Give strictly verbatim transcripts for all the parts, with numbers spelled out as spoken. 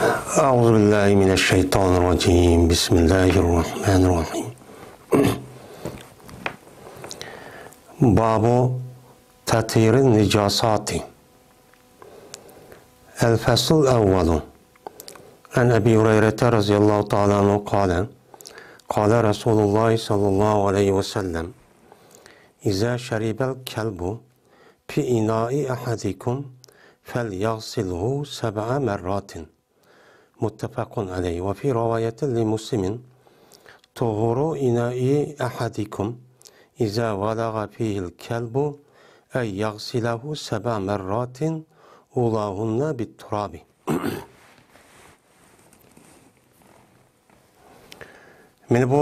أعوذ بالله من الشيطان الرجيم. بسم الله الرحمن الرحيم. باب تطهير النجاسات. الفصل الأول. عن أبي هريرة رضي الله تعالى عنه قال: قال رسول الله صلى الله عليه وسلم: إذا شرب الكلب في إناء أحدكم فليغسله سبع مرات. متفق عليه. وفي رواية لمسلم: طهور إناء أحدكم إذا ولغ فيه الكلب أن يغسله سبع مرات أولاهن بالتراب. مانا بۇ،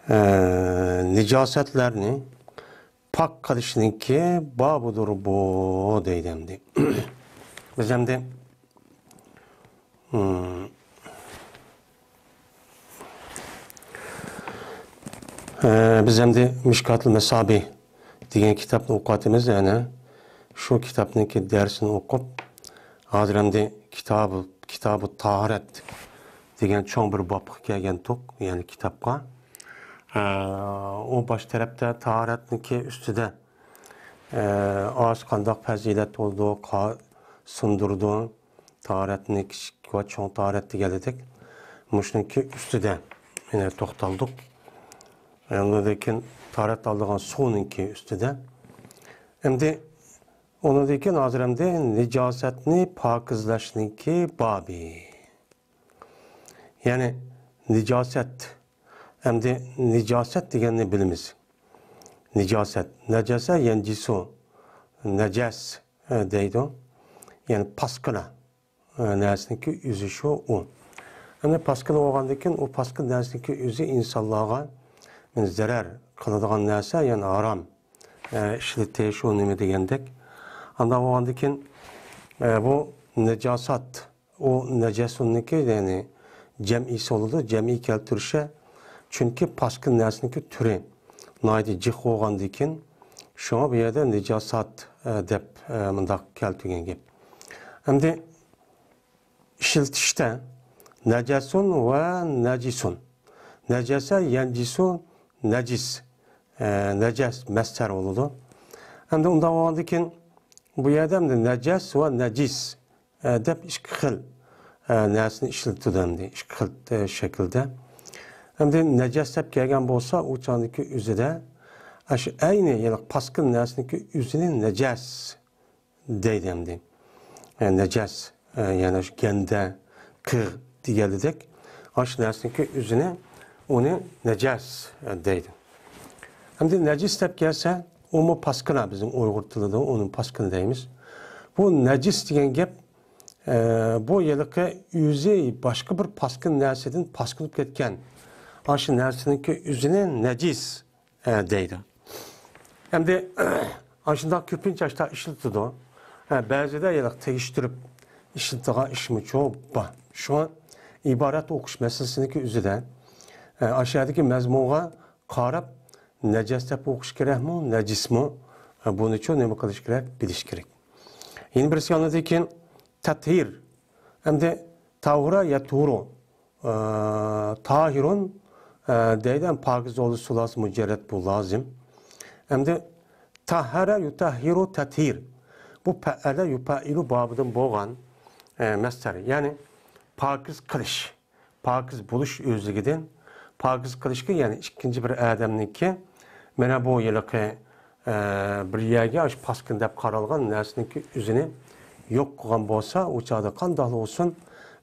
ئە، نىجاسەتلەرنى پاك قىلىشنىڭكى بابىدۇر بۇ، دەيدۇ ئەمدى. بىز ئەمدى، ئىم، ئە، بىز ئەمدى مىشكاتۇل مەسابىھ دېگەن كىتابنى ئوقۇۋاتىمىز، يەنى شۇ كىتابنىڭكى دەرسىنى ئوقۇپ، ھازىر ئەمدى كىتابى، كىتابى تاھارەت دېگەن چوڭ بىر بابقا كەلگەنتۇق، يەنى كىتابقا. ئە، ئۇ باش تەرەپتە تاھارەتنىڭكى ئۈستىدە، ئە، ئاز قانداق پەزىلەت بولىدۇ، قا-، سۇندۇرىدۇ. تاھارەتنى كىچىك ۋە چوڭ تاھارەت دېگەنلىدەك، مۇشۇنىڭكى ئۈستىدە يەنە توختالدۇق. ئاندىن كېيىن تاھارەت ئالىدىغان سۇنىڭكى ئۈستىدە. ئەمدى ئۇنىڭدىن كېيىن ھازىر ئەمدى نىجاسەتنى پاكىزلەشنىڭكى بابى. يەنى نىجاسەت. ئەمدى نىجاسەت دېگەننى بىلىمىز. نىجاسەت. نەجەسە يەنجىسۇ. نەجەس، ئە، دەيدۇ. يەنى پاسكىنا، ئە، نەرسىنىڭكى ئۆزى شۇ ئۇ. ئەمدى پاسكىنا بولغاندىن كېيىن، ئۇ پاسكىنا نەرسىنىڭكى ئۆزى ئىنسانلارغا، يەنى زەرەر قىلىدىغان نەرسە، يەنى ھارام، ئە، ئىشلىتىش، ئۇ نېمە دېگەندەك. ئانداق بولغاندىن كېيىن، ئە، بۇ نىجاسات، ئۇ نەجەسۇننىڭكى، يەنى جەمئىسى بولىدۇ، جەمئىي كەلتۈرۈشى. چۈنكى پاسكىنا نەرسىنىڭكى تۈرى ناھايىتى جىق بولغاندىكىن، شۇڭا بۇ يەردە نىجاسات، ئە، دەپ، ئە، مۇنداق كەلتۈرگەن گەپ. ئەمدى ئىشلىتىشتە نەجەسۇن ۋە نەجىسۇن. نەجەسە يەنجىسۇ، نەجىس، ئە، نەجەس مەسدەر بولىدۇ. ئەمدى ئۇنداق بولغاندىكىن، بۇ يەردە ئەمدى نەجەس ۋە نەجىس، ئە، دەپ ئىككى خىل، ئە، نەرسىنى ئىشلىتىدۇ ئەمدى، ئىككى خىل، ئە، شەكىلدە. ئەمدى نەجەس دەپ كەلگەن بولسا، ئۇ چاغدىكى ئۆزىدە، ئاشۇ ئەينى، يەنى پاسكىنا نەرسىنىڭكى ئۆزىنى نەجەس دەيدۇ ئەمدى. ئە، نەجەس، ئە، يەنى شۇ گەندە، قىغ دېگەنلىدەك، ئاشۇ نەرسىنىڭكى ئۆزىنى، ئۇنى نەجەس، ئە، دەيدۇ. ئەمدى نەجىس دەپ كەلسە، ئۇمۇ پاسكىنا، بىزنىڭ ئۇيغۇر تىلىدا ئۇنى پاسكىنا دەيمىز. بۇ نەجىس دېگەن گەپ، ئە، بۇ ھېلىقى ئۆزى باشقا بىر پاسكىنا نەرسىدىن پاسكىنىپ كەتكەن، ئاشۇ نەرسىنىڭكى ئۆزىنى نەجىس، ئە، دەيدۇ. ئەمدى ئاشۇنداق كۆپىنچە ئاشۇنداق ئىشلىتىدۇ. ئە، بەزىدە ھېلىقى تېگىشتۈرۈپ ئىشلىتىدىغان ئىشمۇچۇ بار. شۇڭا ئىبارەت ئوقۇش مەسىلىسىنىڭكى ئۆزىدە، ئە، ئاشۇ يەردىكى مەزمۇنغا قاراپ، نەجەس دەپ ئوقۇش كېرەكمۇ، نەجىسمۇ؟ بۇنىچۇ نېمە قىلىش كېرەك؟ بىلىش كېرەك. يەنە بىرسى ئاندىن كېيىن تەتھىر. ئەمدى تاھۇرا يەتھۇرۇ. ئە، تاھىرۇن، ئە، دەيدۇ، ھەم پاكىز بولۇش سۇلاسى مۇجەررەت بۇ لازىم. ئەمدى تاھھەرە يۇتەھھىرۇ تەتھىر. بۇ پەئەلە يۇپەئىلۇ بابىدىن بولغان، ئە، مەسدەر. يەنى پاكىز قىلىش. پاكىز بولۇش ئۆزلۈكىدىن پاكىز قىلىشقا، يەنى ئىككىنچى بىر ئادەمنىڭكى، مانا بۇ ھېلىقى، ئە، بىر يەرگە ئاشۇ پاسكىنا دەپ قارالغان نەرسىنىڭكى ئۆزىنى يوق قىلغان بولسا، ئۇ چاغدا قانداقلا بولسۇن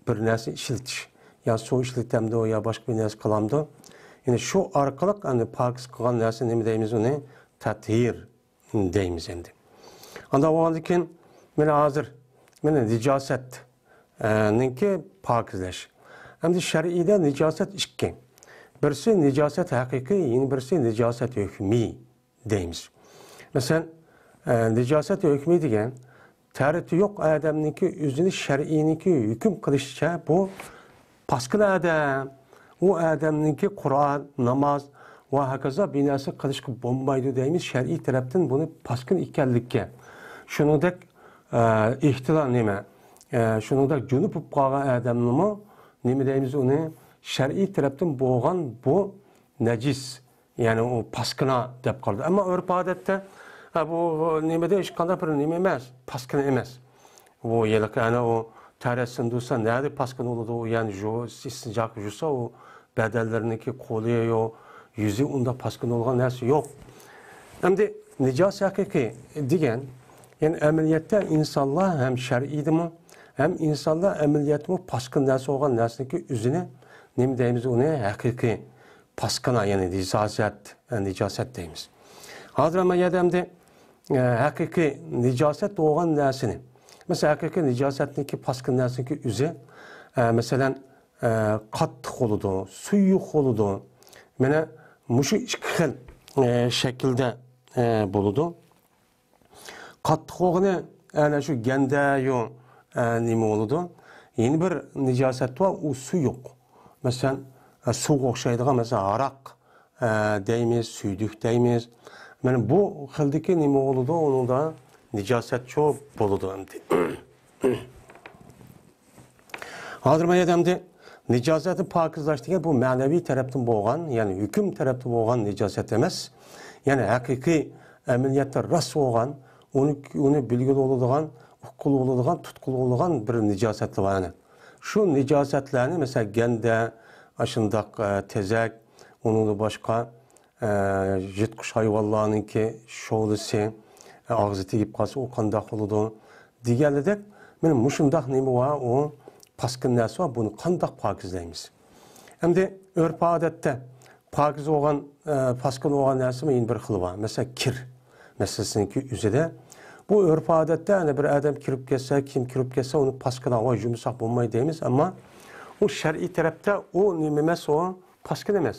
بىر نەرسە ئىشلىتىش، يا سۇ ئىشلىتەمدۇ، يا باشقا بىر نەرسە قىلامدۇ؟ يەنى شۇ ئارقىلىق ئەمدى پاكىز قىلغان نەرسە نېمە دەيمىز ئۇنى؟ تەتھىر دەيمىز ئەمدى. ئانداق بولغاندىن كېيىن، مانا ھازىر، مانا نىجاسەت، ئە، نىڭكى پاكىزلەش. ئەمدى شەرئىيدە نىجاسەت ئىككى. بىرسى نىجاسەت ھەقىقىي، يەنە بىرسى نىجاسەت ھۆكمىي دەيمىز. مەسىلەن، ئە، نىجاسەت ھۆكمىي دېگەن تەرىتى يوق ئادەمنىڭكى ئۆزىنى شەرئىينىڭكى ھۆكۈم قىلىشىچە بۇ پاسكىنا ئادەم، ئۇ ئادەمنىڭكى قۇرئان، ناماز ۋە ھاكازا بىر نەرسە قىلىشقا بولمايدۇ دەيمىز، شەرئىي تەرەپتىن بۇنى پاسكىنا ئىكەنلىككە. شۇنىڭدەك، ئە، ئېھتىلال نېمە؟ ئە، شۇنىڭدەك جۇنۇپ بولۇپ قالغان ئادەمنىمۇ نېمە دەيمىز ئۇنى؟ شەرئىي تەرەپتىن بولغان بۇ نەجىس، يەنى ئۇ پاسكىنا دەپ قارىدى. ئەمما ئۆرپ-ئادەتتە، ئە، بۇ نېمىدە ھېچقانداق بىر نېمە ئەمەس، پاسكىنا ئەمەس. ئۇ ھېلىقى ئەنە ئۇ تەرەت سىندۇرسا نەدە پاسكىنا بولىدۇ؟ ئۇ يەنى ژۇ-، ئىستىنجاق يۇسا ئۇ بەدەنلىرىنىڭكى قولى يو-، يۈزى ئۇنداق پاسكىنا بولغان نەرسە يوق. ئەمدى نىجاسەت ھەقىقىي دېگەن، يەنى ئەمەلىيەتتە ئىنسانلار ھەم شەرئىيدىمۇ، ھەم ئىنسانلار ئەمەلىيەتتىمۇ پاسكىنا نەرسە بولغان نەرسىنىڭكى ئۆزىنى نېمە دەيمىز ئۇنى؟ ھەقىقىي پاسكىنا، يەنى نىجاسەت، نىجاسەت دەيمىز. ھازىر مەن يەردە ئەمدى، ئە، ھەقىقىي نىجاسەت بولغان نەرسىنى، مەسىلەن، ھەقىقىي نىجاسەتنىڭكى پاسكىنا نەرسىنىڭكى ئۆزى، ئە، مەسىلەن، ئە، قاتتىق بولىدۇ، سۇيۇق بولىدۇ. مانا مۇشۇ ئىككى خىل، ئە، شەكىلدە، ئە، بولىدۇ. قاتتىق بولغىنى ئەنە شۇ گەندە يو، ئە، نېمە بولىدۇ؟ يەنە بىر نىجاسەت بار، ئۇ سۇيۇق. مەسىلەن، ئە، سۇغا ئوخشايدىغان، مەسىلەن، ھاراق، ئە، دەيمىز، سۈيدۈك دەيمىز. مانا بۇ خىلدىكى نېمە بولىدۇ؟ ئۇنىڭدا نىجاسەتچۇ بولىدۇ ئەمدى. ھازىر مەن ئەمدى نىجاسەتنى پاكىزلاش دېگەن بۇ مەنىۋى تەرەپتىن بولغان، يەنى ھۆكۈم تەرەپتىن بولغان نىجاسەت ئەمەس. يەنى ھەقىقىي ئەمەلىيەتتە راست بولغان، ئۇنى، ئۇنى بىلگىلى بولىدىغان، ئۇققىلى بولىدىغان، تۇتقىلى بولىدىغان بىر نىجاسەتلەر بار. يەنى شۇ نىجاسەتلەرنى، مەسىلەن، گەندە، ئاشۇنداق، ئە، تېزەك، ئۇنىڭدىن باشقا، ئە، يىرتقۇچ ھايۋانلارنىڭكى شولىسى، ئە، ئاغزى تېگىپ قالسا، ئۇ قانداق بولىدۇ؟ دېگەنلىدەك، مانا مۇشۇنداق نېمە بار، ئۇ پاسكىنا نەرسە بار، بۇنى قانداق پاكىزلايمىز؟ ئەمدى ئۆرپ-ئادەتتە پاكىز بولغان، ئە، پاسكىنا بولغان نەرسىمۇ يەنە بىر خىلى بار. مەسىلەن، كىر مەسىلىسىنىڭكى ئۆزىدە. بۇ ئۆرپ-ئادەتتە، يەنى بىر ئادەم كىرىپ كەتسە، كىم كىرىپ كەتسە، ئۇنى پاسكىنا، ۋاي، يۇمشاق بولماي دەيمىز، ئەمما ئۇ شەرئىي تەرەپتە ئۇ نېمە ئەمەس، ئۇ پاسكىنا ئەمەس.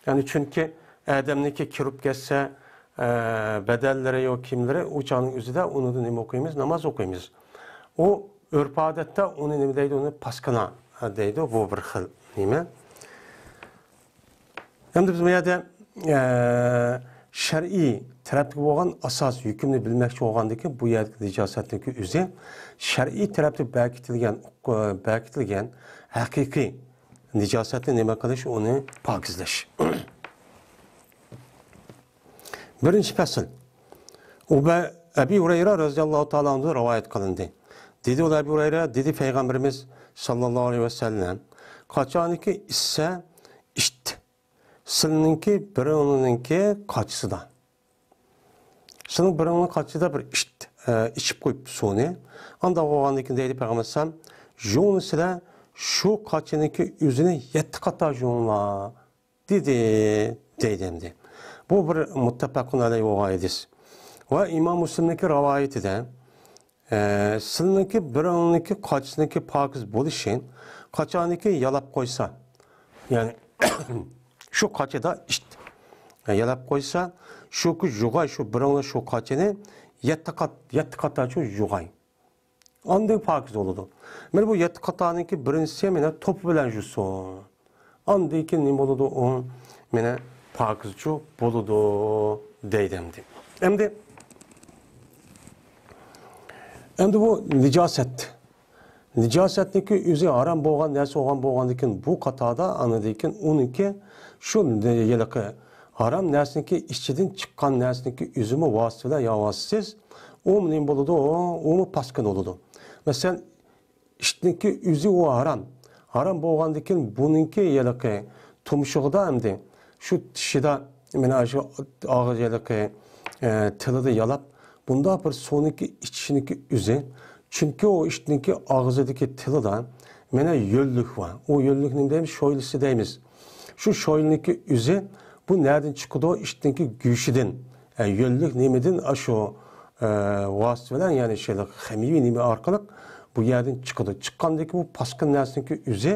يەنى چۈنكى ئادەمنىڭكى كىرىپ كەتسە، ئە، بەدەنلىرى يو كىيىملىرى ئۇ چاغنىڭ ئۆزىدە ئۇنىڭدا نېمە ئوقۇيمىز؟ ناماز ئوقۇيمىز. ئۇ ئۆرپ-ئادەتتە ئۇنى نېمە دەيدۇ؟ ئۇنى پاسكىنا دەيدۇ. بۇ بىر خىل نېمە. ئەمدى بىز بۇ يەردە، ئە، شەرئىي تەرەپتىكى بولغان ئاساس ھۆكۈمنى بىلمەكچى بولغاندىكىن، بۇ يەردىكى نىجاسەتنىڭكى ئۆزى شەرئىي تەرەپتە بەكىتىلگەن، بەكىتىلگەن ھەقىقىي نىجاسەتنى نېمە قىلىش، ئۇنى پاكىزلەش. بىرىنچى پەسىل. ئۇبە-، ئەبى ھۇرەيرە رەزىياللاھۇ تائالا ئەنھۇدىن رىۋايەت قىلىندى. دېدى ئۇ ئەبى ھۇرەيرە، دېدى پەيغەمبىرىمىز ساللاللاھۇ ئەلەيھى ۋەسەللەم، قاچانكى ئىچسە ئىچتى، سىلىنىڭكى بىرىڭلىنىڭكى قاچىسىدا. سىلىنىڭ بىرىڭلىنىڭ قاچىسىدا بىر ئىچتى، ئە، ئىچىپ قويۇپتۇ سۇنى. ئانداق بولغاندىكىن دەيدۇ پەيغەمبەر ئەلەيھىسسالام، يۇڭلىسىلەر شۇ قاچىنىڭكى ئۆزىنى يەتتە قاتا يۇڭلار. دېدى، دەيدۇ ئەمدى. بۇ بىر مۇتتەپەقۇن ئەلەيھى بولغان ھەدىس. ۋە ئىمام مۇسلىمنىڭكى رىۋايىتىدە، ئە، سىلىنىڭكى بىرىڭنىڭكى قاچىسىنىڭكى پاكىز بولۇشى، قاچانىكى يالاپ قويسا، يەنى شۇ قاچىدا ئىت يالاپ قويسا، شۇ يۇغاي، شۇ بىرىڭلا شۇ قاچىنى يەتتە قات، يەتتە قاتارچە يۇغاي. ئاندىن پاكىز بولىدۇ. مانا بۇ يەتتە قاتارنىڭكى بىرىنچىسى مانا توپا بىلەن يۇسۇن. ئاندىن كېيىن نېمە بولىدۇ؟ ئۇ مانا پاكىزچۇ بولىدۇ دەيدۇ ئەمدى. ئەمدى، ئەمدى بۇ نىجاسەت. نىجاسەتنىڭكى ئۆزى ھارام بولغان نەرسە بولغان بولغاندىن كېيىن بۇ قاتاردا ئاندىن كېيىن ئۇنىڭكى شۇ ھېلىقى ھارام نەرسىنىڭكى ئىچىدىن چىققان نەرسىنىڭكى ئۆزىمۇ ۋاسىتە بىلەن يا ۋاسىتىسىز ئۇ نېمە بولىدۇ؟ ئۇمۇ پاسكىنا بولىدۇ. مەسىلەن، ئىتنىڭكى ئۆزى ئۇ ھارام. ھارام بولغاندىن كېيىن بۇنىڭكى ھېلىقى تۇمشۇقىدا ئەمدى شۇ تىشىدا، مانا شۇ ئاغزى ھېلىقى، ئە، تىلىدا يالاپ، بۇنداق بىر سۇنىڭكى ئىچىشىنىڭكى ئۆزى. چۈنكى ئۇ ئىتنىڭكى ئاغزىدىكى تىلىدا مانا يۆللۈك بار. ئۇ يۆللۈك نېمە دەيمىز؟ شويلىسى دەيمىز. شۇ شويلىنىڭكى ئۆزى بۇ نەدىن چىقىدۇ؟ ئىتنىڭكى گۆشىدىن. ئە، يۆللۈك نېمىدىن؟ ئاشۇ، ئە، ۋاسىتە بىلەن، يەنى شەيلىك خىمىيىۋى نېمە ئارقىلىق بۇ يەردىن چىقىدۇ. چىققاندىن كېيىن بۇ پاسكىنا نەرسىنىڭكى ئۆزى،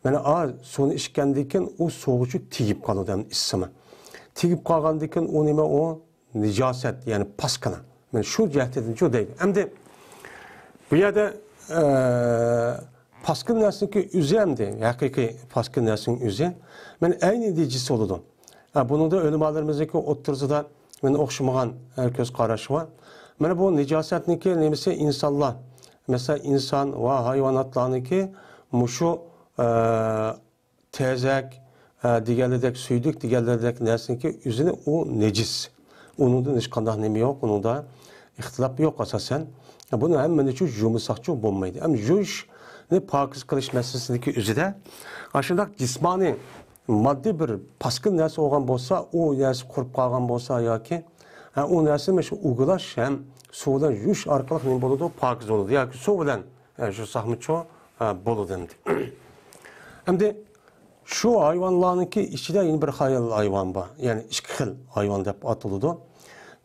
مانا، ئا، سۇنى ئىچكەندىن كېيىن ئۇ سۇغىچۇ تېگىپ قالىدۇ، ئەمدى ئىسسىمۇ. تېگىپ قالغاندىن كېيىن ئۇ نېمە ئۇ؟ نىجاسەت، يەنى پاسكىنا. مانا شۇ جەھەتتىنچۇ دەيدۇ. ئەمدى بۇ يەردە، ئە، پاسكىنا نەرسىنىڭكى ئۆزى ئەمدى، ھەقىقىي پاسكىنا نەرسىنىڭ ئۆزى. مانا ئەينى نىجىس بولىدۇ. ھە، بۇنىڭدا ئۆلىمالىرىمىزنىڭكى ئوتتۇرىسىدا مانا ئوخشىمىغان، ئە، كۆز قاراش بار. مانا بۇ نىجاسەتنىڭكى نېمىسى ئىنسانلار، مەسىلەن، ئىنسان ۋە ھايۋاناتلارنىڭكى مۇشۇ، ئە، تېزەك، ئە، دېگەنلىرىدەك، سۈيدۈك دېگەنلىرىدەك نەرسىنىڭكى ئۆزىنى ئۇ نىجىس. ئۇنىڭدىن ھېچقانداق نېمە يوق، ئۇنىڭدا ئىختىلاپ يوق ئاساسەن. بۇنى ھەممىنى يۇمىساقچۇ بولمايدۇ. ئەمما يۇيۇشنى پاكىز قىلىش مەسىلىسىدىكى ئۆزىدە ئاشۇنداق جىسمانىي ماددىي بىر پاسكىنا نەرسە بولغان بولسا، ئۇ نەرسە قۇرۇپ قالغان بولسا ياكى، ھە، ئۇ نەرسىنى مۇشۇ ئۇۋىلاش ھەم سۇ بىلەن يۇيۇش ئارقىلىق نېمە بولىدۇ؟ پاكىز بولىدۇ. ياكى سۇ بىلەن، ھە، يۇساقمۇچۇ، ھە، بولىدۇ ئەمدى. ئەمدى شۇ ھايۋانلارنىڭكى ئىچىدە يەنە بىر خىل ھايۋان بار. يەنى ئىككى خىل ھايۋان دەپ ئاتىلىدۇ.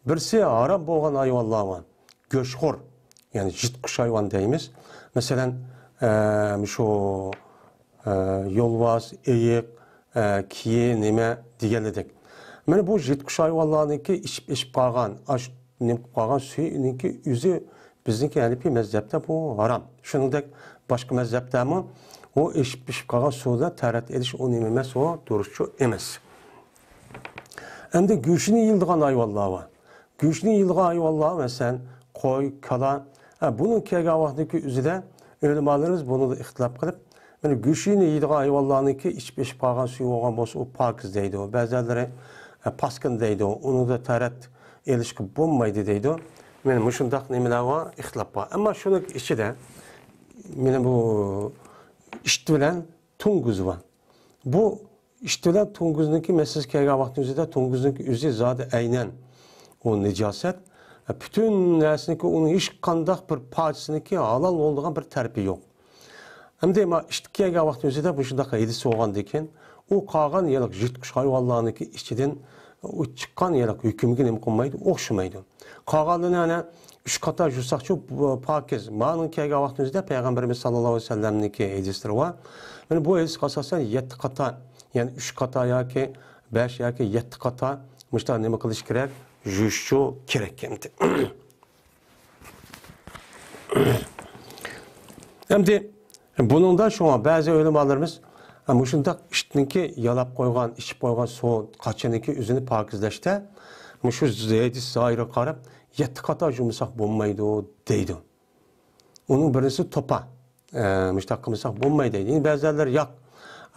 بىرسى ھارام بولغان ھايۋانلار بار. گۆشخور، يەنى يىرتقۇچ ھايۋان دەيمىز. مەسىلەن، ئە، مۇشۇ، ئە، يولۋاس، ئېيىق، ئە، كىيى، نېمە دېگەنلىدەك. مانا بۇ يىرتقۇچ ھايۋانلارنىڭكى ئىچىپ، ئىچىپ قالغان، ئاش، نېمە قىلىپ قالغان سۈيىنىڭكى ئۆزى بىزنىڭكى ھەنىپىي مەزھەپتە بۇ ھارام. شۇنىڭدەك باشقا مەزھەپتەمۇ ئۇ ئىچىپ، ئىچىپ قالغان سۇدا تەرەت ئېلىش ئۇ نېمە ئەمەس، ئۇ دۇرۇسچۇ ئەمەس. ئەمدى گۆشىنى يېيىدىغان ھايۋانلار بار. گۆشىنى يېيىدىغان ھايۋانلار، مەسىلەن، قوي، كالا. ھە، بۇنىڭ كەلگەن ۋاقتىدىكى ئۆزىدە ئۆلىمالىرىمىز بۇنىڭدا ئىختىلاپ قىلىپ، مانا گۆشىنى يېيىدىغان ھايۋانلارنىڭكى ئىچىپ، ئىچىپ قالغان سۈيى بولغان بولسا، ئۇ پاكىز دەيدۇ. بەزىلەرلىرى، ھە، پاسكىنا دەيدۇ. ئۇنىڭدا تەرەت ئېلىشقا بولمايدۇ دەيدۇ. مانا مۇشۇنداق نېمىلەر بار، ئىختىلاپ بار. ئەمما شۇنىڭ ئىچىدە مانا بۇ ئىت بىلەن توڭگۇز بار. بۇ ئىت بىلەن توڭگۇزنىڭكى مەسىلىسى كەلگەن ۋاقتىمىزدا توڭگۇزنىڭكى ئۆزى زادى ئەينەن ئۇ نىجاسەت. پۈتۈن نەرسىنىڭكى ئۇنىڭ ھېچقانداق بىر پارچىسىنىڭكى ھالال بولىدىغان بىر تەرىپى يوق. ئەمدى ما ئىتكە كەلگەن ۋاقتىمىزدا مۇشۇنداق ھەدىس بولغاندىكىن، ئۇ قالغان يەنە يىرتقۇچ ھايۋانلارنىڭكى ئىچىدىن ئۇ چىققان يەنە ھۆكۈمگە نېمە قىلمايدۇ، ئوخشىمايدۇ. قالغانلىرىنى ئەنە ئۈچ قاتار يۇساقچۇ پاكىز. مانىڭ كەلگەن ۋاقتىمىزدا پەيغەمبىرىمىز ساللاللاھۇ ئەلەيھى ۋەسەللەمنىڭكى ھەدىسلىرى بار. مانا بۇ ھەدىسكە ئاساسەن يەتتە قاتار، يەنى ئۈچ قاتار ياكى بەش ياكى يەتتە قاتار مۇشۇنداق نېمە قىلىش كېرەك؟ يۇيۇشچۇ كېرەك ئەمدى. ئەمدى بۇنىڭدا شۇڭا بەزى ئۆلىمالىرىمىز، ئە، مۇشۇنداق ئىتنىڭكى يالاپ قويغان، ئىچىپ قويغان سۇ قاچىنىڭكى ئۆزىنى پاكىزلەشتە، مۇشۇ ھەدىس زاھىرىغا قاراپ، يەتتە قاتار يۇمىساق بولمايدۇ دەيدۇ. ئۇنىڭ بىرىنچىسى توپا. ئە، مۇشۇنداق قىلمىساق بولمايدۇ دەيدۇ. يەنە بەزىلەر ياق،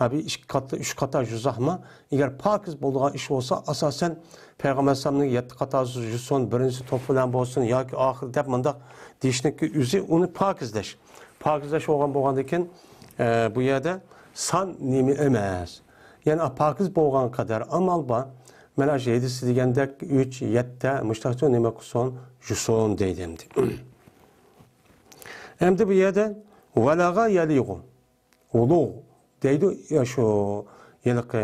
ئەبى ئىككى قاتار، ئۈچ قاتار يۇساقمۇ؟ ئەگەر پاكىز بولىدىغان ئىش بولسا، ئاساسەن پەيغەمبەر ئەلەيھىسسالامنىڭ يەتتە قاتار يۇسۇن، بىرىنچىسى توپا بىلەن بولسۇن ياكى ئاخىرى دەپ مۇنداق دېيىشنىڭكى ئۆزى ئۇنى پاكىزلەش. پاكىزلەش بولغان بولغاندىكىن، ئە، بۇ يەردە سان نېمە ئەمەس. يەنى پاكىز بولغان قەدەر ئامال بار. مانا شۇ ھەدىستە دېگەندەك ئۈچ، يەتتە، مۇشۇنداقچە نېمە قىلسۇن، يۇسۇن دەيدۇ ئەمدى. ئەمدى بۇ يەردە ۋەلەغە يەلىغۇ. ۋۇلۇغ دەيدۇ، يا شۇ ھېلىقى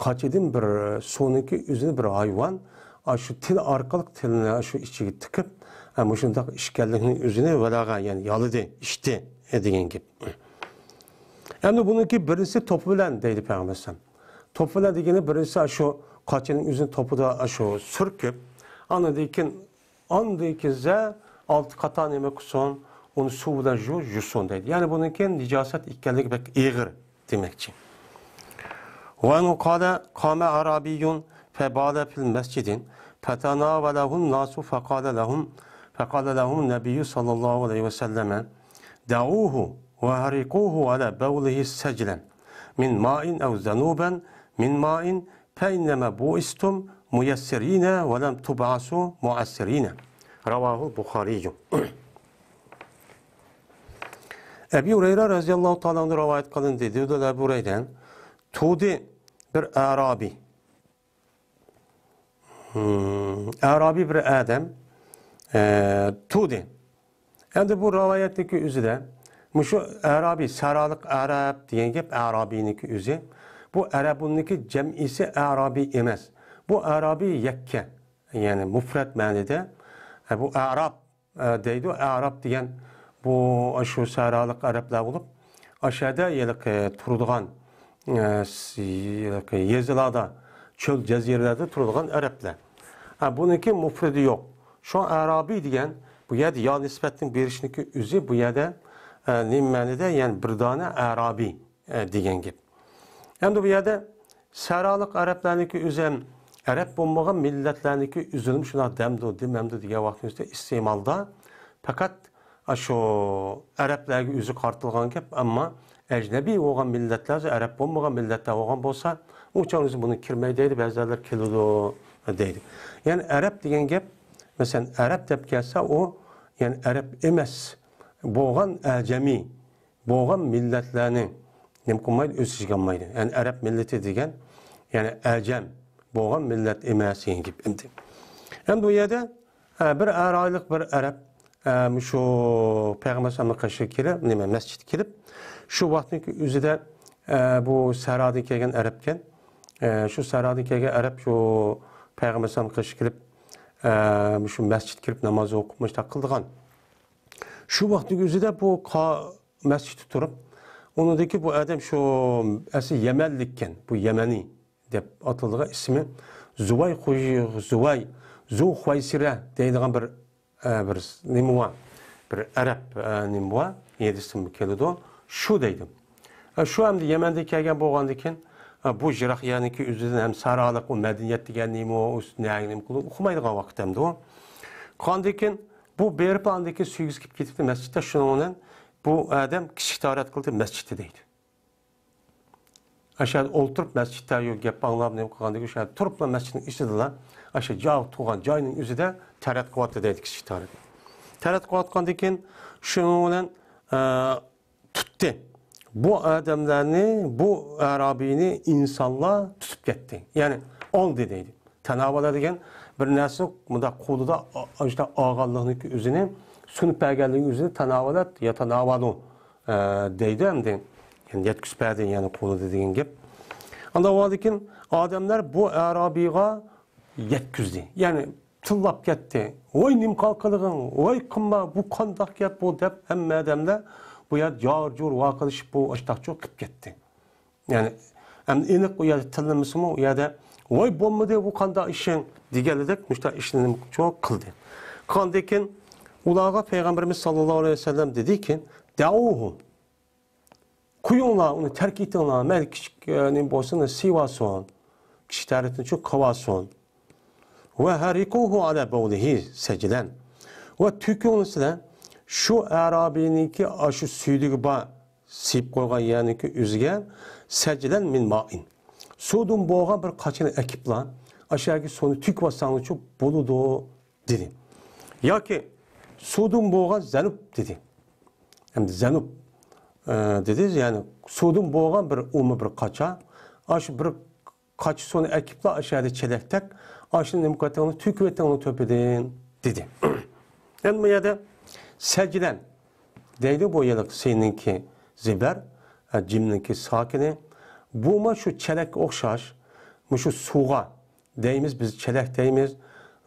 قاچىدىن بىر سۇنىڭكى ئۆزىنى بىر ھايۋان، ئاشۇ تىل ئارقىلىق تىلىنى ئاشۇ ئىچىگە تىقىپ، ئە، مۇشۇنداق ئىچكەنلىكنىڭ ئۆزىنى ۋەلەغە، يەنى يالىدى، ئىچتى، ئە، دېگەن گەپ. ئەمدى بۇنىڭكى بىرىنچىسى توپا بىلەن دەيدۇ پەيغەمبەر ئەلەيھىسسالام. توپا بىلەن دېگىنى بىرىنچىسى ئاشۇ قاچىنىڭ ئۆزىنى توپىدا ئاشۇ سۈركۈپ، ئاندىن كېيىن ئاندىن كېيىن ئاندىكىزە ئالتە قاتار نېمە قىلسۇن، ئۇنى سۇ بىلەن يۇ-، يۇسۇن دەيدۇ. يەنى بۇنىڭكى نىجاسەت ئىكەنلىكى بەك ئېغىر دېمەكچى. وأنه قال قام أعرابي فبال في المسجد فتناوله الناس فقال لهم، فقال لهم النبي صلى الله عليه وسلم: دعوه وأهرقوه على بوله سجلا من ماء أو ذنوبا من ماء فإنما بعثتم ميسرين ولم تبعثوا معسرين. رواه البخاري. ئەبى ھۇرەيرە رەزىيەللاھۇ تائالا ئەنھۇ رىۋايەت قىلىندى. دېدى ئەبۇ ھۇرەيرە، تۇردى بىر ئەرابىي. ھىم، ئەرابىي بىر ئادەم، ئە، تۇردى. ئەمدى بۇ رىۋايەتنىڭكى ئۆزىدە مۇشۇ ئەرابىي، سەھرالىق ئەرەب دېگەن گەپ ئەرابىينىڭكى ئۆزى. بۇ ئەرەبۇننىڭكى جەمئىسى ئەرابىي ئەمەس. بۇ ئەرابىي يەككە، يەنى مۇفرەت مەنىدە. ئە، بۇ ئەراب، ئە، دەيدۇ. ئەراب دېگەن بۇ ئاشۇ سەھرالىق ئەرەبلەر بولۇپ، ئاشۇ يەردە ھېلىقى تۇرىدىغان، ئە، س-، ھېلىقى يېزىلاردا، چۆل جەزىرىلەردە تۇرىدىغان ئەرەبلەر. ئە، بۇنىڭكى مۇفرىدى يوق. شۇڭا ئەرابىي دېگەن بۇ يەردە يا نىسبەتنى بېرىشنىڭكى ئۆزى بۇ يەردە، ئە، نېمە مەنىدە؟ يەنى بىر دانە ئەرابىي، ئە، دېگەن گەپ. ئەمدى بۇ يەردە سەھرالىق ئەرەبلەرنىڭكى ئۆزى ھەم ئەرەب بولمىغان مىللەتلەرنىڭكى ئۆزىنىمۇ شۇنداق دەمدۇ، دېمەمدۇ دېگەن ۋاقتىمىزدا ئىستېمالدا پەقەت ئاشۇ ئەرەبلەرگە ئۆزى قارىتىلغان گەپ، ئەمما ئەجنەبىي بولغان مىللەتلەر، ئەرەب بولمىغان مىللەتلەر بولغان بولسا، ئۇ چاغ ئۆزى بۇنى كىرمەي دەيدۇ، بەزىلەر كېلىدۇ دەيدۇ. يەنى ئەرەب دېگەن گەپ، مەسىلەن، ئەرەب دەپ كەلسە، ئۇ يەنى ئەرەب ئەمەس بولغان ئەجەمىي بولغان مىللەتلەرنى نېمە قىلمايدۇ، ئۆز ئىچىگە ئالمايدۇ. يەنى ئەرەب مىللىتى دېگەن، يەنى ئەجەم بولغان مىللەت ئەمەس دېگەن گەپ ئەمدى. ئەمدى بۇ يەردە، ئە، بىر ئەرايلىق بىر ئەرەب، ئە، مۇشۇ پەيغەمبەر ئەلەيھىسسالامنىڭ قېشىغا كېلىپ، نېمە، مەسچىتكە كېلىپ، شۇ ۋاقىتنىڭ ئۆزىدە، ئە، بۇ سەھرادىن كەلگەن ئەرەبكەن. ئە، شۇ سەھرادىن كەلگەن ئەرەب شۇ پەيغەمبەر ئەلەيھىسسالامنىڭ قېشىغا كېلىپ، ئە، مۇشۇ مەسچىتكە كىرىپ ناماز ئوقۇپ، مۇشۇنداق قىلىدىغان. شۇ ۋاقىتنىڭ ئۆزىدە بۇ قا-، مەسچىتتە تۇرۇپ، ئۇنىڭدىكى بۇ ئادەم شۇ ئەسلى يەمەنلىككەن، بۇ يەمەنىي دەپ ئاتىلىدىغان ئىسمى زۇۋاي خۇي-، زۇۋاي، زۇ خۇۋايسىرە دەيدىغان بىر، ئە، بىر نېمە بار، بىر ئەرەب، ئە، نېمە بار، يەر ئىسمى كېلىدۇ، شۇ دەيدۇ. ئە، شۇ ئەمدى يەمەندىن كەلگەن بولغاندىن كېيىن، ئە، بۇ يىراق يەرنىڭكى ئۆزىدىن ھەم سەھرالىق، ئۇ مەدەنىيەت دېگەن نېمە، ئۇ نەگە نېمە قىلىدۇ، ئۇقمايدىغان ۋاقىت ئەمدى ئۇ. قاندىن كېيىن بۇ بېرىپ، ئاندىن كېيىن سۆيگۈسى كېلىپ كېتىپتۇ مەسچىتتە، شۇنىڭ بىلەن بۇ ئادەم كىچىك تارەت قىلدى مەسچىتتە دەيدۇ. ئاشۇ يەردە ئولتۇرۇپ مەسچىتتە يو-، گەپ ئاڭلاپ، نېمە قىلغاندىن كېيىن، شۇ يەردە تۇرۇپلا مەسچىتنىڭ ئىچىدىلا، ئاشۇ جاغ تۇرغان جاينىڭ ئۆزىدە تەرەت قىلىۋاتتى دەيدۇ، كىچىك تارەت. تەرەت قىلىۋاتقاندىن كېيىن، شۇنىڭ بىلەن، ئە، تۇتتى. بۇ ئادەملەرنى، بۇ ئەرابىينى ئىنسانلار تۇتۇپ كەتتى. يەنى ئالدى دەيدۇ. تاناۋالا دېگەن بىر نەرسە مۇنداق قولىدا ئا-، ئاشۇنداق ئالغانلىقنىڭكى ئۆزىنى، سۇنۇپ بەرگەنلىكى ئۆزىنى تاناۋالا يا تاناۋالۇ، ئە، دەيدۇ ئەمدى. يەنى يەتكۈزۈپ بەردى، يەنى قولىدا دېگەن گەپ. ئاندىن ئۇنىڭدىن كېيىن ئادەملەر بۇ ئەرابىيغا يەتكۈزدى. يەنى تىللاپ كەتتى. ۋاي، نېمە قىلغىنىڭ؟ ۋاي، قىلما، بۇ قانداق گەپ بۇ دەپ ھەممە ئادەملەر بۇ يەردە جار-جۇر ۋارقىرىشىپ بۇ ئاشتاقچۇ قىلىپ كەتتى. يەنى، ئەمدى ئېنىق ئۇ يەردە تىللىمىسىمۇ، ئۇ يەردە، ۋاي، بولمىدى، بۇ قانداق ئىشىڭ دېگەنلىدەك مۇشۇنداق ئىشنى نېمە قىلدى. قاندىن كېيىن ئۇلارغا پەيغەمبىرىمىز ساللاللاھۇ ئەلەيھى ۋەسەللەم دېدىكى، دەئۇھۇ، قويۇڭلار، ئۇنى تەرك ئېتىڭلار، مەيلى كىچىك، ئە، نېمە بولسۇن، سىيىۋالسۇن، كىچىك تەرىتىنى چوق قىلىۋالسۇن. ۋە ھەرىقۇھۇ ئەلە بەۋلىھى سەجلەن. ۋە تۆكۈڭلار سىلەر شۇ ئەرابىينىڭكى ئاشۇ سۈيدۈكى بار، سىيىپ قويغان يەرنىڭكى ئۆزىگە سەجلەن مىن مائىن. سۇدىن بولغان بىر قاچىنى ئەكىپلا، ئاشۇ يەرگە سۇنى تۆكۈۋەتسەڭلارچۇ بولىدۇ، دېدى. ياكى سۇدىن بولغان زەنۇب دېدى. ئەمدى زەنۇب، ئە، دېدى، يەنى سۇدىن بولغان بىر ئۇمۇ بىر قاچا. ئاشۇ بىر قاچا سۇنى ئەكىپلا ئاشۇ يەردە چېلەكتەك، ئاشۇنى نېمە قىلىۋېتىڭلار، تۆكۈۋېتىڭلار تۆپىدىن، دېدى. ئەمدى بۇ يەردە سەجلەن دەيدۇ، بۇ يەردە سىننىڭكى زىبەر، ئە، جىمنىڭكى ساكىنى. بۇمۇ شۇ چېلەككە ئوخشاش، مۇشۇ سۇغا دەيمىز، بىز چېلەك دەيمىز.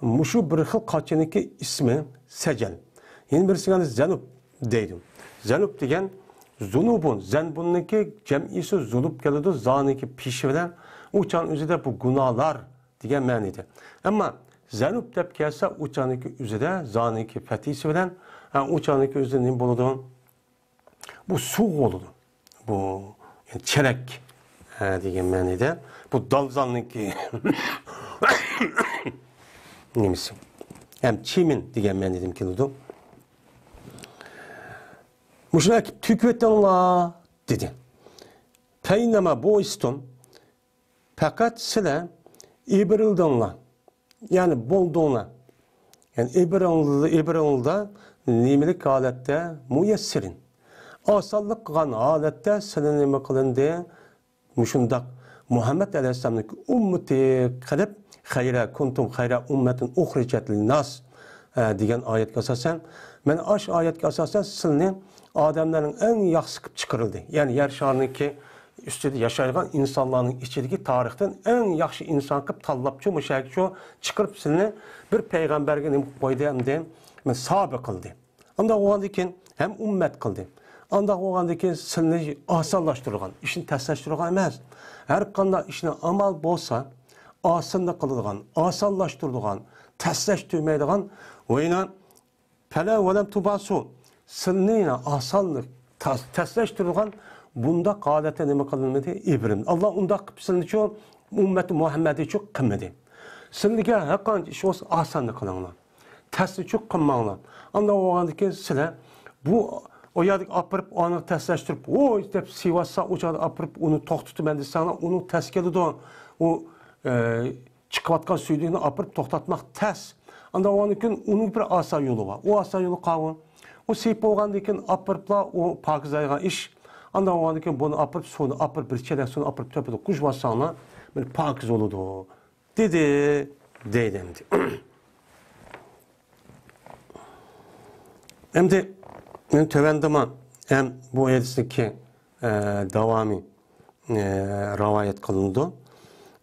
مۇشۇ بىر خىل قاچىنىڭكى ئىسمى سەجەل. يەنە بىرسىگە زەنۇب دەيدۇ. زەنۇب دېگەن زۇنۇبۇن، زەنبۇننىڭكى جەمئىسى زۇنۇب كېلىدۇ، زانىڭكى پېشى بىلەن. ئۇ چاغنىڭ ئۆزىدە بۇ گۇناھلار دېگەن مەنىدە. ئەمما زەنۇب دەپ كەلسە، ئۇ چاغنىڭكى ئۆزىدە زانىڭكى پەتھىسى بىلەن، ھە، ئۇ چاغنىڭكى ئۆزىدە نېمە بولىدۇ؟ بۇ سۇ بولىدۇ. بۇ، يەنى چېلەك، ھە، دېگەن مەنىدە. بۇ دالزالنىڭكى نېمىسى؟ ھەم چىمىن دېگەن مەنىدىن كېلىدۇ. مۇشۇنى ئەكىپ تۆكۈۋېتىڭلار، دېدى. فەئىننەما بۇئىستۇم، پەقەت سىلەر ئىبىرىلدىڭلار، يەنى بولدۇڭلار. يەنى ئىبىرىلدى، ئىبىرىلدى نېمىلىك ھالەتتە؟ مۇيەسسىرىن. ئاسانلىق قىلغان ھالەتتە سىلەر نېمە قىلىندى؟ مۇشۇنداق مۇھەممەد ئەلەيھىسسالامنىڭ ئۈممىتى قىلىپ، خەيرە كۇنتۇم خەيرە ئۇممەتىن ئۇخرىجەت لىنناس، ئە، دېگەن ئايەتكە ئاساسەن، مەن ئاشۇ ئايەتكە ئاساسەن سىلىنى ئادەملەرنىڭ ئەڭ ياخشىسى قىلىپ چىقىرىلدى. يەنى يەر شارىنىڭكى ئۈستىدە ياشايدىغان ئىنسانلارنىڭ ئىچىدىكى تارىختىن ئەڭ ياخشى ئىنسان قىلىپ تاللاپچۇ، مۇشۇ يەرگىچۇ چىقىرىپ سىلىنى بىر پەيغەمبەرگە نېمە قىلىپ قويدى ئەمدى؟ مەن سابىق قىلدى. ئانداق بولغاندىن كېيىن ھەم ئۈممەت قىلدى. ئانداق بولغاندىن كېيىن سىلىنى ئاسانلاشتۇرغان، ئىشنى تەسلەشتۈرگەن ئەمەس. ھەر قانداق ئىشنى ئامال بولسا ئاسانلا قىلىدىغان، ئاسانلاشتۇرىدىغان، تەسلەشتۈرمەيدىغان، ۋەينا پەلە ۋەلەم تۇباسۇ، سىلنى ئاسانلىق تەس-، تەسلەشتۈرىدىغان بۇنداق ھالەتتە نېمە قىلمىدى؟ ئىبرىم. ئاللا ئۇنداق قىلىپ سىلنىچۇ، ئۈممەت مۇھەممەدىچۇ قىلمىدى. سىلىگە ھەر قانچە ئىش بولسا ئاسانلا قىلىڭلار. تەسنى چوق قىلماڭلار. ئانداق بولغاندىن كېيىن سىلەر بۇ، ئۇ يەردىكى ئاپىرىپ، ئانى تەسلەشتۈرۈپ، ۋوي دەپ سىۋاتسا، ئۇ چاغدا ئاپىرىپ، ئۇنى توختىتىمەن دېسەڭلار، ئۇنىڭ تەس كېلىدۇ. ئۇ، ئە، چىقىۋاتقان سۈيدۈكنى ئاپىرىپ توختاتماق تەس. ئانداق بولغاندىن كېيىن ئۇنىڭ بىر ئاسان يولى بار. ئۇ ئاسان يولى قاۋۇ. ئۇ سىيىپ بولغاندىن كېيىن ئاپىرىپلا ئۇ پاكىزلايدىغان ئىش. ئانداق بولغاندىن كېيىن بۇنى ئاپىرىپ، سۇنى ئاپىرىپ، بىر چېلەك سۇنى ئاپىرىپ تۆپىدە قۇيۇۋاتساڭلار، مانا پاكىز بولىدۇ. دېدى، دەيدۇ ئەمدى. ئەمدى مەن تۆۋەندىمۇ ھەم بۇ ھەدىسنىڭكى، ئە، داۋامى، ئە، رىۋايەت قىلىنىدۇ.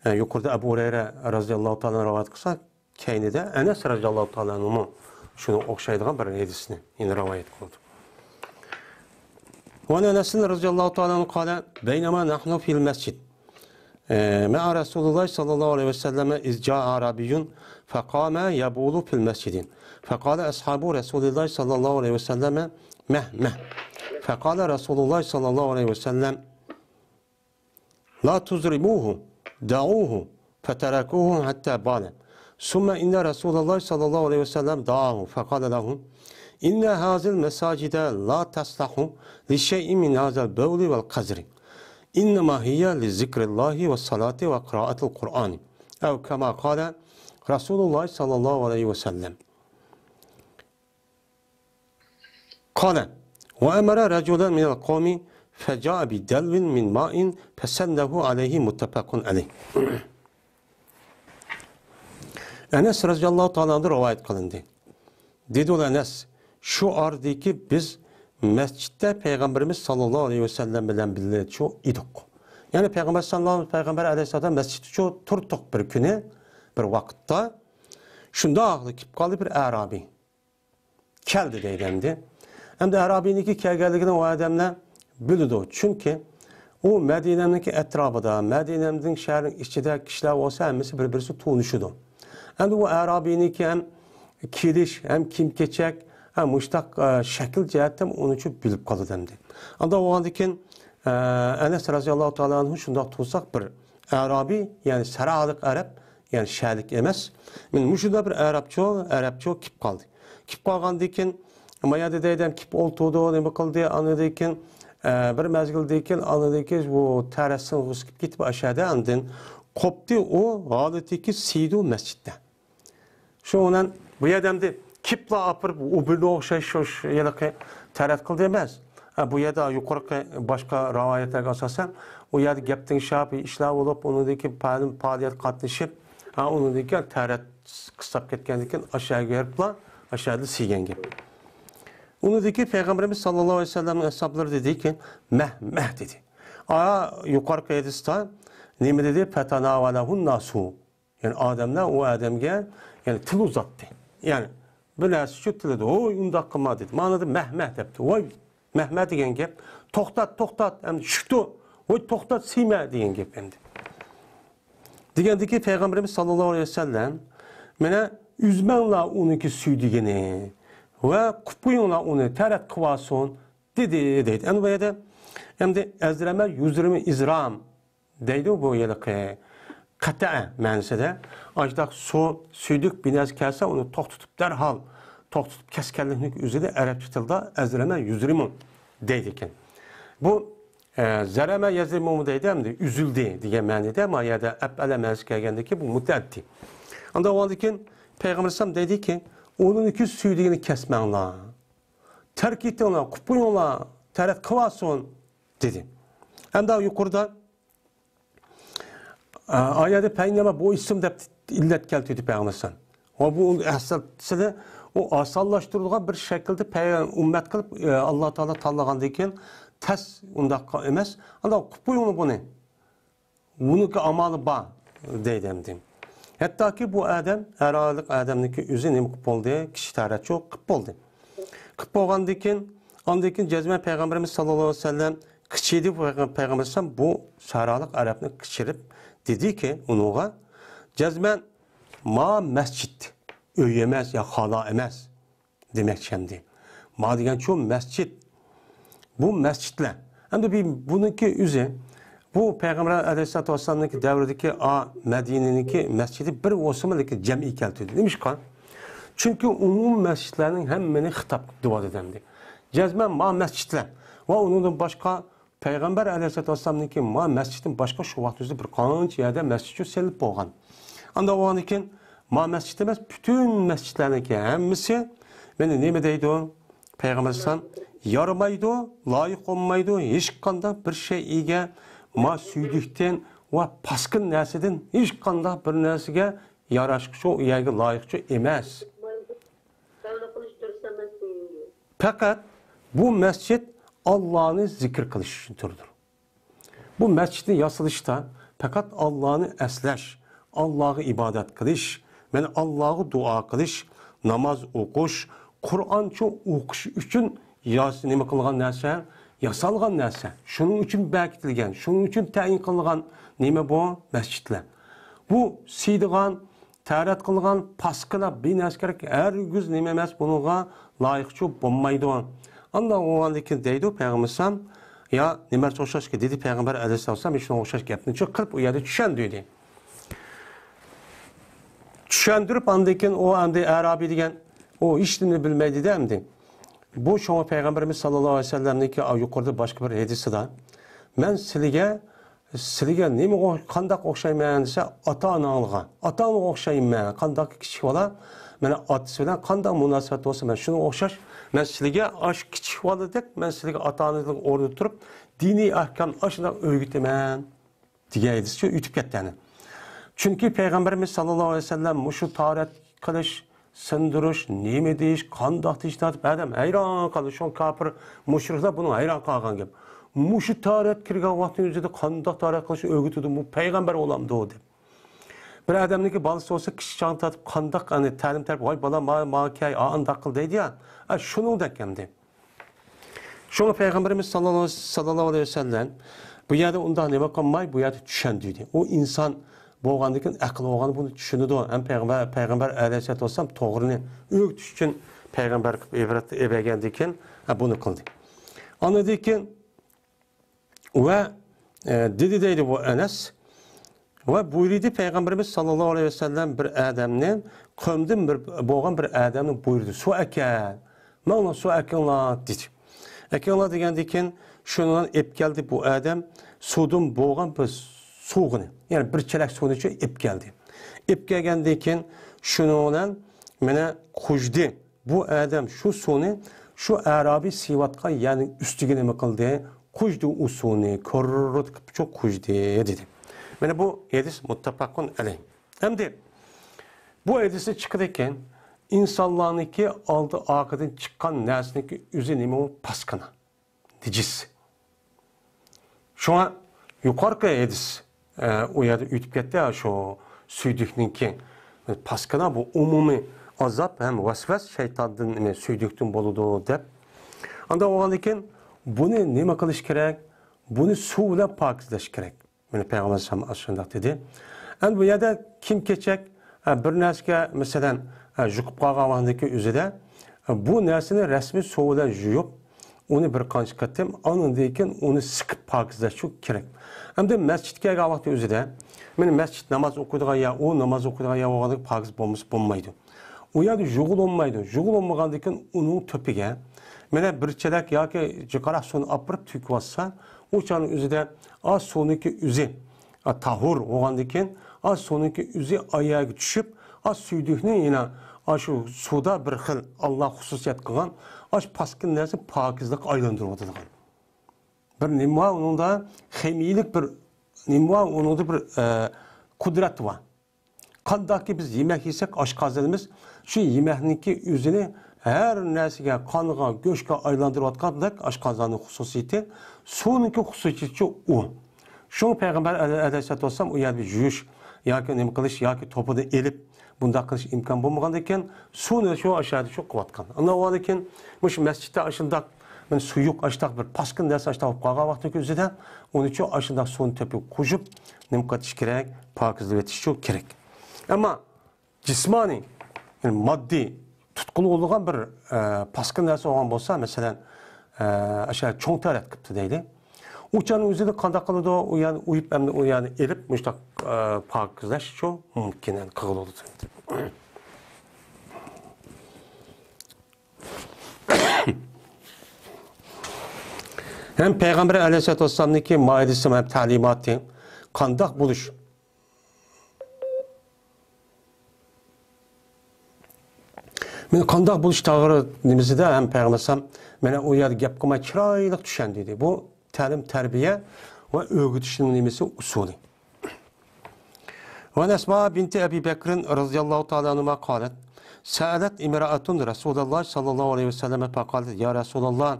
ئە، يۇقىرىدا ئەبۇ ھۇرەيرە رازىياللاھۇ تائالا رىۋايەت قىلسا، كەينىدە ئەنەس رازىياللاھۇ تائالا ئەنھۇمۇ شۇنىڭغا ئوخشايدىغان بىر ھەدىسنى يەنە رىۋايەت قىلىدۇ. وعن أنس رضي الله تعالى عنه قال: بينما نحن في المسجد، آه، مع رسول الله صلى الله عليه وسلم إذ جاء أعرابي فقام يبول في المسجد، فقال أصحاب رسول الله صلى الله عليه وسلم: مه، مه. فقال رسول الله صلى الله عليه وسلم: لا تضربوه، دعوه. فتركوه حتى بال. ثم إن رسول الله صلى الله عليه وسلم دعاه فقال له: إن هذه المساجد لا تصلح لشيء من هذا البول والقذر، إنما هي لذكر الله والصلاة وقراءة القرآن، أو كما قال رسول الله صلى الله عليه وسلم. قال: وأمر رجلا من القوم فجاء بدلو من ماء فسله عليه، متفق عليه. ئەنەس رازىياللاھۇ تائالا ئەنھۇدىن رىۋايەت قىلىندى. دېدى ئۇ ئەنەس: شۇ ئارىدىكى بىز مەسچىتتە پەيغەمبىرىمىز ساللاللاھۇ ئەلەيھى ۋەسەللەم بىلەن بىللە شۇ ئىدۇق. يەنى پەيغەمبەر ساللاللاھۇ، پەيغەمبەر ئەلەيھىسسالام مەسچىتتە شۇ تۇردۇق بىر كۈنى، بىر ۋاقىتتا. شۇنداقلا كېلىپ قالدى بىر ئەرابىي. كەلدى دەيدۇ ئەمدى. ئەمدى ئەرابىينىڭكى كەلگەنلىكىنى ئۇ ئادەملەر بىلىدۇ. چۈنكى ئۇ مەدىنەنىڭكى ئەتراپىدا، مەدىنەنىڭ شەھەرنىڭ ئىچىدە كىشىلەر بولسا ھەممىسى بىر-بىرسى تونۇشىدۇ. ئەمدى ئۇ ئەرابىينىڭكى ھەم كېلىش، ھەم كىيىم-كېچەك، ھەم مۇشتاق، ئە، شەكىل جەھەتتىن ئۇنى شۇ بىلىپ قالىدۇ ئەمدى. ئانداق بولغاندىن كېيىن، ئە، ئەنەس رازىياللاھۇ تائالا ئەنھۇ شۇنداق تۇرساق بىر ئەرابىي، يەنى سەھرالىق ئەرەب، يەنى شەھەرلىك ئەمەس. مانا مۇشۇنداق بىر ئەرەبچە، ئەرەبچە كېلىپ قالدى. كېلىپ قالغاندىن كېيىن، ما يەردە دەيدىم، كېلىپ ئولتۇردى، نېمە قىلدى، ئاندىن كېيىن، ئە، بىر مەزگىلدىن كېيىن، ئاندىن كېيىن بۇ تەرەتسىن غۇسۇل قىلىپ كېتىپ ئاشۇ يەردە، ئاندىن قوپتى ئۇ ھالىتىكى سىيدۇ مەسچىتتە. شۇنىڭ بىلەن بۇ يەردە ئەمدى كېلىپلا ئاپىرىپ، ئۇ بىرىگە ئوخشاش شۇ، شۇ ھېلىقى تەرەت قىلدى ئەمەس. ھە، بۇ يەردە يۇقىرىقى باشقا رىۋايەتلەرگە ئاساسەن، ئۇ يەردە گەپ تېڭىشىپ، ئىشلار بولۇپ، ئۇنىڭدىن كېيىن پەلىم پائالىيەت قاتنىشىپ، ھە، ئۇنىڭدىن كېيىن تەرەت قىستاپ كەتكەندىن كېيىن ئاشۇ يەرگە بېرىپلا، ئاشۇ يەردە سىيگەن گەپ. ئۇنىڭدىن كېيىن پەيغەمبىرىمىز ساللاللاھۇ ئەلەيھى ۋەسەللەمنىڭ ئەسھابلىرى دېدىكى، مەھ، مەھ دېدى. ئا، يۇقىرىقى ھەدىستە نېمە دېدى؟ فتناوله الناس. يەنى ئادەملەر ئۇ ئادەمگە، يەنى تىل ئۇزاتتى. يەنى بىر نەرسە شۇ تىلىدا، ھوي، ئۇنداق قىلما دېدى. مانا مەھ، مەھ دەپتۇ. ۋاي، مەھ، مەھ دېگەن گەپ. توختات، توختات، ئەمدى چۈشتۇ. ۋاي، توختات، سىيمە دېگەن گەپ ئەمدى. دېگەندىكى پەيغەمبىرىمىز ساللاللاھۇ ئەلەيھى ۋەسەللەم، مانا، ئۈزمەڭلار ئۇنىڭكى سۈيدۈكىنى ۋە قۇپقۇيۇڭلار ئۇنى، تەرەت قىلىۋالسۇن دېدى، دەيدۇ. ئەمدى بۇ يەردە، ئەمدى ئەزرەمە يۇزرىمۇ ئىزرام دەيدۇ بۇ ھېلىقى قەتەئە مەنىسىدە. ئاشۇنداق سۇ، سۈيدۈك بىر نەرسە كەلسە، ئۇنى توختىتىپ، دەرھال توختىتىپ كەسكەنلىكنىڭ ئۆزىنى ئەرەبچە تىلدا ئەزرەمە يۇزرىمۇ دەيدىكەن. بۇ، ئە، زەرەمە يەزرىمۇمۇ دەيدۇ، ئەمدى ئۈزۈلدى دېگەن مەنىدە، ما يەردە ئەپئەلە مەنىسى كەلگەندىكىن بۇ مۇتەئەددى. ئانداق بولغاندىكىن پەيغەمبەر ئەلەيھىسسالام دەيدىكى، ئۇنىڭكى سۈيدۈكىنى كەسمەڭلار. تەرك ئېتىڭلار، قۇپقۇيۇڭلار، تەرەت قىلىۋالسۇن دېدى. ئەمدى يۇقىرىدا ئايەتتە فەئىننەمە بۇئىستۇم دەپ ئىللەت كەلتۈردى پەيغەمبەر ئەلەيھىسسالام. ۋە بۇ ئەسلىدە ئۇ ئاسانلاشتۇرۇلغان بىر شەكىلدە پەي-، ئۈممەت قىلىپ، ئە، ئاللا تائالا تاللىغاندىن كېيىن تەس ئۇنداق ئەمەس. ئانداق قىلىپ قويۇڭ بۇنى. بۇنىڭكى ئامالى بار دەيدۇ ئەمدى. ھەتتاكى بۇ ئادەم، ھەر ھاللىق ئادەمنىڭكى ئۆزى نېمە قىلىپ بولدى؟ كىشى تەرەتچۇ قىلىپ بولدى. قىلىپ بولغاندىن كېيىن، ئاندىن كېيىن جەزمەن پەيغەمبىرىمىز ساللاللاھۇ ئەلەيھى ۋەسەللەم قىچىدى، پەيغەمبىر ئەلەيھىسسالام بۇ سەھرالىق ئەرەبنى قىچىرىپ دېدىكى ئۇنىڭغا، جەزمەن ما مەسچىت، ئۆي ئەمەس يا خالا ئەمەس دېمەكچى ئەمدى. ما دېگەن شۇ مەسچىت. بۇ مەسچىتلەر. ئەمدى بى-، بۇنىڭكى ئۆزى، بۇ پەيغەمبەر ئەلەيھىسسالاتۇ ۋەسسالامنىڭكى دەۋرىدىكى ئا مەدىنىنىڭكى مەسچىتى بىر بولسىمۇ، لېكىن جەمئىي كەلتۈردى. نېمىشقا؟ چۈنكى ئومۇمىي مەسچىتلەرنىڭ ھەممىنى خىتاب قىلىپ دېۋالدى ئەمدى. جەزمەن ما مەسچىتلەر ۋە ئۇنىڭدىن باشقا پەيغەمبەر ئەلەيھىسسالاتۇ ۋەسسالامنىڭكى ما مەسچىتتىن باشقا شۇ ۋاقىت ئۆزىدە بىر قانچە يەردە مەسچىت شۇ سېلىپ بولغان. ئاندا بولغاندىن كېيىن ما مەسچىت ئەمەس، پۈتۈن مەسچىتلەرنىڭكى ھەممىسى مېنى نېمە دەيدۇ؟ پەيغەمبەر ئەلەيھىسسالام يارىمايدۇ، لايىق بولمايدۇ، ھېچقانداق بىر شەيئىگە ما سۈيدۈكتىن ۋە پاسكىنا نەرسىدىن ھېچقانداق بىر نەرسىگە ياراشقۇچۇ، ئۇ يەرگە لايىقچۇ ئەمەس. پەقەت بۇ مەسچىت ئاللانى زىكىر قىلىش ئۈچۈن تۇرىدۇ. بۇ مەسچىتنى ياسىلىشتا پەقەت ئاللانى ئەسلەش، ئاللاغا ئىبادەت قىلىش، مەن ئاللاغا دۇئا قىلىش، ناماز ئوقۇش، قۇرئانچە ئوقۇش ئۈچۈن ياس-، نېمە قىلغان نەرسە، ياسالغان نەرسە. شۇنىڭ ئۈچۈن بېكىتىلگەن، شۇنىڭ ئۈچۈن تەيىن قىلغان نېمە بۇ؟ مەسچىتلەر. بۇ سىيدىغان، تەرەت قىلغان پاسكىنا بىر نەرسە كېرەك، ھەرگىز نېمە ئەمەس، بۇنىڭغا لايىقچۇ بولمايدۇ. ئاندىن ئۇ ئاندىن كېيىن دەيدۇ پەيغەمبەر ئەلەيھىسسالام، يا نېمە ئوخشاش دېدى پەيغەمبەر ئەلەيھىسسالام، شۇنىڭغا ئوخشاش گەپنى قىلىپ ئۇ يەردە چۈشەندۈردى. چۈشەندۈرۈپ ئاندىن كېيىن ئۇ ئەمدى ئەرابىي دېگەن ئۇ ھېچنېمىنى بىلمەيدىدە ئەمدى. بۇ شۇڭا پەيغەمبىرىمىز ساللاللاھۇ ئەلەيھى ۋەسەللەمنىڭكى يۇقىرىدا باشقا بىر ھەدىسىدا، مەن سىلىگە سىلىگە نېمىگە، قانداق ئوخشايمەن دېسە، ئاتا-ئاناڭلارغا. ئاتا-ئانىغا ئوخشايمەن. قانداق كىچىك بالا، مانا، ئاتىسى بىلەن قانداق مۇناسىۋەت بولسا، مەن شۇنىڭغا ئوخشاش. مەن سىلىگە ئاشۇ كىچىك بالىدەك، مەن سىلىگە ئاتا-ئانىلىق ئورنىدا تۇرۇپ، دىنىي ئەھكامنى ئاشۇنداق ئۆگىتىمەن، دېگەن ھەدىسچۇ ئۆتۈپ كەتتى ئەنە. چۈنكى پەيغەمبىرىمىز ساللاللاھۇ ئەلەيھى ۋەسەللەم مۇشۇ تارەت قىلىش، سىندۇرۇش، نېمە دېيىش، قانداق دېيىش تارتىپ ئادەم ھەيران قالدى. شۇڭا كاپىر مۇشرىكلار بۇنىڭغا ھەيران قالغان گەپ. مۇشۇ تارەت كىرگەن ۋاقىتنىڭ ئۆزىدە قانداق تارەت قىلىشنى ئۆگىتىدۇ، بۇ پەيغەمبەر بولامدۇ دەپ. بىر ئادەمنىڭكى بالىسى بولسا كىچىك چاغدا تارتىپ قانداق ئەنە تەلىم تەربىيە، ۋاي بالام، ما-، ماڭا كەل، ئا-، ئانداق قىل دەيدۇ يا. ئا، شۇنىڭدەك ئەمدى. شۇڭا پەيغەمبىرىمىز ساللاللاھۇ، ساللاللاھۇ ئەلەيھى ۋەسەللەم بۇ يەردە ئۇنداق نېمە قىلماي، بۇ يەردە چۈشەندۈردى. ئۇ ئىنسان بولغاندىن كېيىن ئەقىل بولغان بۇنى چۈشىنىدۇ. ھەم پەيغەمبەر، پەيغەمبەر ئەلەيھىسسالاتۇ ۋەسسالام توغرىنى ئۆگىتىش ئۈچۈن پەيغەمبەر قىلىپ ئىبرەت ئېبەرگەندىن كېيىن، ھە، بۇنى قىلدى. ئاندىن كېيىن ۋە، ئە، دېدى دەيدۇ بۇ ئەنەس. ۋە بۇيرۇدى پەيغەمبىرىمىز ساللاللاھۇ ئەلەيھى ۋەسەللەم بىر ئادەمنى، قومدىن بىر بولغان بىر ئادەمنى بۇيرۇدى. سۇ ئەكەل. ماڭا سۇ ئەكىڭلار دېدى. ئەكىڭلار دېگەندىن كېيىن شۇنىڭ ئېلىپ كەلدى بۇ ئادەم سۇدىن بولغان بىر سۇغىنى. يەنى بىر چېلەك سۇنى شۇ ئېلىپ كەلدى. ئېلىپ كەلگەندىن كېيىن شۇنىڭ بىلەن مانا قۇژدى. بۇ ئادەم شۇ سۇنى شۇ ئەرابىي سىيىۋاتقان يەرنىڭ ئۈستىگە نېمە قىلدى؟ قۇژدى ئۇ سۇنى، كوررۇت قىلىپ شۇ قۇژدى دېدى. مانا بۇ ھەدىس مۇتتەپەقۇن ئەلەيھ. ئەمدى بۇ ھەدىستىن چىقىدىكەن، ئىنسانلارنىڭكى ئالدى ئارقىدىن چىققان نەرسىنىڭكى ئۆزى نېمە؟ ئۇ پاسكىنا. نىجىس. شۇڭا يۇقىرىقى ھەدىس، ئە، ئۇ يەردە ئۆتۈپ كەتتى، شۇ سۈيدۈكنىڭكى پاسكىنا بۇ ئومۇمىي ئازاب ھەم ۋەسۋەس شەيتاندىن، نېمە، سۈيدۈكتىن بولىدۇ دەپ. ئانداق بولغاندىن كېيىن بۇنى نېمە قىلىش كېرەك؟ بۇنى سۇ بىلەن پاكىزلەش كېرەك. مانا پەيغەمبەر ئەلەيھىسسالام ئاشۇنداق دېدى. ئەمدى بۇ يەردە كىم كېچەك، ئە، بىر نەرسىگە، مەسىلەن، ئە، يۇقۇپ قالغان ۋاقتىدىكى ئۆزىدە، ئە، بۇ نەرسىنى رەسمىي سۇ بىلەن يۇيۇپ، ئۇنى بىر قانچە قېتىم، ئاندىن كېيىن ئۇنى سىقىپ پاكىزلەش كېرەك. ئەمدى مەسچىتكە كەلگەن ۋاقتى ئۆزىدە، مانا مەسچىت ناماز ئوقۇيدىغان يەر، ئۇ ناماز ئوقۇيدىغان يەر بولغاندىكىن پاكىز بولمىسا بولمايدۇ. ئۇ يەردە يۇغۇلۇنمايدۇ. يۇغۇلۇنمىغاندىن كېيىن ئۇنىڭ تۆپىگە مانا بىر چېلەك ياكى جىقراق سۇنى ئاپىرىپ تۆكۈۋاتسا، ئۇ چاغنىڭ ئۆزىدە ئاز سۇنىڭكى ئۆزى، ئا، تاھۇر بولغاندىن كېيىن ئاز سۇنىڭكى ئۆزى ئاياغىغا چۈشۈپ، ئاز سۈيدۈكنى يەنە ئاشۇ سۇدا بىر خىل ئاللا خۇسۇسىيەت قىلغان ئاش پاسكىنا نەرسە پاكىزلىققا ئايلاندۇرۇۋاتىدىغان. بىر نېمە بار ئۇنىڭدا؟ خىمىيىلىك بىر نېمە بار ئۇنىڭدا؟ بىر، ئە، قۇدرەت بار. قانداقكى بىز يېمەك يېسەك، ئاشقازىنىمىز شۇ يېمەكنىڭكى ئۆزىنى ھەر نەرسىگە، قانغا، گۆشكە ئايلاندۇرۇۋاتقاندەك ئاشقازاننىڭ خۇسۇسىيىتى، سۇنىڭكى خۇسۇسىيىتىچۇ ئۇ. شۇڭا پەيغەمبەر ئەلەيھىسسالاتۇ ۋەسسالام ئۇ يەردە يۇيۇش ياكى نېمە قىلىش ياكى توپىدا ئېلىپ بۇنداق قىلىش ئىمكان بولمىغاندىكىن، سۇنى شۇ ئاشۇ يەردە شۇ قىلىۋاتقان. ئاندىن كېيىن مۇشۇ مەسچىتتە ئاشۇنداق مانا سۇيۇق ئاشتاق بىر پاسكىنا نەرسە ئاشتاق بولۇپ قالغان ۋاقتىدىكى ئۆزىدە ئۇنىچۇ ئاشۇنداق سۇنى تېپىپ قوشۇپ نېمە قىلىش كېرەك؟ پاكىزلىۋېتىشچۇ كېرەك. ئەمما جىسمانىي، يەنى ماددىي تۇتقىلى بولىدىغان بىر، ئە، پاسكىنا نەرسە بولغان بولسا، مەسىلەن، ئە، ئاشۇ چوڭ تەرەت قىپتۇ دەيلى. ئۇ چاغنىڭ ئۆزىدە قانداق قىلىدۇ؟ ئۇ يەرنى ئۇيۇپ، ئەمدى ئۇ يەرنى ئېلىپ، مۇشۇنداق، ئە، پاكىزلەشچۇ مۇمكىن، يەنى قىلغىلى بولىدۇ. ھەم پەيغەمبەر ئەلەيھىسسالاتۇ ۋەسسالامنىڭكى مائىدىسى ھەم تەلىماتى قانداق بولۇش، مانا قانداق بولۇش توغرا نېمىسىدە ھەم پەيغەمبەر ئەلەيھىسسالام مانا ئۇ يەردە گەپ قىلماي چىرايلىق چۈشەندۈردى. بۇ تەلىم تەربىيە ۋە ئۆگىتىشنىڭ نېمىسى، ئۇسۇلى. وعن أسماء بنت أبي بكر رضي الله تعالى عنهما قالت: سألت امرأة رسول الله صلى الله عليه وسلم فقالت: يا رسول الله،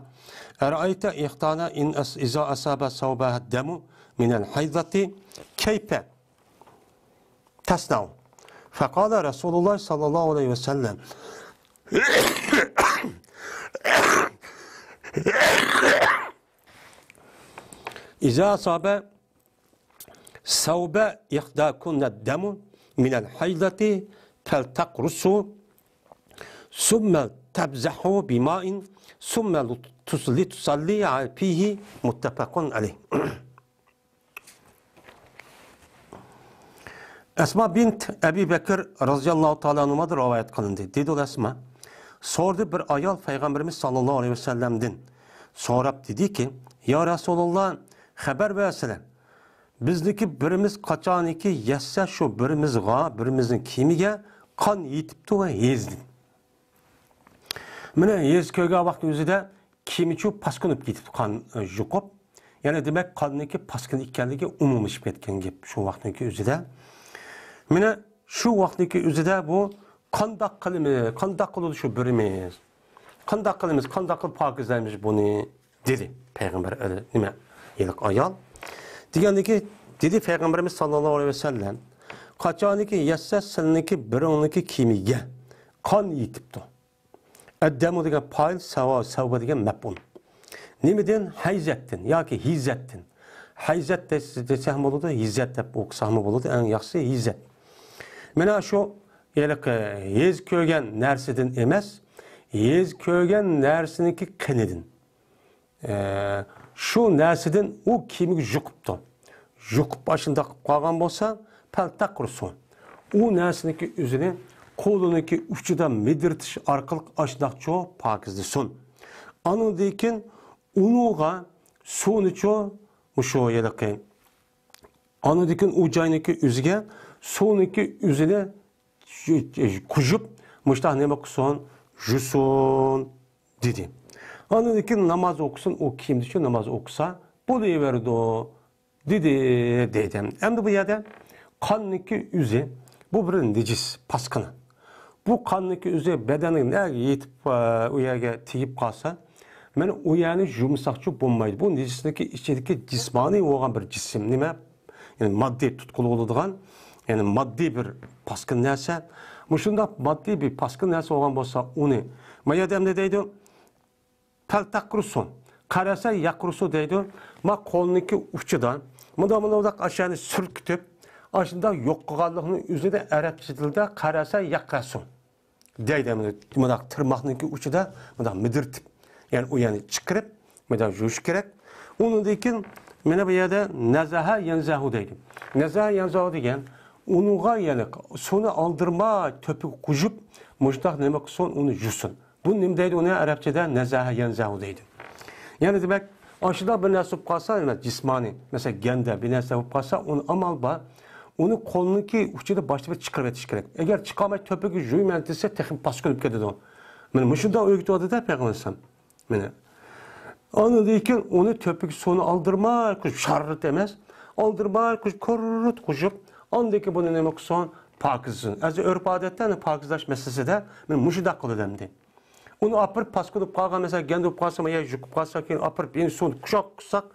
أرأيت إحدانا إن أص-، إذا أصاب ثوبها الدم من الحيضة كيف تصنع؟ فقال رسول الله صلى الله عليه وسلم: إذا أصاب ثوب إحداكن الدم من الحيضة فلتقرصه ثم تمسحه بماء ثم لتصلي فيه، متفق عليه. ئەسما بىنت ئەبى بەكىر رازىياللاھۇ تائالا ئەنھۇدىن رىۋايەت قىلىندى. دېدى ئۇ ئەسما، سورىدى بىر ئايال پەيغەمبىرىمىز ساللاللاھۇ ئەلەيھى ۋەسەللەمدىن. سوراپ دېدىكى، يا رەسۇلاللا، خەۋەر بەرسىلە، بىزنىڭكى بىرىمىز قاچانكى يەتسە شۇ بىرىمىزغا، بىرىمىزنىڭ كىيىمىگە قان يېتىپتۇ ۋە ھېزىدىن. مانا ھېز كۆرگەن ۋاقىت ئۆزىدە كىيىمىچۇ پاسكىنىپ كېتىپتۇ، قان، ئە، يۇقۇپ. يەنى دېمەك، قاننىڭكى پاسكىنا ئىكەنلىكى ئومۇملىشىپ كەتكەن گەپ شۇ ۋاقىتنىڭكى ئۆزىدە. مانا شۇ ۋاقىتنىڭكى ئۆزىدە بۇ قانداق قىلىمىز، قانداق قىلىدۇ شۇ بىرىمىز؟ قانداق قىلىمىز، قانداق قىلىپ پاكىزلايمىز بۇنى؟ دېدى پەيغەمبەر، ئە، نېمە، ھېلىقى ئايال. دېگەندىكى، دېدى پەيغەمبىرىمىز ساللاللاھۇ ئەلەيھى ۋەسەللەم، قاچانكى يەتسە سىلىنىڭكى بىرىڭنىڭكى كىيىمىگە قان يېتىپتۇ. ئەددەمۇ دېگەن پائىل، سەۋا، سەۋبە دېگەن مەپئۇل. نېمىدىن؟ ھەيزەتتىن ياكى ھىزەتتىن. ھەيزەت دېس-، دېسەكمۇ بولىدۇ، ھىزەت دەپ ئوقۇساقمۇ بولىدۇ، ئەڭ ياخشىسى ھىزەت. مانا شۇ ھېلىقى ھېز كۆرگەن نەرسىدىن ئەمەس، ھېز كۆرگەن نەرسىنىڭكى قېنىدىن. ئە، شۇ نەرسىدىن ئۇ كىيىمىگە يۇقۇپتۇ. يۇقۇپ ئاشۇنداق قىلىپ قالغان بولسا، پەلتەقرۇسۇ. ئۇ نەرسىنىڭكى ئۆزىنى قولىنىڭكى ئۇچىدا مىدىرتىش ئارقىلىق ئاشۇنداقچۇ پاكىزلىسۇن. ئانىڭدىن كېيىن ئۇنىڭغا سۇنىچۇ، مۇشۇ ھېلىقى، ئانىڭدىن كېيىن ئۇ جاينىڭكى ئۆزىگە سۇنىڭكى ئۆزىنى شۇ، قۇيۇپ، مۇشتاق نېمە قىلسۇن، يۇسۇن، دېدى. ئاندىن كېيىن ناماز ئوقۇسۇن، ئۇ كىيىمدە شۇ ناماز ئوقۇسا بولۇۋېرىدۇ، دېدى، دەيدۇ. ئەمدى بۇ يەردە قاننىڭكى ئۆزى، بۇ بىر نىجىس، پاسكىنا. بۇ قاننىڭكى ئۆزى بەدەننىڭ نەگە يېتىپ، ئە، ئۇ يەرگە تېگىپ قالسا، مانا ئۇ يەرنى يۇمىساقچۇ بولمايدۇ. بۇ نىجىسنىڭكى ئىچىدىكى جىسمانىي بولغان بىر جىسىم، نېمە؟ يەنى ماددىي تۇتقىلى بولىدىغان، يەنى ماددىي بىر پاسكىنا نەرسە. مۇشۇنداق ماددىي بىر پاسكىنا نەرسە بولغان بولسا، ئۇنى ما يەردە ئەمدى دەيدۇ، پەلتەقرۇسۇ، قەرەسە يەقرۇسۇ دەيدۇ. ما قولنىڭكى ئۇچىدا مۇنداق، مۇنداق ئاشۇنى سۈركىتىپ، ئاشۇنداق يوق قىلغانلىقنىڭ ئۆزىدە ئەرەبچە تىلدا قەرەسە يەقرەسۇ دەيدۇ. مۇنداق تىرماقنىڭكى ئۇچىدا مۇنداق مىدىرتىپ، يەنى ئۇ يەرنى چىقىرىپ، مۇنداق يۇيۇش كېرەك. ئۇنىڭدىن كېيىن مانا بۇ يەردە نەزەھە يەنزەھۇ دەيدۇ. نەزەھە يەنزەھۇ دېگەن ئۇنىڭغا، يەنى سۇنى ئالدىرىماي تۆپىگە قۇيۇپ، مۇشۇنداق نېمە قىلسۇن، ئۇنى يۇسۇن. بۇ نېمە دەيدۇ ئۇنى ئەرەبچىدە؟ نەزەھە يەنزەھۇ دەيدۇ. يەنى دېمەك، ئاشۇنداق بىر نەرسە بولۇپ قالسا، يەنى جىسمانىي، مەسىلەن، گەندە بىر نەرسە بولۇپ قالسا، ئۇنى ئامال بار، ئۇنى قولنىڭكى ئۇچىدا باشتا بىر چىقىرىۋېتىش كېرەك. ئەگەر چىقارماي تۆپىگە يۇيىمەن دېسە، تېخىمۇ پاسكىنىپ كېتىدۇ. مانا مۇشۇنداق ئۆگىتىۋاتىدۇ پەيغەمبەر ئەلەيھىسسالام. مانا. ئاندىن كېيىن ئۇنى تۆپىگە سۇنى ئالدىرماي قۇيۇپ، شاررىت ئەمەس، ئالدىرماي قۇيۇپ، كۇررۇت قۇيۇپ، ئاندىن كېيىن بۇنى نېمە قىلسۇن؟ پاكىزلىسۇن. ئەزى ئۆرپ ئادەتتە ئەنە پاكىزلاش مەسىلىسىدە مانا مۇشۇنداق قىلىدۇ ئەمدى. ئۇنى ئاپىرىپ پاسكىنا بولۇپ قالغان، مەسىلەن، گەندە بولۇپ قالسا، ما يەر يۇقۇپ قالسا، كېيىن ئاپىرىپ يەنە سۇنى قۇشاق قىلساق،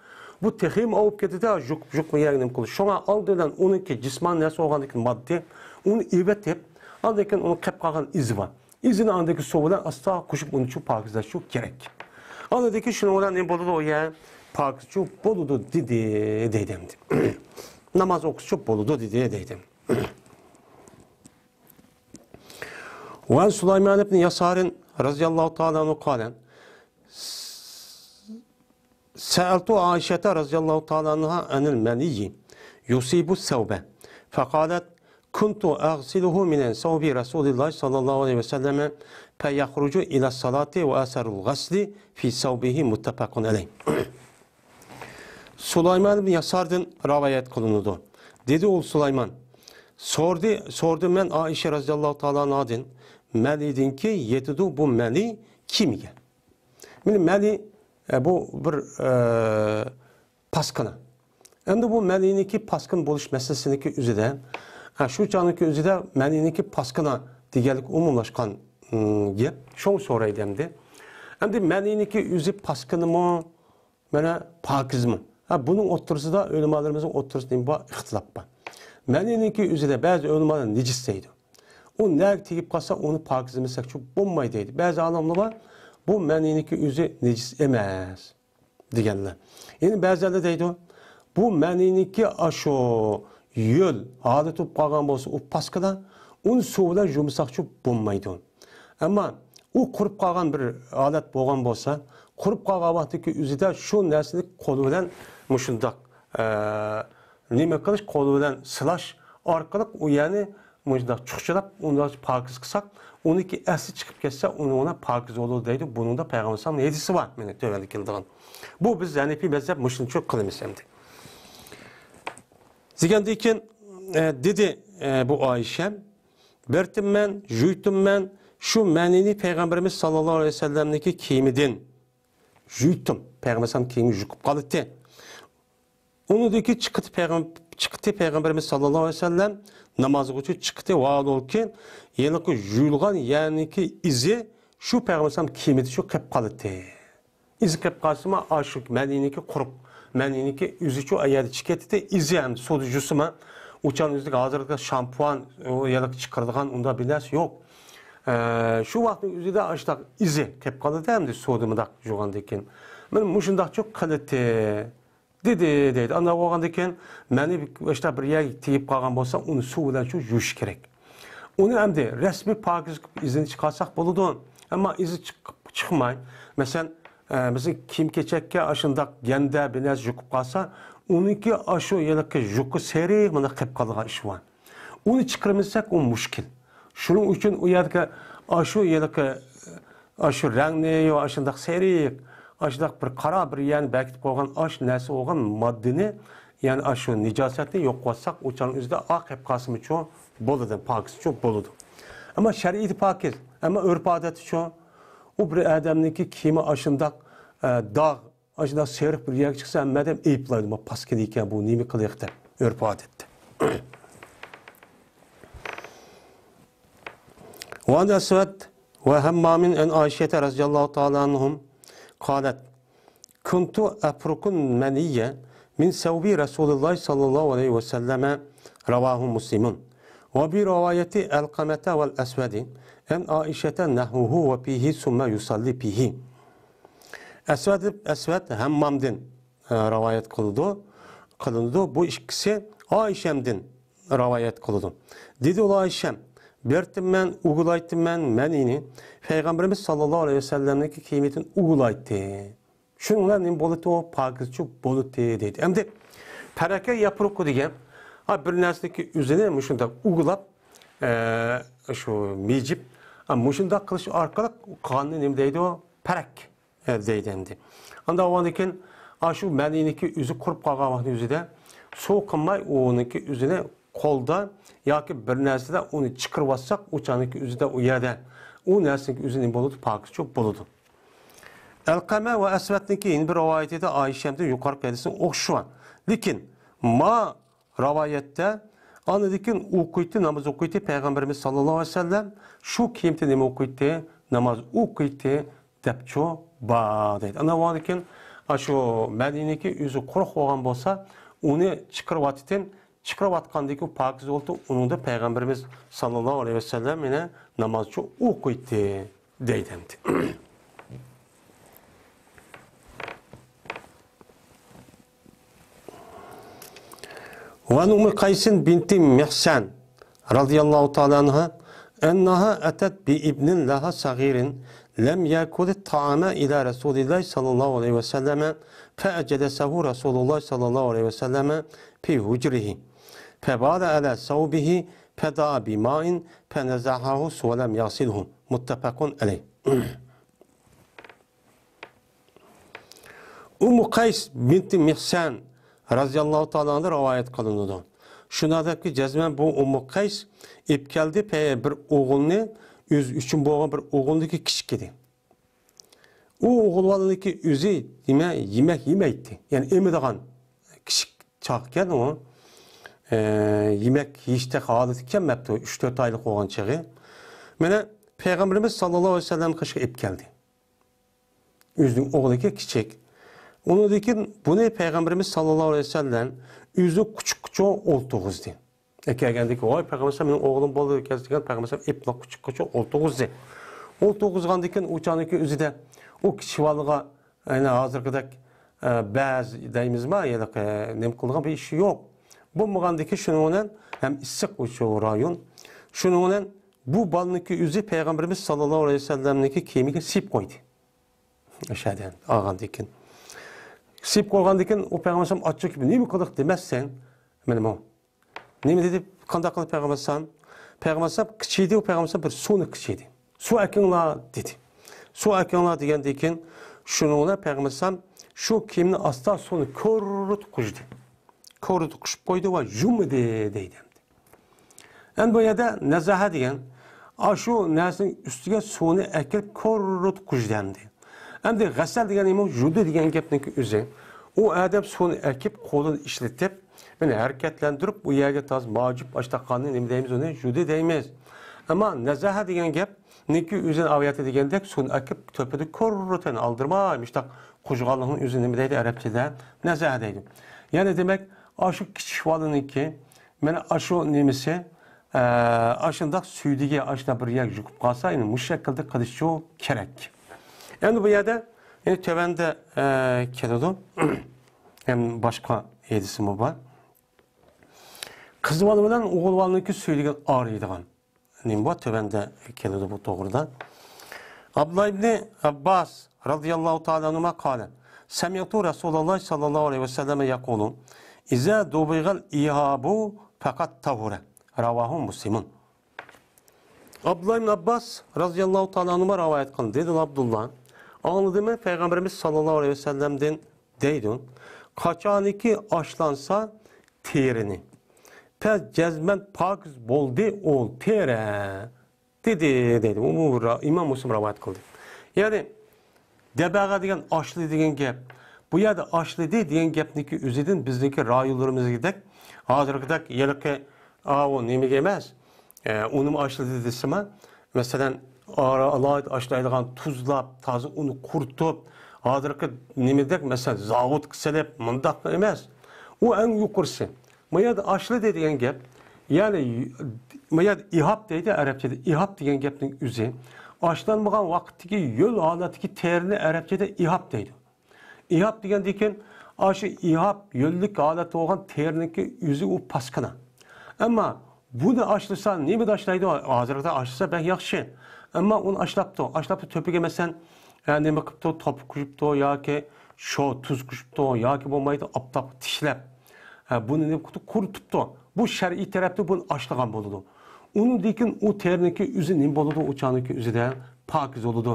بۇ تېخىمۇ ئاۋۇپ كېتىدۇ، يۇقۇپ، يۇقۇپ ما يەرگە نېمە قىلىدۇ. شۇڭا ئالدىدىن ئۇنىڭكى جىسمانىي نەرسە بولغاندىن كېيىن ماددىي، ئۇنى ئېۋىتىپ، ئاندىن كېيىن ئۇنىڭ قېلىپ قالغان ئىزى بار. ئىزىنى ئاندىكى سۇ بىلەن ئاستا قوشۇپ ئۇنى شۇ پاكىزلاشچۇ كېرەك. ئاندىن كېيىن شۇنىڭ بىلەن نېمە بولىدۇ ئۇ يەر؟ پاكىزچۇ بولىدۇ دېدى، دەيدۇ ئەمدى. ناماز ئوقۇسچۇ بولىدۇ دېدى، دەيدۇ. وعن سليمان بن يسار رضي الله تعالى عنه قال: سألت عائشة رضي الله تعالى عنها عن المني يصيب الثوب، فقالت: كنت أغسله من ثوب رسول الله صلى الله عليه وسلم فيخرج إلى الصلاة وأثر الغسل في ثوبه، متفق عليه. سۇلايمان ئىبن ياساردىن رىۋايەت قىلىنىدۇ. دېدى ئۇ سۇلايمان، سورىدى، سورىدىم مەن ئائىشە رەزىياللاھۇ تائالا ئانھادىن، مەنىدىنكى يېتىدۇ، بۇ مەنى كىمگە؟ مانا مەنى، ئە، بۇ بىر، ئە، پاسكىنا. ئەمدى بۇ مەنىنىڭكى پاسكىنا بولۇش مەسىلىسىنىڭكى ئۆزىدە، ئە، شۇ چاغنىڭكى ئۆزىدە مەنىنىڭكى پاسكىنا دېگەنلىك ئومۇملاشقان، ئىم، گەپ. شۇڭا سورايدۇ ئەمدى. ئەمدى مەنىنىڭكى ئۆزى پاسكىنىمۇ، مانا پاكىزمۇ؟ ھە، بۇنىڭ ئوتتۇرىسىدا، ئۆلىمالىرىمىزنىڭ ئوتتۇرىسىدا نېمە بار؟ ئىختىلاپ بار. مەنىنىڭكى ئۆزىدە بەزى ئۆلىمالار نىجىس دەيدۇ. ئۇ نەگە تېگىپ قالسا، ئۇنى پاكىز دېمىسەكچۇ بولماي دەيدۇ. بەزى ئالىملار بار، بۇ مەنىنىڭكى ئۆزى نىجىس ئەمەس دېگەنلەر. يەنە بەزىلەر دەيدۇ، بۇ مەنىنىڭكى ئاشۇ يۆل ھالەت بولۇپ قالغان بولسا، ئۇ پاسكىنا، ئۇنى سۇ بىلەن يۇمىساقچۇ بولمايدۇ. ئەمما ئۇ قۇرۇپ قالغان بىر ھالەت بولغان بولسا، قۇرۇپ قالغان ۋاقتىدىكى ئۆزىدە شۇ نەرسىنى قولى بىلەن مۇشۇنداق، ئە، نېمە قىلىش، قولى بىلەن سىلاش ئارقىلىق ئۇ يەرنى مۇشۇنداق چۇخچىلاپ، ئۇنى پاكىز قىلساق، ئۇنىڭكى ئەسلى چىقىپ كەتسە، ئۇنىڭ بىلەن پاكىز بولىدۇ دەيدۇ. بۇنىڭدا پەيغەمبەر ئەلەيھىسسالامنىڭ ھەدىسى بار، مانا تۆۋەندە كېلىدىغان. بۇ بىز ھەنىپىي مەزھەپ مۇشۇنچە قىلىمىز ئەمدى. دېگەندىن كېيىن، ئە، دېدى، ئە، بۇ ئائىشەم، بەرتىممەن، يۇيتۇممەن، شۇ مەنىنى پەيغەمبىرىمىز ساللاللاھۇ ئەلەيھى ۋەسەللەمنىڭكى كىيىمىدىن يۇيتۇم. پەيغەمبەر ئەلەيھىسسالام كىيىمى يۇقۇپ قالىتتى. ئۇنىڭدىكى چىقىتى پەيغەم-، چىقىتى پەيغەمبىرىمىز ساللاللاھۇ ئەلەيھى ۋەسەللەم نامازغىچە چىقتى، ۋاھالەنكى، ھېلىقى يۇيۇلغان يەرنىڭكى ئىزى شۇ پەيغەمبەر ئەلەيھىسسالام كىيىمىدە شۇ قېلىپ قالىتتى. ئىزى قېلىپ قالسىمۇ، ئاشۇ مەنىنىڭكى قۇرۇق، مەنىنىڭكى ئۆزىچۇ ئەيەردە چىقىپ كېتىدۇ، ئىزى ھەم سۇدا يۇسىمۇ، ئۇچان ئۆزىدىكى ھازىرقى شامپۇان، ئۇ يەرلىك چىقىرىدىغان ئۇنداق بىر نەرسە يوق. ئە، شۇ ۋاقىتنىڭ ئۆزىدە ئاشۇنداق ئىزى قېلىپ قالىدۇ ئەمدى سۇدا مۇنداق يۇغاندىن كېيىن. مانا مۇشۇنداقچۇ قىلىتتى. دېدى، دەيدۇ. ئانداق بولغاندىكىن، مەنى باشتا بىر يەرگە تېگىپ قالغان بولسا، ئۇنى سۇ بىلەن شۇ يۇيۇش كېرەك. ئۇنى ئەمدى رەسمىي پاكىز قىلىپ ئىزىنى چىقارساق بولىدۇ. ئەمما ئىزى چىقىپ، چىقماي، مەسىلەن، ئە، بىزنىڭ كىيىم-كېچەككە ئاشۇنداق گەندە بىر نەرسە يۇقۇپ قالسا، ئۇنىڭكى ئاشۇ ھېلىقى يۇقا سېرىق مانا قېلىپ قالىدىغان ئىش بار. ئۇنى چىقىرمىساق، ئۇ مۈشكۈل. شۇنىڭ ئۈچۈن ئۇ يەردىكى ئاشۇ ھېلىقى، ئاشۇ رەڭنى، يا ئاشۇنداق سېرىق، ئاشۇنداق بىر قارا بىر يەرنى بەكىتىپ قويغان، ئاشۇ نەرسە بولغان ماددىنى، يەنى ئاشۇ نىجاسەتنى يوقاتساق، ئۇ چاغنىڭ ئۆزىدە ئاق قېلىپ قالسىمۇچۇ بولىدۇ، پاكىزچۇ بولىدۇ. ئەمما شەرئىيدە پاكىز، ئەمما ئۆرپ-ئادەتتىچۇ؟ ئۇ بىر ئادەمنىڭكى كىيىمى ئاشۇنداق، ئە، داغ، ئاشۇنداق سېرىق بىر يەرگە چىقسا، ھەممە ئادەم ئەيىبلەيدۇ، ما پاسكىنا ئىكەن بۇ، نېمە قىلىيىق دەپ، ئۆرپ-ئادەتتە. وعن أسود وهمام عن عائشة رضي الله تعالى عنهم قالت: كنت أفرك المني من ثوب رسول الله صلى الله عليه وسلم. رواه مسلم. وبرواية علقمة والأسود عن عائشة نحوه وفيه ثم يصلي فيه. ئەسۋەد، ئەسۋەد ھەممامدىن، ئە، رىۋايەت قىلىدۇ، قىلىنىدۇ. بۇ ئىككىسى ئائىشەمدىن رىۋايەت قىلىدۇ. دېدى ئۇلار ئائىشەم، بېرىتتىممەن، ئۇگۇلايتتىممەن مەنىنى، پەيغەمبىرىمىز ساللاللاھۇ ئەلەيھى ۋەسەللەمنىڭكى كىيىمىدىن ئۇگۇلايتتى. شۇنىڭ بىلەن نېمە بولىتتى؟ ئۇ پاكىزچۇ بولىتتى دەيدۇ. ئەمدى پەرەكە ياپرۇقى دېگەن، ھا، بىر نەرسىنىڭكى ئۆزىنى مۇشۇنداق ئۇگۇلاپ، ئە، شۇ مىجىپ، ھا، مۇشۇنداق قىلىش ئارقىلىق قاننى نېمە دەيدۇ؟ پەرەك، ئە، دەيدۇ ئەمدى. ئانداق بولغاندىن كېيىن، ئاشۇ مەنىنىڭكى ئۆزى قۇرۇپ قالغان ۋاقىتنىڭ ئۆزىدە سۇ قىلماي ئۇنىڭكى ئۆزىنى قولدا ياكى بىر نەرسىدە ئۇنى چىقىرىۋاتساق، ئۇ چاغنىڭكى ئۆزىدە ئۇ يەردە ئۇ نەرسىنىڭكى ئۆزى نېمە بولىدۇ؟ پاكىزچۇ بولىدۇ. ئەلقەمە ۋە ئەسۋەدنىڭكى يەنە بىر رىۋايىتىدە ئائىشەمدىن يۇقىرىقى ھەدىسنىڭ ئوخشىشى بار. لېكىن ما رىۋايەتتە ئاندىن كېيىن ئوقۇيتتى، ناماز ئوقۇيتتى پەيغەمبىرىمىز ساللاللاھۇ ئەلەيھى ۋەسەللەم. شۇ كىيىمدە نېمە ئوقۇيتتى؟ ناماز ئوقۇيتتى دەپچۇ بار دەيدۇ. ئاندىن كېيىن ئاشۇ مەدىنىدىكى ئۆزى قۇرۇق بولغان بولسا، ئۇنى چىقىرىۋاتىتتىن، چىقىرىۋاتقاندىكى پاكىز بولدى، ئۇنىڭدا پەيغەمبىرىمىز ساللاللاھۇ ئەلەيھى ۋەسەللەم يەنە نامازچۇ ئوقۇيتتى دەيدۇ ئەمدى. وعن أم قيس بنت محصن رضي الله تعالى عنها أنها أتت بابن لها صغير لم يأكل الطعام إلى رسول الله صلى الله عليه وسلم فأجلسه رسول الله صلى الله عليه وسلم في حجره فبال على ثوبه فدعا بماء فنضحه ولم يغسله. متفق عليه. ئۇممۇ قەيس بىنتى مىھسان رازىياللاھۇ تائالا ئانھۇدىن رىۋايەت قىلىنىدۇ. شۇنداق دەپكى، جەزمەن بۇ ئۇممۇ قەيس ئېلىپ كەلدى، پە-، بىر ئوغۇلنى، ئۆزى ئۈچۈن بولغان بىر ئوغۇلنىڭكى كىچىكىدى. ئۇ ئوغۇل بالىنىڭكى ئۆزى نېمە، يېمەك يېمەيتتى. يەنى ئېمىدىغان كىچىك چاغ ئىكەن ئۇ. ئە، يېمەك يېيىشتەك ھالىتى كەلمەپتۇ، ئۈچ تۆت ئايلىق بولغان چېغى. مانا پەيغەمبىرىمىز ساللاللاھۇ ئەلەيھى ۋەسەللەم قېشىغا ئېلىپ كەلدى. ئۆزىنىڭ ئوغلىكى كىچىك. ئۇنىڭدىن كېيىن بۇنى پەيغەمبىرىمىز ساللاللاھۇ ئەلەيھى ۋەسەللەم ئۆزى قۇچىقىچە ئولتۇرغۇزدى. ئەكەلگەندىن كېيىن، ۋاي پەيغەمبەر ئەلەيھىسسالام، مېنىڭ ئوغلۇم بولدى ئىكەن دېگەن پەيغەمبەر ئەلەيھىسسالام ئېپلا قۇچىقىچە ئولتۇرغۇزدى. ئولتۇرغۇزغاندىن كېيىن ئۇ چاغنىڭكى ئۆزىدە ئۇ كىچىك بالىغا، يەنى ھازىرقىدەك، ئە، بەز دەيمىزما، يەنى، ئە، نېمە قىلىدىغان بىر ئىشى يوق. بولمىغاندىن كېيىن شۇنىڭ بىلەن ھەم ئىسسىق شۇ رايون. شۇنىڭ بىلەن بۇ بالىنىڭكى ئۆزى پەيغەمبىرىمىز ساللاللاھۇ ئەلەيھى ۋەسەللەمنىڭكى كىيىمىگە سىيىپ قويدى. ئەشەدە ئالغاندىن كېيىن. سىيىپ قويغاندىن كېيىن ئۇ پەيغەمبەر ئەلەيھىسسالام ئاچچىق كېلىپ، نېمە قىلدۇق دېمەسسەن، مانا بۇ. نېمە دېدى؟ قانداق قىلىپ پەيغەمبەر ئەلەيھىسسالام؟ پەيغەمبەر ئەلەيھىسسالام قىچىيدى، ئۇ پەيغەمبەر ئەلەيھىسسالام بىر سۇنى قىچىيدى. سۇ ئەكىڭلار دېدى. سۇ ئەكىڭلار دېگەندىن كېيىن شۇنىڭ بىلەن پەيغەمبەر ئەلەيھىسسالام شۇ كىيىمنى ئاستا سۇنى كۆرۈرۈت قۇژدى. كۆرۈرۈت قۇشۇپ قويدى ۋە يۇمىدى دەيدۇ ئەمدى. ئەمدى بۇ يەردە نەزەھە دېگەن، ئاشۇ نەرسىنىڭ ئۈستىگە سۇنى ئەكىرىپ كۆرۈرۈت قۇژدى ئەمدى. ئەمدى غەسەل دېگەن نېمە؟ يۇدى دېگەن گەپنىڭكى ئۆزى. ئۇ ئادەم سۇنى ئەكىپ، قولىنى ئىشلىتىپ، مانا ھەرىكەتلەندۈرۈپ، ئۇ يەرگە تازا ماجىپ ئاشتاققاننى نېمە دەيمىز ئۇنى؟ يۇدى دەيمىز. ئەمما نەزەھە دېگەن گەپنىڭكى ئۆزىنى ئاۋۇ يەردە دېگەندەك سۇنى ئەكىپ تۆپىدە كۆرۈرۈت ئالدىرىماي مۇشتاق قۇژغانلىقنىڭ ئۆزى نېمە دەيدۇ ئەرەبچىدە؟ نەزەھە دەيدۇ. يەنى دېمەك، ئاشۇ كىچىك بالىنىڭكى مانا ئاشۇ نېمىسى، ئە، ئاشۇنداق سۈيدۈكى ئاشۇنداق بىر يەرگە يۇقۇپ قالسا، يەنى مۇشۇ شەكىلدە قىلىشچۇ كېرەك. ئەمدى بۇ يەردە، يەنى تۆۋەندە، ئە، كېلىدۇ. ھەم باشقا ھەدىسىمۇ بار. قىز بالا بىلەن ئوغۇل بالىنىڭكى سۈيدۈكى ئايرىيدىغان. نېمە بار؟ تۆۋەندە كېلىدۇ بۇ توغرىدا. ئابدۇللا ئىبنى ئابباس رازىياللاھۇ تائالا ئەنھۇما قالە، سەمىئتۇ رەسۇلاللاھ ساللاللاھۇ ئەلەيھى ۋەسەللەم يەقۇلۇ، ئىزا دۇبىغەل ئىھابۇ پەقەت تەھۇرە. راۋاھۇ مۇسلىمۇن. ئابدۇللا ئىبنى ئابباس رازىياللاھۇ تائالا ئەنھۇما رىۋايەت قىلدى. دېدى ئابدۇللا، ئاڭلىدىم پەيغەمبىرىمىز ساللاللاھۇ ئەلەيھى ۋەسەللەمدىن دەيدۇ، قاچانكى ئاشلانسا تېرىنى، پەس جەزمەن پاكىز بولدى ئۇ تېرە. دېدى، دەيدۇ. ئۇ، ئۇ را-، ئىمام مۇسلىم رىۋايەت قىلدى. يەنى، دەبەغە دېگەن ئاشلىدى دېگەن گەپ. بۇ يەردە ئاشلىدى دېگەن گەپنىڭكى ئۆزىدىن بىزنىڭكى رايونلىرىمىزدەك، ھازىرقىدەك ھېلىقى، ئاۋۇ نېمىگە ئەمەس، ئە، ئۇنىمۇ ئاشلىدى دېسىمۇ، مەسىلەن، ئارا-، ئالاھىدە ئاشلايدىغان تۇزلاپ، تازا ئۇنى قۇرۇتۇپ، ھازىرقى نېمىدەك، مەسىلەن، زاۋۇتقا سېلىپ، مۇنداق ئەمەس. ئۇ ئەڭ يۇقىرىسى. ما يەردە ئاشلىدى دېگەن گەپ، يەنى ما يەردە ئىھاب دەيدۇ ئەرەبچىدە. ئىھاب دېگەن گەپنىڭ ئۆزى ئاشلانمىغان ۋاقىتتىكى يۆل ھالەتتىكى تېرىنى ئەرەبچىدە ئىھاب دەيدۇ. ئىھاب دېگەندىن كېيىن ئاشۇ ئىھاب يۆللۈك ھالەتتە بولغان تېرىنىڭكى ئۆزى ئۇ پاسكىنا. ئەمما بۇنى ئاشلىسا نېمىدە ئاشلايدۇ؟ ھازىرقىدا ئاشلىسا بەك ياخشى. ئەمما ئۇنى ئاشلاپتۇ. ئاشلاپتۇ تۆپىگە مەسىلەن، ئە، نېمە قىپتۇ؟ توپا قوشۇپتۇ ياكى شو تۇز قوشۇپتۇ ياكى بولمايدۇ ئاپتاپقا تىكلەپ. ئە، بۇنى نېمە قىپتۇ؟ قۇرۇتۇپتۇ. بۇ شەرئىي تەرەپتە بۇنى ئاشلىغان بولىدۇ. ئۇنىڭدىن كېيىن ئۇ تېرىنىڭكى ئۆزى نېمە بولىدۇ؟ ئۇ چاغنىڭكى ئۆزىدە پاكىز بولىدۇ.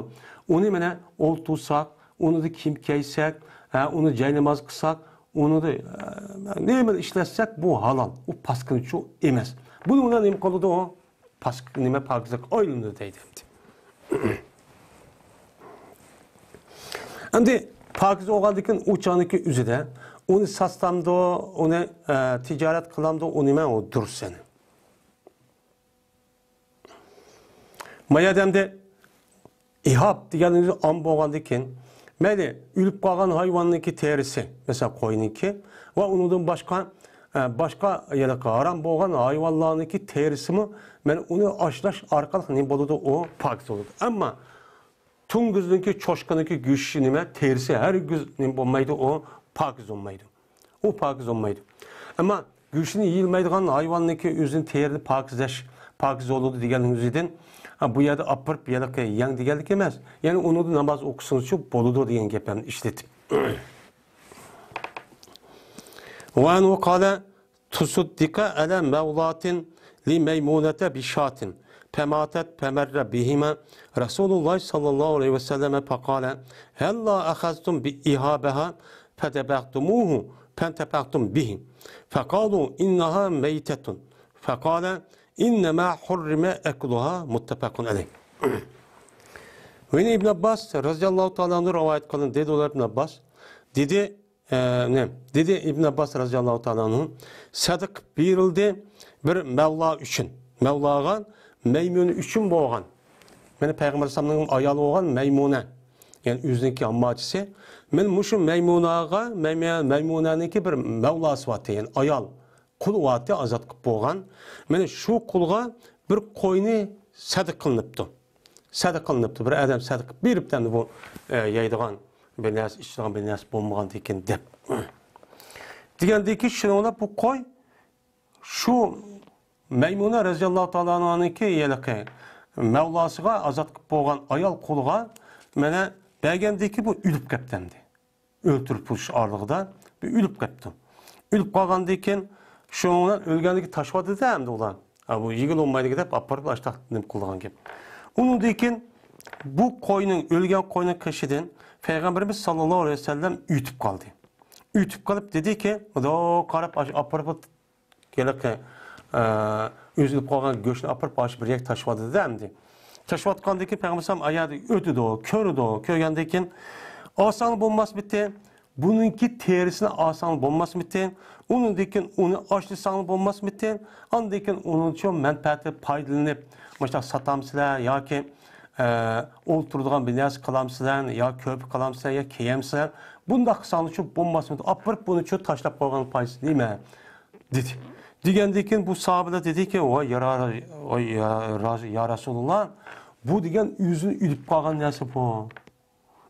ئۇنى مانا ئولتۇرساق، ئۇنىدا كىيىم كىيسەك، ھە، ئۇنى جايناماز قىلساق، ئۇنىدا، ھە، نېمىنى ئىشلەتسەك، بۇ ھالال. ئۇ پاسكىنىچۇ ئەمەس. بۇنى ئۇلار نېمە قىلىدۇ؟ پاسك-، نېمە، پاكىزلىققا ئايلىنىدۇ دەيدۇ ئەمدى. ئەمدى پاكىز بولغاندىن كېيىن ئۇ چاغنىڭكى ئۆزىدە ئۇنى ساتامدۇ، ئۇنى، ھە، تىجارەت قىلامدۇ، ئۇ نېمە، ئۇ دۇرۇس يەنى. ما يەردە ئەمدى ئىھاب دېگەننىڭ ئۆزى ئام بولغاندىن كېيىن، مەيلى، ئۆلۈپ قالغان ھايۋاننىڭكى تېرىسى، مەسىلەن، قوينىڭكى ۋە ئۇنىڭدىن باشقا، ئە، باشقا، يەنى ھارام بولغان ھايۋانلارنىڭكى تېرىسىمۇ، مەيلى، ئۇنى ئاشلاش ئارقىلىق نېمە بولىدۇ؟ ئۇ پاكىز بولىدۇ. ئەمما توڭگۇزنىڭكى، چوشقىنىڭكى گۆشى نېمە؟ تېرىسى ھەرگىز نېمە بولمايدۇ؟ ئۇ پاكىز بولمايدۇ. ئۇ پاكىز بولمايدۇ. ئەمما گۆشىنى يېيىلمەيدىغان ھايۋاننىڭكى ئۆزىنى تېرىنى پاكىزلەش، پاكىز بولىدۇ دېگەننىڭ ئۆزىدىن، ھە، بۇ يەردە ئاپىرىپ ھېلىقى يەڭ دېگەنلىك ئەمەس. يەنى ئۇنىڭدا ناماز ئوقۇسىڭىزچۇ بولىدۇ دېگەن گەپلەرنى ئىشلىتىپ. وعنه قال تصدق على مولاة لميمونة بشاة فماتت فمر بهما رسول الله صلى الله عليه وسلم فقال هلا أخذتم بإهابها فدبغتموه فانتفعتم به فقالوا إنها ميتة فقال إنما حرم أكلها متفق عليه. يەنە ئىبن ئابباس رەزىياللاھۇ تائالا ئەنھۇ رىۋايەت قىلىندى، دېدى ئۇلار ئىبن ئابباس، دېدى، ئە، نېمە؟ دېدى ئىبن ئابباس رەزىياللاھۇ تائالا ئەنھۇ، سەدىقە بېرىلدى بىر مەۋلا ئۈچۈن. مەۋلاغا مەيمۇنە ئۈچۈن بولغان. مانا پەيغەمبەر ئەلەيھىسسالامنىڭ ئايالى بولغان مەيمۇنە. يەنى ئۆزىنىڭكى ئامماچىسى. مانا مۇشۇ مەيمۇنەگە، مەيمۇ-، مەيمۇنەنىڭكى بىر مەۋلاسى بارتى، يەنى ئايال. قۇل بارتى، ئازاد قىلىپ بولغان. مانا شۇ قۇلغا بىر قوينى سەدىقە قىلىنىپتۇ. سەدىقە قىلىنىپتۇ. بىر ئادەم سەدىقە بېرىپتۇ، ئەمدى بۇ، ئە، يەيدىغان بىر نەرسە، ئىچىدىغان بىر نەرسە بولمىغاندىكىن دەپ. دېگەندىكىن شۇنىڭ بىلەن بۇ قوي شۇ مەيمۇنە رەزىياللاھۇ تائالا ئەنھانىڭكى ھېلىقى مەۋلاسىغا، ئازاد قىلىپ بولغان ئايال قۇلىغا مانا بەرگەندىكىن بۇ ئۆلۈپ كەپتۇ ئەمدى. ئۆلتۈرۈپ تۇرۇش ئارىلىقىدا بىر ئۆلۈپ قاپتۇ. ئۆلۈپ قالغاندىن كېيىن، شۇنىڭ بىلەن ئۆلگەندىن كېيىن تاشلىۋاتىدۇ ئەمدى ئۇلار. ھە، بۇ يېگىلى بولمايدىكەن دەپ ئاپىرىپ ئاشتاق نېمە قىلىدىغان گەپ. ئۇنىڭدىن كېيىن بۇ قوينىڭ، ئۆلگەن قوينىڭ قېشىدىن پەيغەمبىرىمىز ساللاللاھۇ ئەلەيھى ۋەسەللەم ئۆتۈپ قالدى. ئۆتۈپ قېلىپ دېدىكى، مۇنداق قاراپ، ئاشۇ ئاپىرىپ ھېلىقى، ئە، ئۈزۈلۈپ قالغان گۆشنى ئاپىرىپ، ئاشۇ بىر يەرگە تاشلىۋاتىدۇ-دە ئەمدى. تاشلىۋاتقاندىن كېيىن پەيغەمبەر ئەلەيھىسسالام ئاياغدا ئۆتىدۇ، كۆرىدۇ. كۆرگەندىن كېيىن، ئالساڭ بولماسمىتى؟ بۇنىڭكى تېرىسىنى ئالساڭ بولماسمىتى؟ ئۇنىڭدىن كېيىن ئۇنى ئاشلىساڭ بولماسمىتى؟ ئاندىن كېيىن ئۇنىڭچۇ مەنپەئەتى پايدىلىنىپ، مۇشۇنداق ساتامسىلەر ياكى، ئە، ئولتۇرىدىغان بىر نەرسە قىلامسىلەر، يا كۆرپە قىلامسىلەر، يا كىيەمسىلەر؟ بۇنداق قىلساڭلارچۇ بولماسمىتى؟ ئاپىرىپ بۇنىچۇ تاشلاپ قويغان پايدىسى نېمە؟ دېدى. دېگەندىن كېيىن بۇ ساھابىلەر دېدىكى، ۋاي يا را-، ۋاي يا را-، يا رەسۇلاللا، بۇ دېگەن ئۆزىنى ئۆلۈپ قالغان نەرسە بۇ.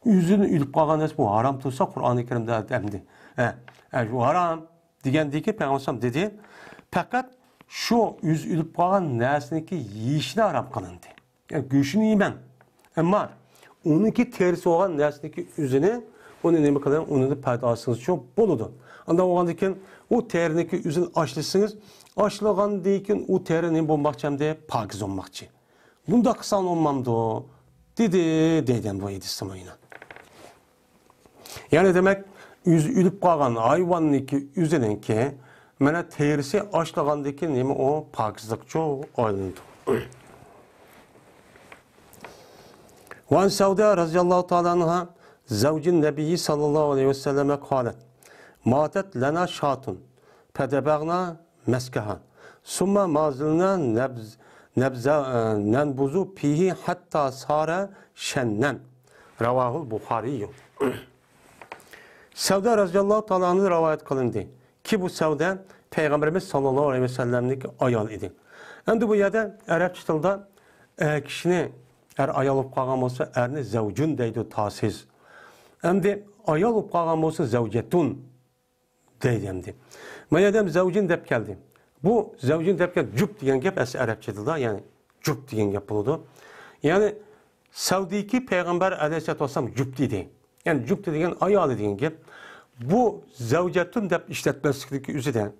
ئۆزىنى ئۆلۈپ قالغان نەرسە بۇ ھارام تۇرسا قۇرئانى كەرىمدە ئەمدى. ھە، ھە، شۇ ھارام دېگەندىكى پەيغەمبەر ئەلەيھىسسالام دېدى، پەقەت شۇ ئۆزى ئۆلۈپ قالغان نەرسىنىڭكى يېيىشىنى ھارام قىلىندى. يەنى گۆشىنى يېمەڭ. ئەمما ئۇنىڭكى تېرىسى بولغان نەرسىنىڭكى ئۆزىنى، ئۇنى نېمە قىلىڭ، ئۇنى پايدا ئالسىڭىزچۇ بولىدۇ. ئانداق بولغاندىن كېيىن ئۇ تېرىنىڭكى ئۆزىنى ئاشلىسىڭىز، ئاشلىغاندىن كېيىن ئۇ تېرە نېمە بولماقچى ئەمدى؟ پاكىز بولماقچى. بۇنداق قىلساڭ بولمامدۇ؟ دېدى، دەيدۇ بۇ ھەدىستە مانا. يەنى دېمەك، ئۆزى ئۆلۈپ قالغان ھايۋاننىڭكى ئۆزىنىڭكى، مانا، تېرىسى ئاشلىغاندىن كېيىن نېمە ئۇ؟ پاكىزلىقچۇ ئايلىنىدۇ. وعن سوداء رضي الله تعالى عنها زوج النبي صلى الله عليه وسلم قالت: ماتت لنا شاة فدبغنا مسكها ثم ما زلنا نبز-، نبز-، ننبذ فيه حتى صار شنا. رواه البخاري. سەۋدە رەزىياللاھۇ تائالا ئەنھۇدىن رىۋايەت قىلىندى. كى بۇ سەۋدە پەيغەمبىرىمىز ساللاللاھۇ ئەلەيھى ۋەسەللەمنىڭ ئايالى ئىدى. ئەمدى بۇ يەردە ئەرەبچە تىلدا ئەر كىشىنى، ئەر ئايال بولۇپ قالغان بولسا، ئەرنى زەۋجۇن دەيدۇ تاسىز. ئەمدى ئايال بولۇپ قالغان بولسا، زەۋجەتۇن دەيدۇ ئەمدى. ما يەردە زەۋجۇن دەپ كەلدى. بۇ زەۋجۇن دەپ كەلدى، جۈپ دېگەن گەپ ئەسلى ئەرەبچە تىلدا، يەنى جۈپ دېگەن گەپ بولىدۇ. يەنى سەۋدىكى پەيغەمبەر ئەلەيھىسسالاتۇ ۋەسسالام جۈپ ئىدى. يەنى جۈپ دېگەن ئايالى دېگەن گەپ. بۇ زەۋجەتۇن دەپ ئىشلەتمەسلىكنىڭكى ئۆزىدە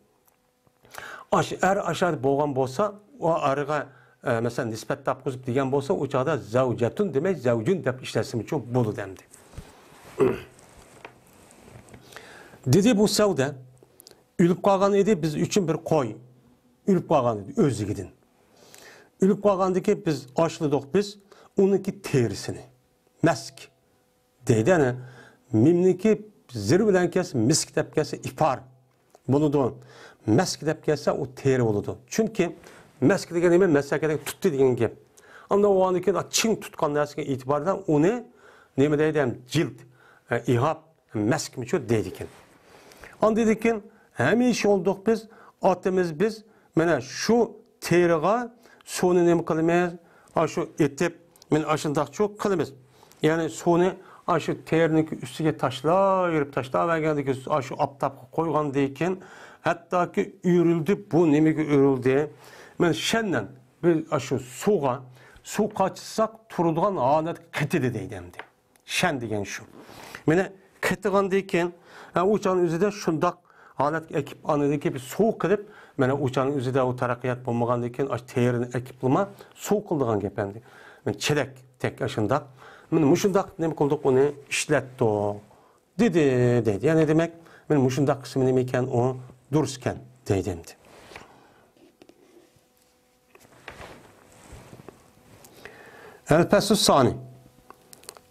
ئاش-، ئەر ئاشۇ بولغان بولسا، ئۇ ئەرگە، ئە، مەسىلەن، نىسبەت تاپقۇزۇپ دېگەن بولسا، ئۇ چاغدا زەۋجەتۇن دېمەي، زەۋجۇن دەپ ئىشلەتسىمۇچۇ بولىدۇ ئەمدى. دېدى بۇ سەۋدە، ئۆلۈپ قالغان ئىدى، بىز ئۈچۈن بىر قوي. ئۆلۈپ قالغان ئىدى ئۆزلۈكىدىن. ئۆلۈپ قالغاندىكى بىز ئاشلىدۇق بىز ئۇنىڭكى تېرىسىنى. مەسك. دەيدۇ، يەنى مىمنىڭكى زىر بىلەن كەلسە، مىسك دەپ كەلسە، ئىپار بولىدۇ. مەسك دەپ كەلسە، ئۇ تېرە بولىدۇ. چۈنكى مەسك دېگەن نېمە؟ مەسەكەدەك تۇتتى دېگەن گەپ. ئاندىن ئۇنىڭدىن كېيىن چىڭ تۇتقان نەرسىگە ئېتىبار بىلەن ئۇنى نېمە دەيدۇ؟ ھەم جىلد، ئە، ئىھاب، مەسكمىچۇ دەيدىكەن. ئاندىن كېيىن ھەمىشە بولدۇق بىز، ئاتىمىز بىز، مانا شۇ تېرىغا سۇنى نېمە قىلىمىز؟ ئاشۇ ئېتىپ، مانا ئاشۇنداقچۇ قىلىمىز. يەنى سۇنى ئاشۇ تېرىنىڭكى ئۈستىگە تاشلاۋېرىپ، تاشلاۋەرگەندىن كېيىن ئاشۇ ئاپتاپقا قويغاندىن كېيىن، ھەتتاكى ئۆرۈلدى، بۇ نېمىگە ئۆرۈلدى؟ مانا شەننەن بىز ئاشۇ سۇغا، سۇ قاچساق تۇرىدىغان ھالەتكە قېتىدى دەيدۇ ئەمدى. شەن دېگەن شۇ. مانا قېتىغاندىن كېيىن، ھە، ئۇ چاغنىڭ ئۆزىدە شۇنداق ھالەتكە ئەكىپ، ئاندىن كېيىن بىر سۇ قىلىپ، مانا ئۇ چاغنىڭ ئۆزىدە ئۇ تەرەققىيات بولمىغاندىن كېيىن، ئاشۇ تېرىنى ئەكىپلىما سۇ قىلىدىغان گەپ ئەمدى. مانا چېلەك تەك ئاشۇنداق. مانا مۇشۇنداق نېمە قىلدۇق، ئۇنى ئىشلەتتۇق. دېدى، دەيدۇ. يەنى دېمەك، مانا مۇشۇنداق قىسمى نېمە ئىكەن، ئۇ دۇرۇس ئىكەن، دەيدۇ ئەمدى. الفصل الثاني.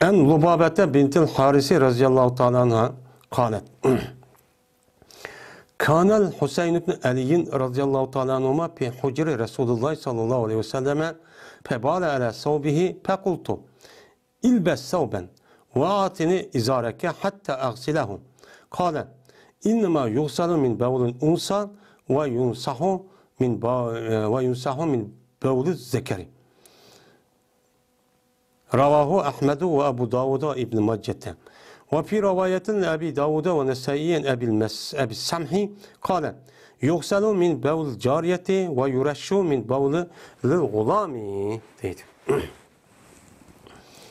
عن لبابة بنت الحارث رضي الله تعالى عنها قالت: كان الحسين بن علي رضي الله تعالى عنهما في حجر رسول الله صلى الله عليه وسلم فبال على ثوبه فقلت: البس ثوبا وأعطني إزارك حتى أغسله. قال: إنما يغسل من بول الأنثى وينصح من ب-، وينصح من بول الذكر. رواه أحمد وأبو داود وابن ماجة. وفي رواية لأبي داود والنسائي عن أبي المس-، أبي السمح قال: يغسل من بول الجارية ويرش من بول الغلام، دەيدۇ.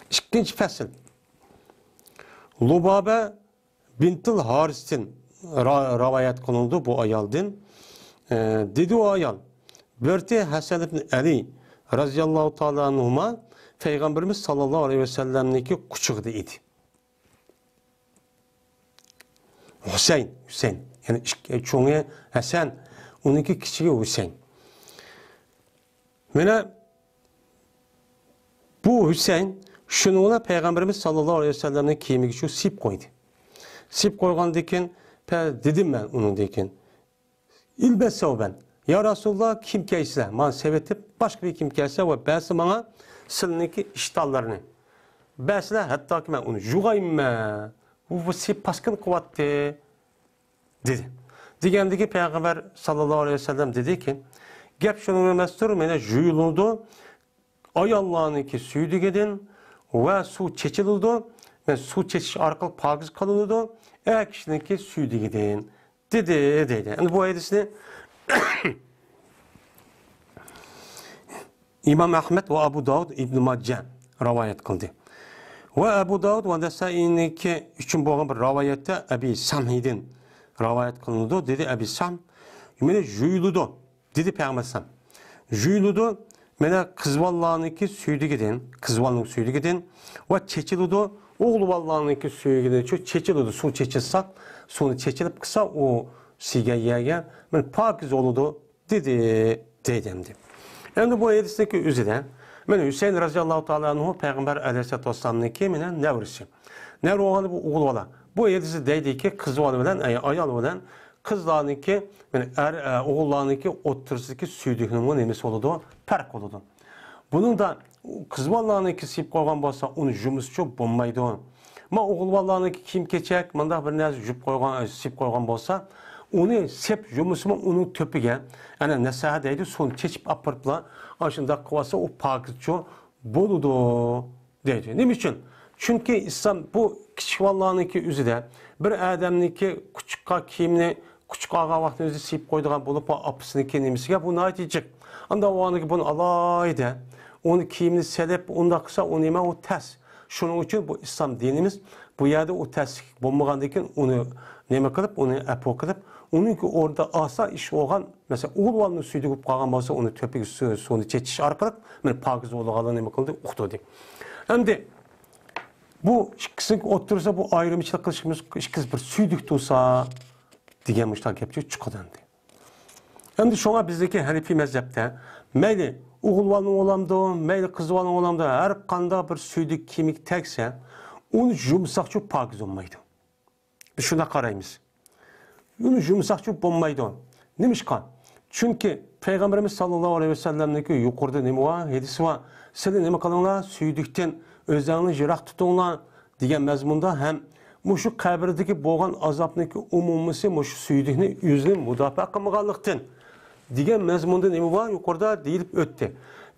ئىككىنچى پەسىل. لۇبابە بىنتىل ھارىستىن را-، رىۋايەت قىلىنىدۇ بۇ ئايالدىن. ئە، دېدى ئۇ ئايال، بىرتى ھەسەن ئىبن ئەلى رەزىياللاھۇ تائالا ئەنھۇما پەيغەمبىرىمىز ساللاللاھۇ ئەلەيھى ۋەسەللەمنىڭكى قۇچىقىدا ئىدى. ھۈسەيىن، ھۈسەيىن، يەنى ئىك-، چوڭى ھەسەن، ئۇنىڭكى كىچىكى ھۈسەيىن. مانا بۇ ھۈسەيىن شۇنىڭ بىلەن پەيغەمبىرىمىز ساللاللاھۇ ئەلەيھى ۋەسەللەمنىڭ كىيىمىگە شۇ سىيىپ قويدى. سىيىپ قويغاندىن كېيىن، پە-، دېدىم مەن ئۇنىڭدىن كېيىن، ئىلبەس سەۋبەن. يا رەسۇلاللا، كىيىم كىيسىلە، مانا سېۋىتىپ، باشقا بىر كىيىم كىيسە ۋە بەرسە ماڭا، سىلىنىڭكى ئىشتانلىرىنى بەرسىلە، ھەتتاكى مەن ئۇنى يۇغايمەن. بۇ، بۇ سىيىپ پاسكىنا قىلىۋاتتى. دېدى. دېگەندىكى پەيغەمبەر ساللاللاھۇ ئەلەيھى ۋەسەللەم دېدىكى، گەپ شۇنىڭ ئەمەستۇر، مانا يۇيۇلىدۇ، ئاياللارنىڭكى سۈيدۈكىدىن ۋە سۇ چېچىلىدۇ، مانا سۇ چېچىش ئارقىلىق پاكىز قىلىنىدۇ، ئەر كىشىنىڭكى سۈيدۈكىدىن، دېدى، دەيدۇ. ئەمدى بۇ ھەدىسنى ئىمام ئەھمەد ۋە ئەبۇ داۋۇد، ئىبنى ماجە رىۋايەت قىلدى. ۋە ئەبۇ داۋۇد ۋە نەسائىينىڭكى ئۈچۈن بولغان بىر رىۋايەتتە ئەبى سەمھىدىن رىۋايەت قىلىنىدۇ. دېدى ئەبى سەمھ، مانا يۇيۇلىدۇ، دېدى پەيغەمبەر ئەلەيھىسسالام. يۇيۇلىدۇ، مانا قىز بالىلارنىڭكى سۈيدۈكىدىن، قىز بالىنىڭ سۈيدۈكىدىن ۋە چېچىلىدۇ، ئوغۇل بالىلارنىڭكى سۈيدۈكىدىن، شۇ چېچىلىدۇ، سۇ چېچىلسا، سۇنى چېچىلىپ قىلسا، ئۇ سىيگەن يەرگە، مانا پاكىز بولىدۇ. دېدى، دەيدۇ ئەمدى. ئەمدى بۇ ھەدىستىكى ئۆزىدە، مانا ھۈسەيىن رەزىياللاھۇ تائالا ئەنھۇ پەيغەمبەر ئەلەيھىسسالاتۇ ۋەسسالامنىڭكى مانا نەۋرىسى. نەۋرە بولغاندا بۇ ئوغۇل بالا. بۇ ھەدىستە دەيدىكى، قىز بالا بىلەن، ئەي، ئايال بىلەن قىزلارنىڭكى، مانا ئەر، ئە، ئوغۇللارنىڭكى ئوتتۇرىسىدىكى سۈيدۈكنىڭمۇ نېمىسى بولىدۇ؟ پەرق بولىدۇ. بۇنىڭدا قىز بالىلارنىڭكى سىيىپ قويغان بولسا، ئۇنى يۇمىسىچۇ بولمايدۇ. ما ئوغۇل بالىلارنىڭكى كىيىم-كېچەك، مۇنداق بىر نەرسە يۇيۇپ قويغان، سىيىپ قويغان بولسا، ئۇنى سېپ يۇمىسىمۇ ئۇنىڭ تۆپىگە، ئەنە نەسەھە دەيدۇ، سۇنى چېچىپ ئاپىرىپلا، ئاشۇنداق قىلىۋالسا، ئۇ پاكىزچۇ بولىدۇ، دەيدۇ. نېمە ئۈچۈن؟ چۈنكى ئىسلام بۇ كىچىك بالىلارنىڭكى ئۆزىدە بىر ئادەمنىڭكى قۇچىققا كىيىمنى قۇچىقى ئالغان ۋاقتىدا ئۆزى سىيىپ قويىدىغان بولۇپ، ئاپىسىنىڭكى نېمىسىگە بۇ ناھايىتى جىق. ئاندا ئۇنىڭكى بۇنى ئالاھىدە، ئۇنى كىيىمنى سېلىپ، ئۇنداق قىلسا، ئۇ نېمە، ئۇ تەس. شۇنىڭ ئۈچۈن بۇ ئىسلام دىنىمىز بۇ يەردە ئۇ تەسلىك بولمىغاندىن كېيىن، ئۇنى نېمە قىلىپ، ئۇنى ئەپۇ قىلىپ، ئۇنىڭكى ئورنىدا ئاسا ئىش بولغان، مەسىلەن، ئوغۇل بالىنىڭ سۈيدۈكى بولۇپ قالغان بولسا، ئۇنى تۆپىگە سۇ-، سۇنى چېچىش ئارقىلىق مانا پاكىز بولىدىغانلىقىنى نېمە قىلدى، ئۇقتۇردى. ئەمدى بۇ ئىككىسىنىڭ ئوتتۇرىسىدا بۇ ئايرىمچىلىق قىلىشىمىز، ئىككىسى بىر سۈيدۈك تۇرسا دېگەن مۇشۇنداق گەپچە چىقىدۇ ئەمدى. ئەمدى شۇڭا بىزدىكى ھەنىپىي مەزھەپتە مەيلى ئوغۇل بالىنىڭ بولامدۇ، مەيلى قىز بالىنىڭ بولامدۇ، ھەر قانداق بىر سۈيدۈك كىيىمگە تەگسە، ئۇنى يۇمىساقچۇ پاكىز بولمايدۇ. بىز شۇنداق قارايمىز. ئۇنى يۇمىساقچۇ بولمايدۇ. نېمىشقا؟ چۈنكى پەيغەمبىرىمىز ساللاللاھۇ ئەلەيھى ۋەسەللەمنىڭكى يۇقىرىدا نېمە بار؟ ھەدىسى بار. سىلى نېمە قىلىڭلار؟ سۈيدۈكتىن ئۆزۈڭلارنى يىراق تۇتۇڭلار، دېگەن مەزمۇندا ھەم مۇشۇ قەبرىدىكى بولغان ئازابنىڭكى ئومۇمىسى مۇشۇ سۈيدۈكنى ئۆزىنى مۇداپىئە قىلمىغانلىقتىن، دېگەن مەزمۇندا نېمە بار؟ يۇقىرىدا دېيىلىپ ئۆتتى.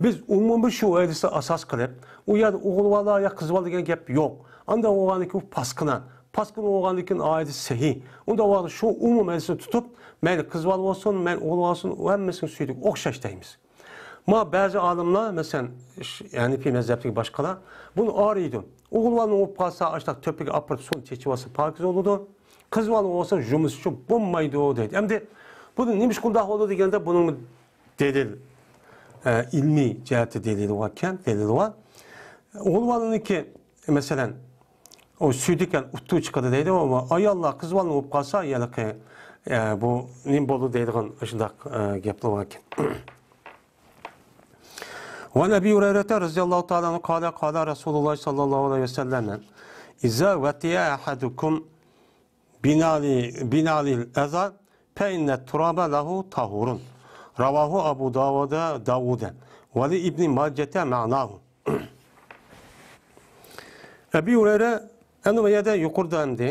بىز ئومۇمىي شۇ ھەدىسنى ئاساس قىلىپ، ئۇ يەردە ئوغۇل بالا يا قىز بالا دېگەن گەپ يوق. ئانداق بولغاندىكى ئۇ پاسكىنا. پاسكىنا بولغاندىن كېيىن ئائىدە سەھىھ. ئۇنداق بولغاندا شۇ ئومۇمىي ھەدىسنى تۇتۇپ، مەيلى قىز بالا بولسۇن، مەيلى ئوغۇل بالا بولسۇن، ھەممىسىنىڭ سۈيدۈكى ئوخشاش دەيمىز. ما بەزى ئالىملار، مەسىلەن، ش-، ھەنىپىي مەزھەپتىكى باشقىلار بۇنى ئايرىيدۇ. ئوغۇل بالىنىڭ بولۇپ قالسا، ئاشۇنداق تۆپىگە ئاپىرىپ سۇنى چېچىۋالسا پاكىز بولىدۇ. قىز بالا بولسا يۇمىسىچۇ بولمايدۇ دەيدۇ. ئەمدى بۇنى نېمىشقا ئۇنداق بولىدۇ دېگەندە، بۇنىڭ دەلىل، ئە، ئىلمىي جەھەتتە دەلىلى باركەن، دەلىلى بار. ئوغۇل بالىنىڭكى، مەسىلەن، ئۇ سۈيدۈكەن ئۇتۇ چىقىدۇ دەيدۇ. ئۇ ئاياللار قىز بالا بولۇپ قالسا، ھېلىقى، ئە، بۇ نېمە بولىدۇ دەيدىغان ئاشۇنداق، ئە، گەپلەر باركەن. وعن أبي هريرة رضي الله تعالى عنه قال قال رسول الله صلى الله عليه وسلم إذا وطئ أحدكم بنعل بنعل الأذى فإن التراب له طهور. رواه أبو داود داود ولابن ماجة معناه. ئەبى ھۇرەيرە ئەنە بۇ يەردە يۇقىرىدا ئەمدى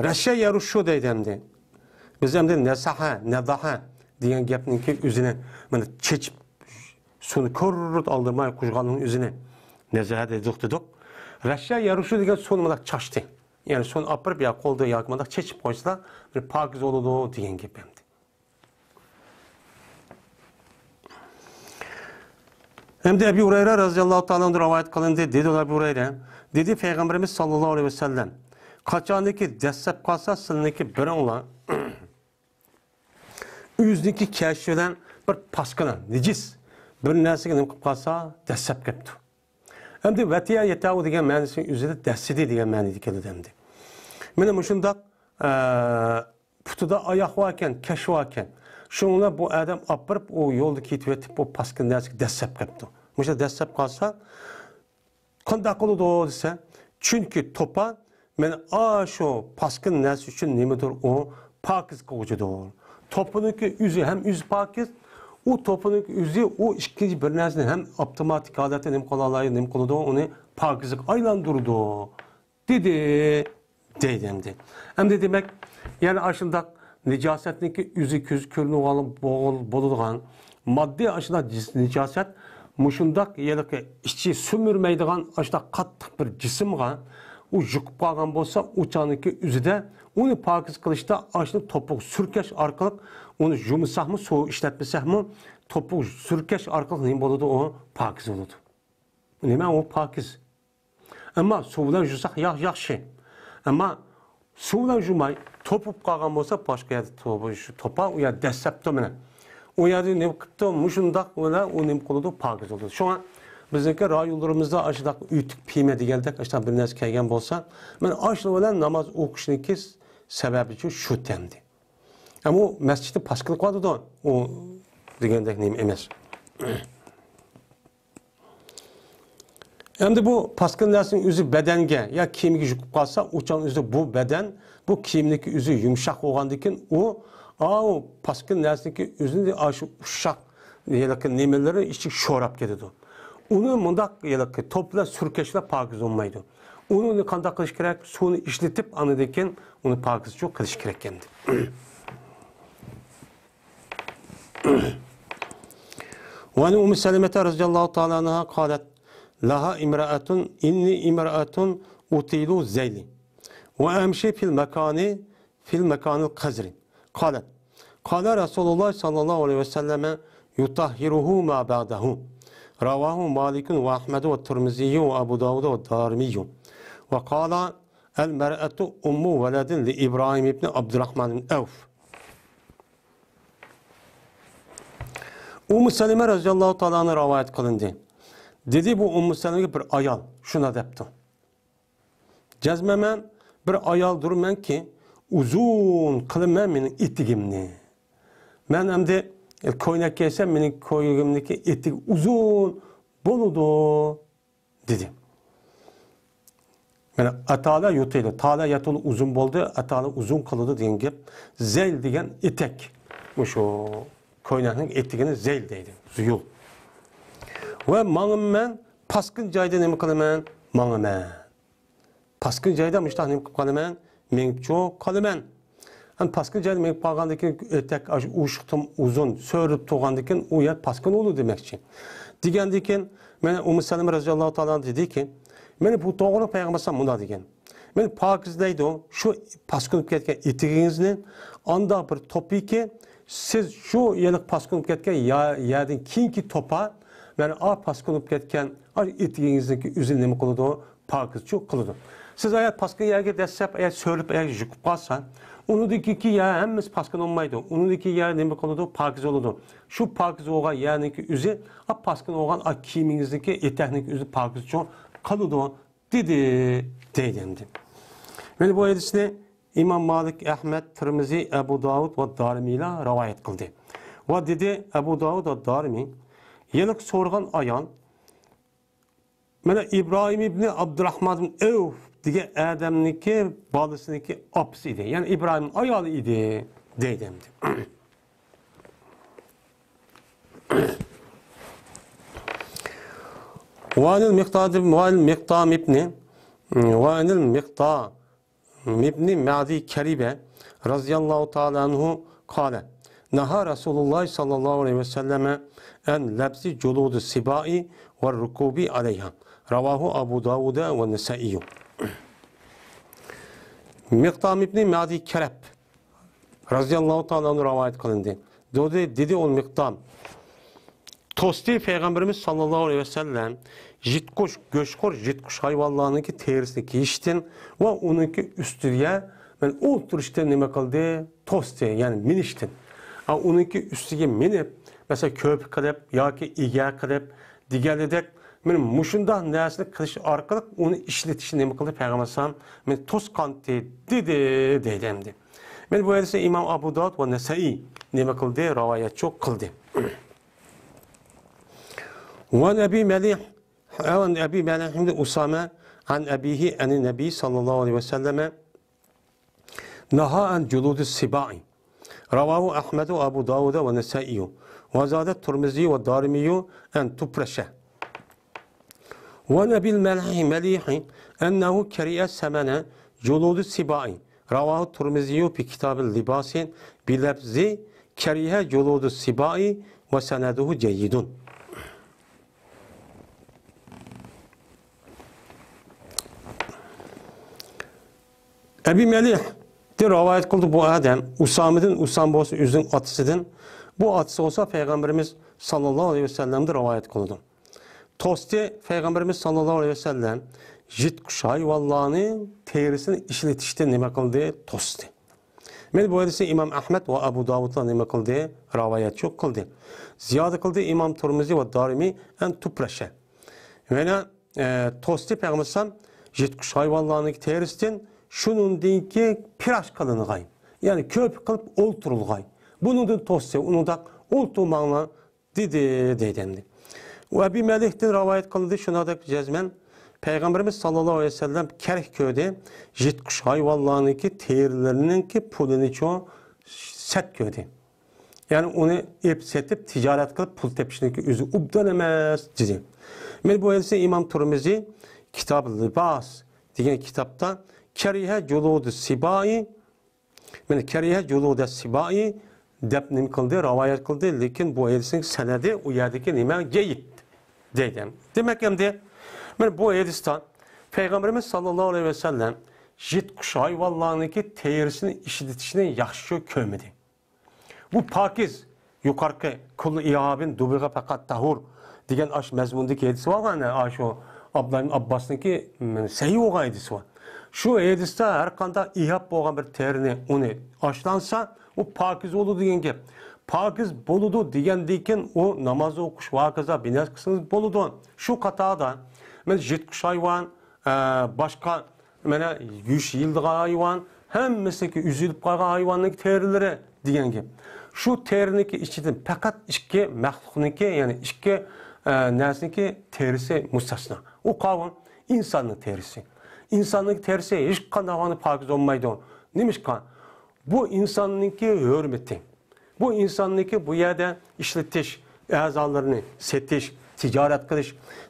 رەشە يەرۇشۇ دەيدۇ ئەمدى. بىز ئەمدى نەسەھە، نەدەھە دېگەن گەپنىڭكى ئۆزىنى مانا چېچىپ، سۇنى كوررۇت ئالدىرماي قۇژغاننىڭ ئۆزىنى نەزەھە دېدۇق دېدۇق. رەشە يەرۇشۇ دېگەن سۇنى مانا چاچتى. يەنى سۇنى ئاپىرىپ يا قولدا ياكى مۇنداق چېچىپ قويسىلا، بىر پاكىز بولىدۇ دېگەن گەپ ئەمدى. ئەمدى ئەبى ھۇرەيرە رەزىياللاھۇ تائالا ئەنھۇ رىۋايەت قىلىندى. دېدى ئەبى ھۇرەيرە، دېدى پەيغەمبىرىمىز ساللاللاھۇ ئەلەيھى ۋەسەللەم، قاچانكى دەسسەپ قالسا سىلىنىڭكى بىرىڭلار ئۆزىنىڭكى كەشى بىلەن بىر پاسكىنا، نىجىس بىر نەرسىگە نېمە قىلىپ قالسا، دەسسەپ قېپتۇ. ئەمدى ۋەتىيە يەتەۋۇ دېگەن مەنىسىنىڭ ئۆزىدە دەسسىدى دېگەن مەنىدە كېلىدۇ ئەمدى. مانا مۇشۇنداق، ئە، پۇتىدا ئاياق باركەن، كەش باركەن. شۇنىڭ بىلەن بۇ ئادەم ئاپىرىپ، ئۇ يولدا كېتىۋېتىپ، ئۇ پاسكىنا نەرسىگە دەسسەپ قېپتۇ. مۇشۇ دەسسەپ قالسا، قانداق قىلىدۇ دېسە، چۈنكى توپا مانا ئاشۇ پاسكىنا نەرسە ئۈچۈن نېمىدۇر ئۇ؟ پاكىز قىلغۇچىدۇر. توپىنىڭكى ئۆزى ھەم ئۆزى پاكىز، ئۇ توپىنىڭكى ئۆزى ئۇ ئىككىنچى بىر نەرسىنى ھەم ئاپتوماتىك ھالەتتە نېمە قىلالايدۇ، نېمە قىلىدۇ، ئۇنى پاكىزلىققا ئايلاندۇرىدۇ. دېدى، دەيدۇ ئەمدى. ئەمدى دېمەك، يەنى ئاشۇنداق نىجاسەتنىڭكى ئۆزى كۆز كۆرۈنۈۋالغان بول-، بولىدىغان ماددىي ئاشۇنداق جىس-، نىجاسەت مۇشۇنداق ھېلىقى ئىچى سۈمۈرمەيدىغان ئاشۇنداق قاتتىق بىر جىسىمغا ئۇ يۇقۇپ قالغان بولسا، ئۇ چاغنىڭكى ئۆزىدە ئۇنى پاكىز قىلىشتا ئاشۇ توپۇق سۈركەش ئارقىلىق ئۇنى يۇمىساقمۇ، سۇ ئىشلەتمىسەكمۇ، توپۇق سۈركەش ئارقىلىق نېمە بولىدۇ؟ ئۇ پاكىز بولىدۇ. نېمە ئۇ پاكىز؟ ئەمما سۇ بىلەن يۇساق ياخ-، ياخشى. ئەمما سۇ بىلەن يۇماي، توپۇپ قالغان بولسا، باشقا يەردە تو-، شۇ توپا ئۇ يەردە دەسسەپتۇ مانا. ئۇ يەردە نېمە قىپتۇ؟ مۇشۇنداق بىلەن ئۇ نېمە قىلىدۇ؟ پاكىز بولىدۇ. شۇڭا بىزنىڭكى رايونلىرىمىزدا ئاشۇنداق ئۆتۈك پىيمە دېگەندەك ئاشۇنداق بىر نەرسە كەلگەن بولسا، مانا ئاشۇ بىلەن ناماز ئوقۇشنىڭكى سەۋەبى شۇ تەمدى. ئەمما ئۇ مەسچىتنى پاس قىلىپ قالىدۇ. ئۇ دېگەندەك نېمە ئەمەس. ئەمدى بۇ پاسكىنا نەرسىنىڭ ئۆزى بەدەنگە يا كىيىمگە يۇقۇپ قالسا، ئۇ چاغنىڭ ئۆزىدە بۇ بەدەن، بۇ كىيىمنىڭكى ئۆزى يۇمشاق بولغاندىكىن، ئۇ، ئاۋۇ پاسكىنا نەرسىنىڭكى ئۆزىنى ئاشۇ ئۇششاق ھېلىقى نېمىلىرى ئىچىگە شوراپ كېتىدۇ. ئۇنى مۇنداق ھېلىقى توپ بىلەن سۈركەشلەپ پاكىز بولمايدۇ. ئۇنى قانداق قىلىش كېرەك؟ سۇنى ئىشلىتىپ، ئاندىن كېيىن ئۇنى پاكىزچۇ قىلىش كېرەك ئەمدى. وعن أم سلمة رضي الله تعالى عنها قالت لها امرأة إني امرأة أطيل الذيل وأمشي في المكان في المكان القذر. قالت قال رسول الله صلى الله عليه وسلم يطهره ما بعده. رواه مالك وأحمد والترمذي وأبو داود والدارمي. وقال المرأة أم ولد لإبراهيم بن عبد الرحمن بن عوف. ئۇممۇ سەلىمە رەزىياللاھۇ تائالا ئەنھا رىۋايەت قىلىندى. دېدى بۇ ئۇممۇ سەلىمەگە بىر ئايال شۇنداق دەپتۇ. جەزمەن مەن بىر ئايالدۇرمەنكى، ئۇزۇن قىلىمەن مېنىڭ ئېتىكىمنى. مەن ئەمدى كوينەك كىيسەم، مېنىڭ كوينىكىمنىڭكى ئېتىكى ئۇزۇن بولىدۇ. دېدى. مانا، ئەتالە يۇتىلى، تالە يەتۇلى ئۇزۇن بولدى، ئەتالە ئۇزۇن قىلىدۇ دېگەن گەپ. زەيل دېگەن ئېتەك. مۇشۇ كوينەكنىڭ ئېتىكىنى زەيل دەيدۇ. زۇيۇل. ۋە ماڭىمەن، پاسكىنا جايدا نېمە قىلىمەن؟ ماڭىمەن. پاسكىنا جايدا مۇشۇنداق نېمە قىلىپ قالىمەن؟ مېڭىپچۇ قالىمەن. ئەمدى پاسكىنا جايدا مېڭىپ قالغاندىن كېيىن، ئېتەك ئاشۇ ئۇششۇقتىن ئۇزۇن سۆرىلىپ تۇرغاندىن كېيىن، ئۇ يەر پاسكىنا بولىدۇ دېمەكچى. دېگەندىن كېيىن، مانا ئۇممۇ سەلىمە رەزىياللاھۇ تائالا ئەنھا دېدىكى، مانا بۇ توغرا پەيغەمبەر ئەلەيھىسسالام مۇنداق دېگەن. مانا پاكىزلەيدۇ شۇ پاسكىنا بولۇپ كەتكەن ئېتىكىڭىزنى، ئانداق بىر توپىكى، سىز شۇ ھېلىقى پاسكىنا بولۇپ كەتكەن يا-، يەردىن كېيىنكى توپا، مانا ئا پاسكىنا بولۇپ كەتكەن ئا ئېتىكىڭىزنىڭكى ئۆزىنى نېمە قىلىدۇ؟ پاكىزچۇ قىلىدۇ. سىز ئەگەر پاسكىنا يەرگە دەسسەپ، ئەگەر سۆرىلىپ، ئەگەر يۇقۇپ قالسا، ئۇنىڭدىن كېيىنكى يەر ھەممىسى پاسكىنا بولمايدۇ. ئۇنىڭدىن كېيىن يەر نېمە قىلىدۇ؟ پاكىز بولىدۇ. شۇ پاكىز بولغان يەرنىڭكى ئۆزى، ئا پاسكىنا بولغان ئا كىيىمىڭىزنىڭكى ئېتەكنىڭكى ئۆزى پاكىزچۇ قىلىدۇ. دېدى، دەيدۇ ئەمدى. مانا بۇ ھەدىسنى ئىمام مالىك، ئەھمەد، تىرمىزى، ئەبۇ داۋۇد ۋە دارىمىيلار رىۋايەت قىلدى. ۋە دېدى ئەبۇ داۋۇد ۋە دارىمىي، يەنە سورىغان ئايال، مانا ئىبراھىم ئىبنى ئابدۇراھمان ئەۋف دېگەن ئادەمنىڭكى بالىسىنىڭكى ئاپىسى ئىدى. يەنى ئىبراھىمنىڭ ئايالى ئىدى، دەيدۇ ئەمدى. وعن المقدام، وعن المقدام ابن، وعن المقدام ابن معدي كربة رضي الله تعالى عنه قال: نهى رسول الله صلى الله عليه وسلم عن لبس جلود السباع والركوب عليها. رواه أبو داود والنسائي. مىقدام ئىبنى مەدى كەرەب رەزىياللاھۇ تائالا ئەنھۇ رىۋايەت قىلىندى. دېدى، دېدى ئۇ مىقدام، توستى پەيغەمبىرىمىز ساللاللاھۇ ئەلەيھى ۋەسەللەم يىرتقۇچ، گۆشخور يىرتقۇچ ھايۋانلارنىڭكى تېرىسىنى كىيىشتىن ۋە ئۇنىڭكى ئۈستىگە مەن ئولتۇرۇشتىن نېمە قىلدى؟ توستى، يەنى مىنىشتىن. ئا، ئۇنىڭكى ئۈستىگە مىنىپ، مەسىلەن، كۆپۈك قىلىپ ياكى ئىگە قىلىپ دېگەنلىدەك، مانا مۇشۇنداق نەرسىنى قىلىش ئارقىلىق ئۇنى ئىشلىتىشنى نېمە قىلدى؟ پەيغەمبەر ئەلەيھىسسالام مانا توسقانتى دېدى، دەيدۇ ئەمدى. مانا بۇ ھەدىسنى ئىمام ئابۇ داۋۇد ۋە نەسەئىي نېمە قىلدى؟ رىۋايەتچى قىلدى. وعن أبي مليح، وعن أبي مليح بن أسامة عن أبيه عن النبي صلى الله عليه وسلم نهى عن جلود السباع. رواه أحمد وأبو داود والنسائي، وزاد الترمذي والدارمي أن تفرش. وعن أبي المليح أنه كره ثمن جلود السباع. رواه الترمذي في كتاب اللباس بلفظ كره جلود السباع وسنده جيد. ئەبى مەلىھتىن رىۋايەت قىلدى بۇ ئادەم، ئۇسامىدىن، ئۇسامە بولسا ئۆزىنىڭ ئاتىسىدىن، بۇ ئاتىسى بولسا پەيغەمبىرىمىز ساللاللاھۇ ئەلەيھى ۋەسەللەمدىن رىۋايەت قىلىدۇ. توستى، پەيغەمبىرىمىز ساللاللاھۇ ئەلەيھى ۋەسەللەم يىرتقۇچ ھايۋانلارنىڭ تېرىسىنى ئىشلىتىشتىن نېمە قىلدى؟ توستى. مانا بۇ ھەدىسنى ئىمام ئەھمەد ۋە ئەبۇ داۋۇدلار نېمە قىلدى؟ رىۋايەتچى قىلدى. زىيادە قىلدى ئىمام تۇرمۇزى ۋە دارىمى ئەن تۇپرەشە. يەنە، ئە، توستى پەيغەمبەر ئەلەيھىسسالام يىرتقۇچ ھايۋانلارنىڭكى تېرىسىدىن شۇنىڭدىنكى پىراش قىلىنغاي. يەنى كۆپۈك قىلىپ ئولتۇرۇلغاي. بۇنىڭدىن توستى، ئۇنىڭداق ئولتۇرماڭلار دېدى، دەيدۇ ئەمدى. ئەبى مەلىھتىن رىۋايەت قىلدى، شۇنىڭدەك جەزمەن پەيغەمبىرىمىز ساللاللاھۇ ئەلەيھى ۋەسەللەم كەرك كۆردى، يىرتقۇچ ھايۋانلارنىڭكى تېرىلىرىنىڭكى پۇلىنىچۇ سەت كۆردى. يەنى ئۇنى ئېلىپ سېتىپ تىجارەت قىلىپ پۇل تېپىشنىڭكى ئۆزى ئوبدان ئەمەس، دېدى. مانا بۇ ھەدىسنى ئىمام تۇرمىزى كىتاب لىباس دېگەن كىتابتا كەرىھە جۇلۇدۇ سىبائى، مانا كەرىھە جۇلۇدە سىبائى دەپ نېمە قىلدى، رىۋايەت قىلدى، لېكىن بۇ ھەدىسنىڭ سەنەدى ئۇ يەردىكى نېمە؟ جەيد دەيدۇ. دېمەك ئەمدى مانا بۇ ھەدىستە پەيغەمبىرىمىز ساللاللاھۇ ئەلەيھى ۋەسەللەم يىرتقۇچ ھايۋانلارنىڭكى تېرىسىنى ئىشلىتىشنى ياخشى كۆرمىدى. بۇ پاكىز، يۇقىرىقى كۇللۇ ئىھابىن دۇبىغە پەقەت تەھۇر دېگەن ئاش مەزمۇندىكى ھەدىسى بار، ئاشۇ ئابدۇللا ئىبن ئابباسنىڭكى، م، سەھىھ بولغان ھەدىسى بار. شۇ ھەدىستە ھەر قانداق ئىھاب بولغان بىر تېرىنى ئۇنى ئاشلانسا، ئۇ پاكىز بولىدۇ دېگەن گەپ. پاكىز بولىدۇ دېگەندىن كېيىن ئۇ ناماز ئوقۇش ۋە ھاكازا بىر نەرسە قىلسىڭىز بولىدۇ. شۇ قاتاردا مانا يىرتقۇچ ھايۋان، ئە، باشقا مانا يۈرۈش يېيىلىدىغان ھايۋان، ھەممىسىنىڭكى ئۈزۈلۈپ قالغان ھايۋاننىڭ تېرىلىرى دېگەن گەپ. شۇ تېرىنىڭكى ئىچىدىن پەقەت ئىككى مەخلۇقنىڭكى، يەنى ئىككى، ئە، نەرسىنىڭكى تېرىسى مۇستەسنا. ئۇ قاۋۇل ئىنساننىڭ تېرىسى. ئىنساننىڭ تېرىسى ھېچقانداق ھالدا پاكىز بولمايدۇ. نېمىشقا؟ بۇ ئىنساننىڭكى ھۆرمىتى. بۇ ئىنساننىڭكى بۇ يەردە ئىشلىتىش، ئەزالىرىنى سېتىش، تىجارەت قىلىش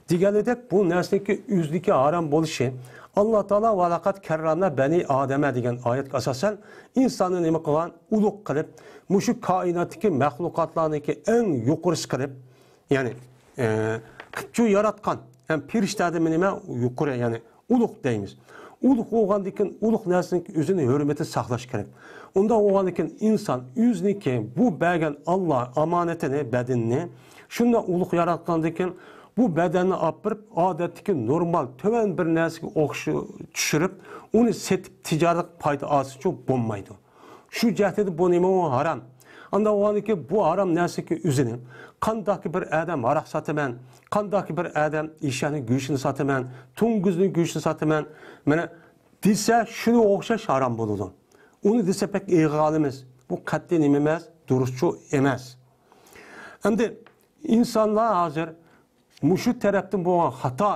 دېگەنلىدەك بۇ نەرسىنىڭكى ئۆزىدىكى ھارام بولۇشى، ئاللا تائالا «ۋەلەقەد كەررەمنا بەنى ئادەمە» دېگەن ئايەتكە ئاساسەن ئىنساننى نېمە قىلغان؟ ئۇلۇغ قىلىپ، مۇشۇ كائىناتتىكى مەخلۇقاتلارنىڭكى ئەڭ يۇقىرىسى قىلىپ، يەنى، ئە، قىپچۇ ياراتقان ھەم پېرىشتەدىن نېمە يۇقىرى، يەنى ئۇلۇغ دەيمىز. ئۇلۇغ بولغاندىن كېيىن ئۇلۇغ نەرسىنىڭ ئۆزىنى ھۆرمىتى ساقلاش كېرەك. ئۇنداق بولغاندىن كېيىن ئىنسان ئۆزىنىڭكى بۇ بەرگەن ئاللا ئامانىتىنى، بەدىنىنى شۇنداق ئۇلۇغ ياراتقاندىن كېيىن بۇ بەدەننى ئاپىرىپ ئادەتتىكى نورمال تۆۋەن بىر نەرسىگە ئوخشا-، چۈشۈرۈپ ئۇنى سېتىپ تىجارەت پايدا ئالسىچۇ بولمايدۇ. شۇ جەھەتتىن بۇ نېمە؟ ئۇ ھارام. ئانداق بولغاندىكىن بۇ ھارام نەرسىنىڭكى ئۆزىنى، قانداقكى بىر ئادەم ھاراق ساتىمەن، قانداقكى بىر ئادەم ئېشەكنىڭ گۆشىنى ساتىمەن، توڭگۇزنىڭ گۆشىنى ساتىمەن، مانا دېسە، شۇنىڭغا ئوخشاش ھارام بولىدۇ. ئۇنى دېسە بەك ئېغىر ئالىمىز. بۇ قەتئىي نېمە ئەمەس، دۇرۇسچۇ ئەمەس. ئەمدى ئىنسانلار ھازىر مۇشۇ تەرەپتىن بولغان خاتا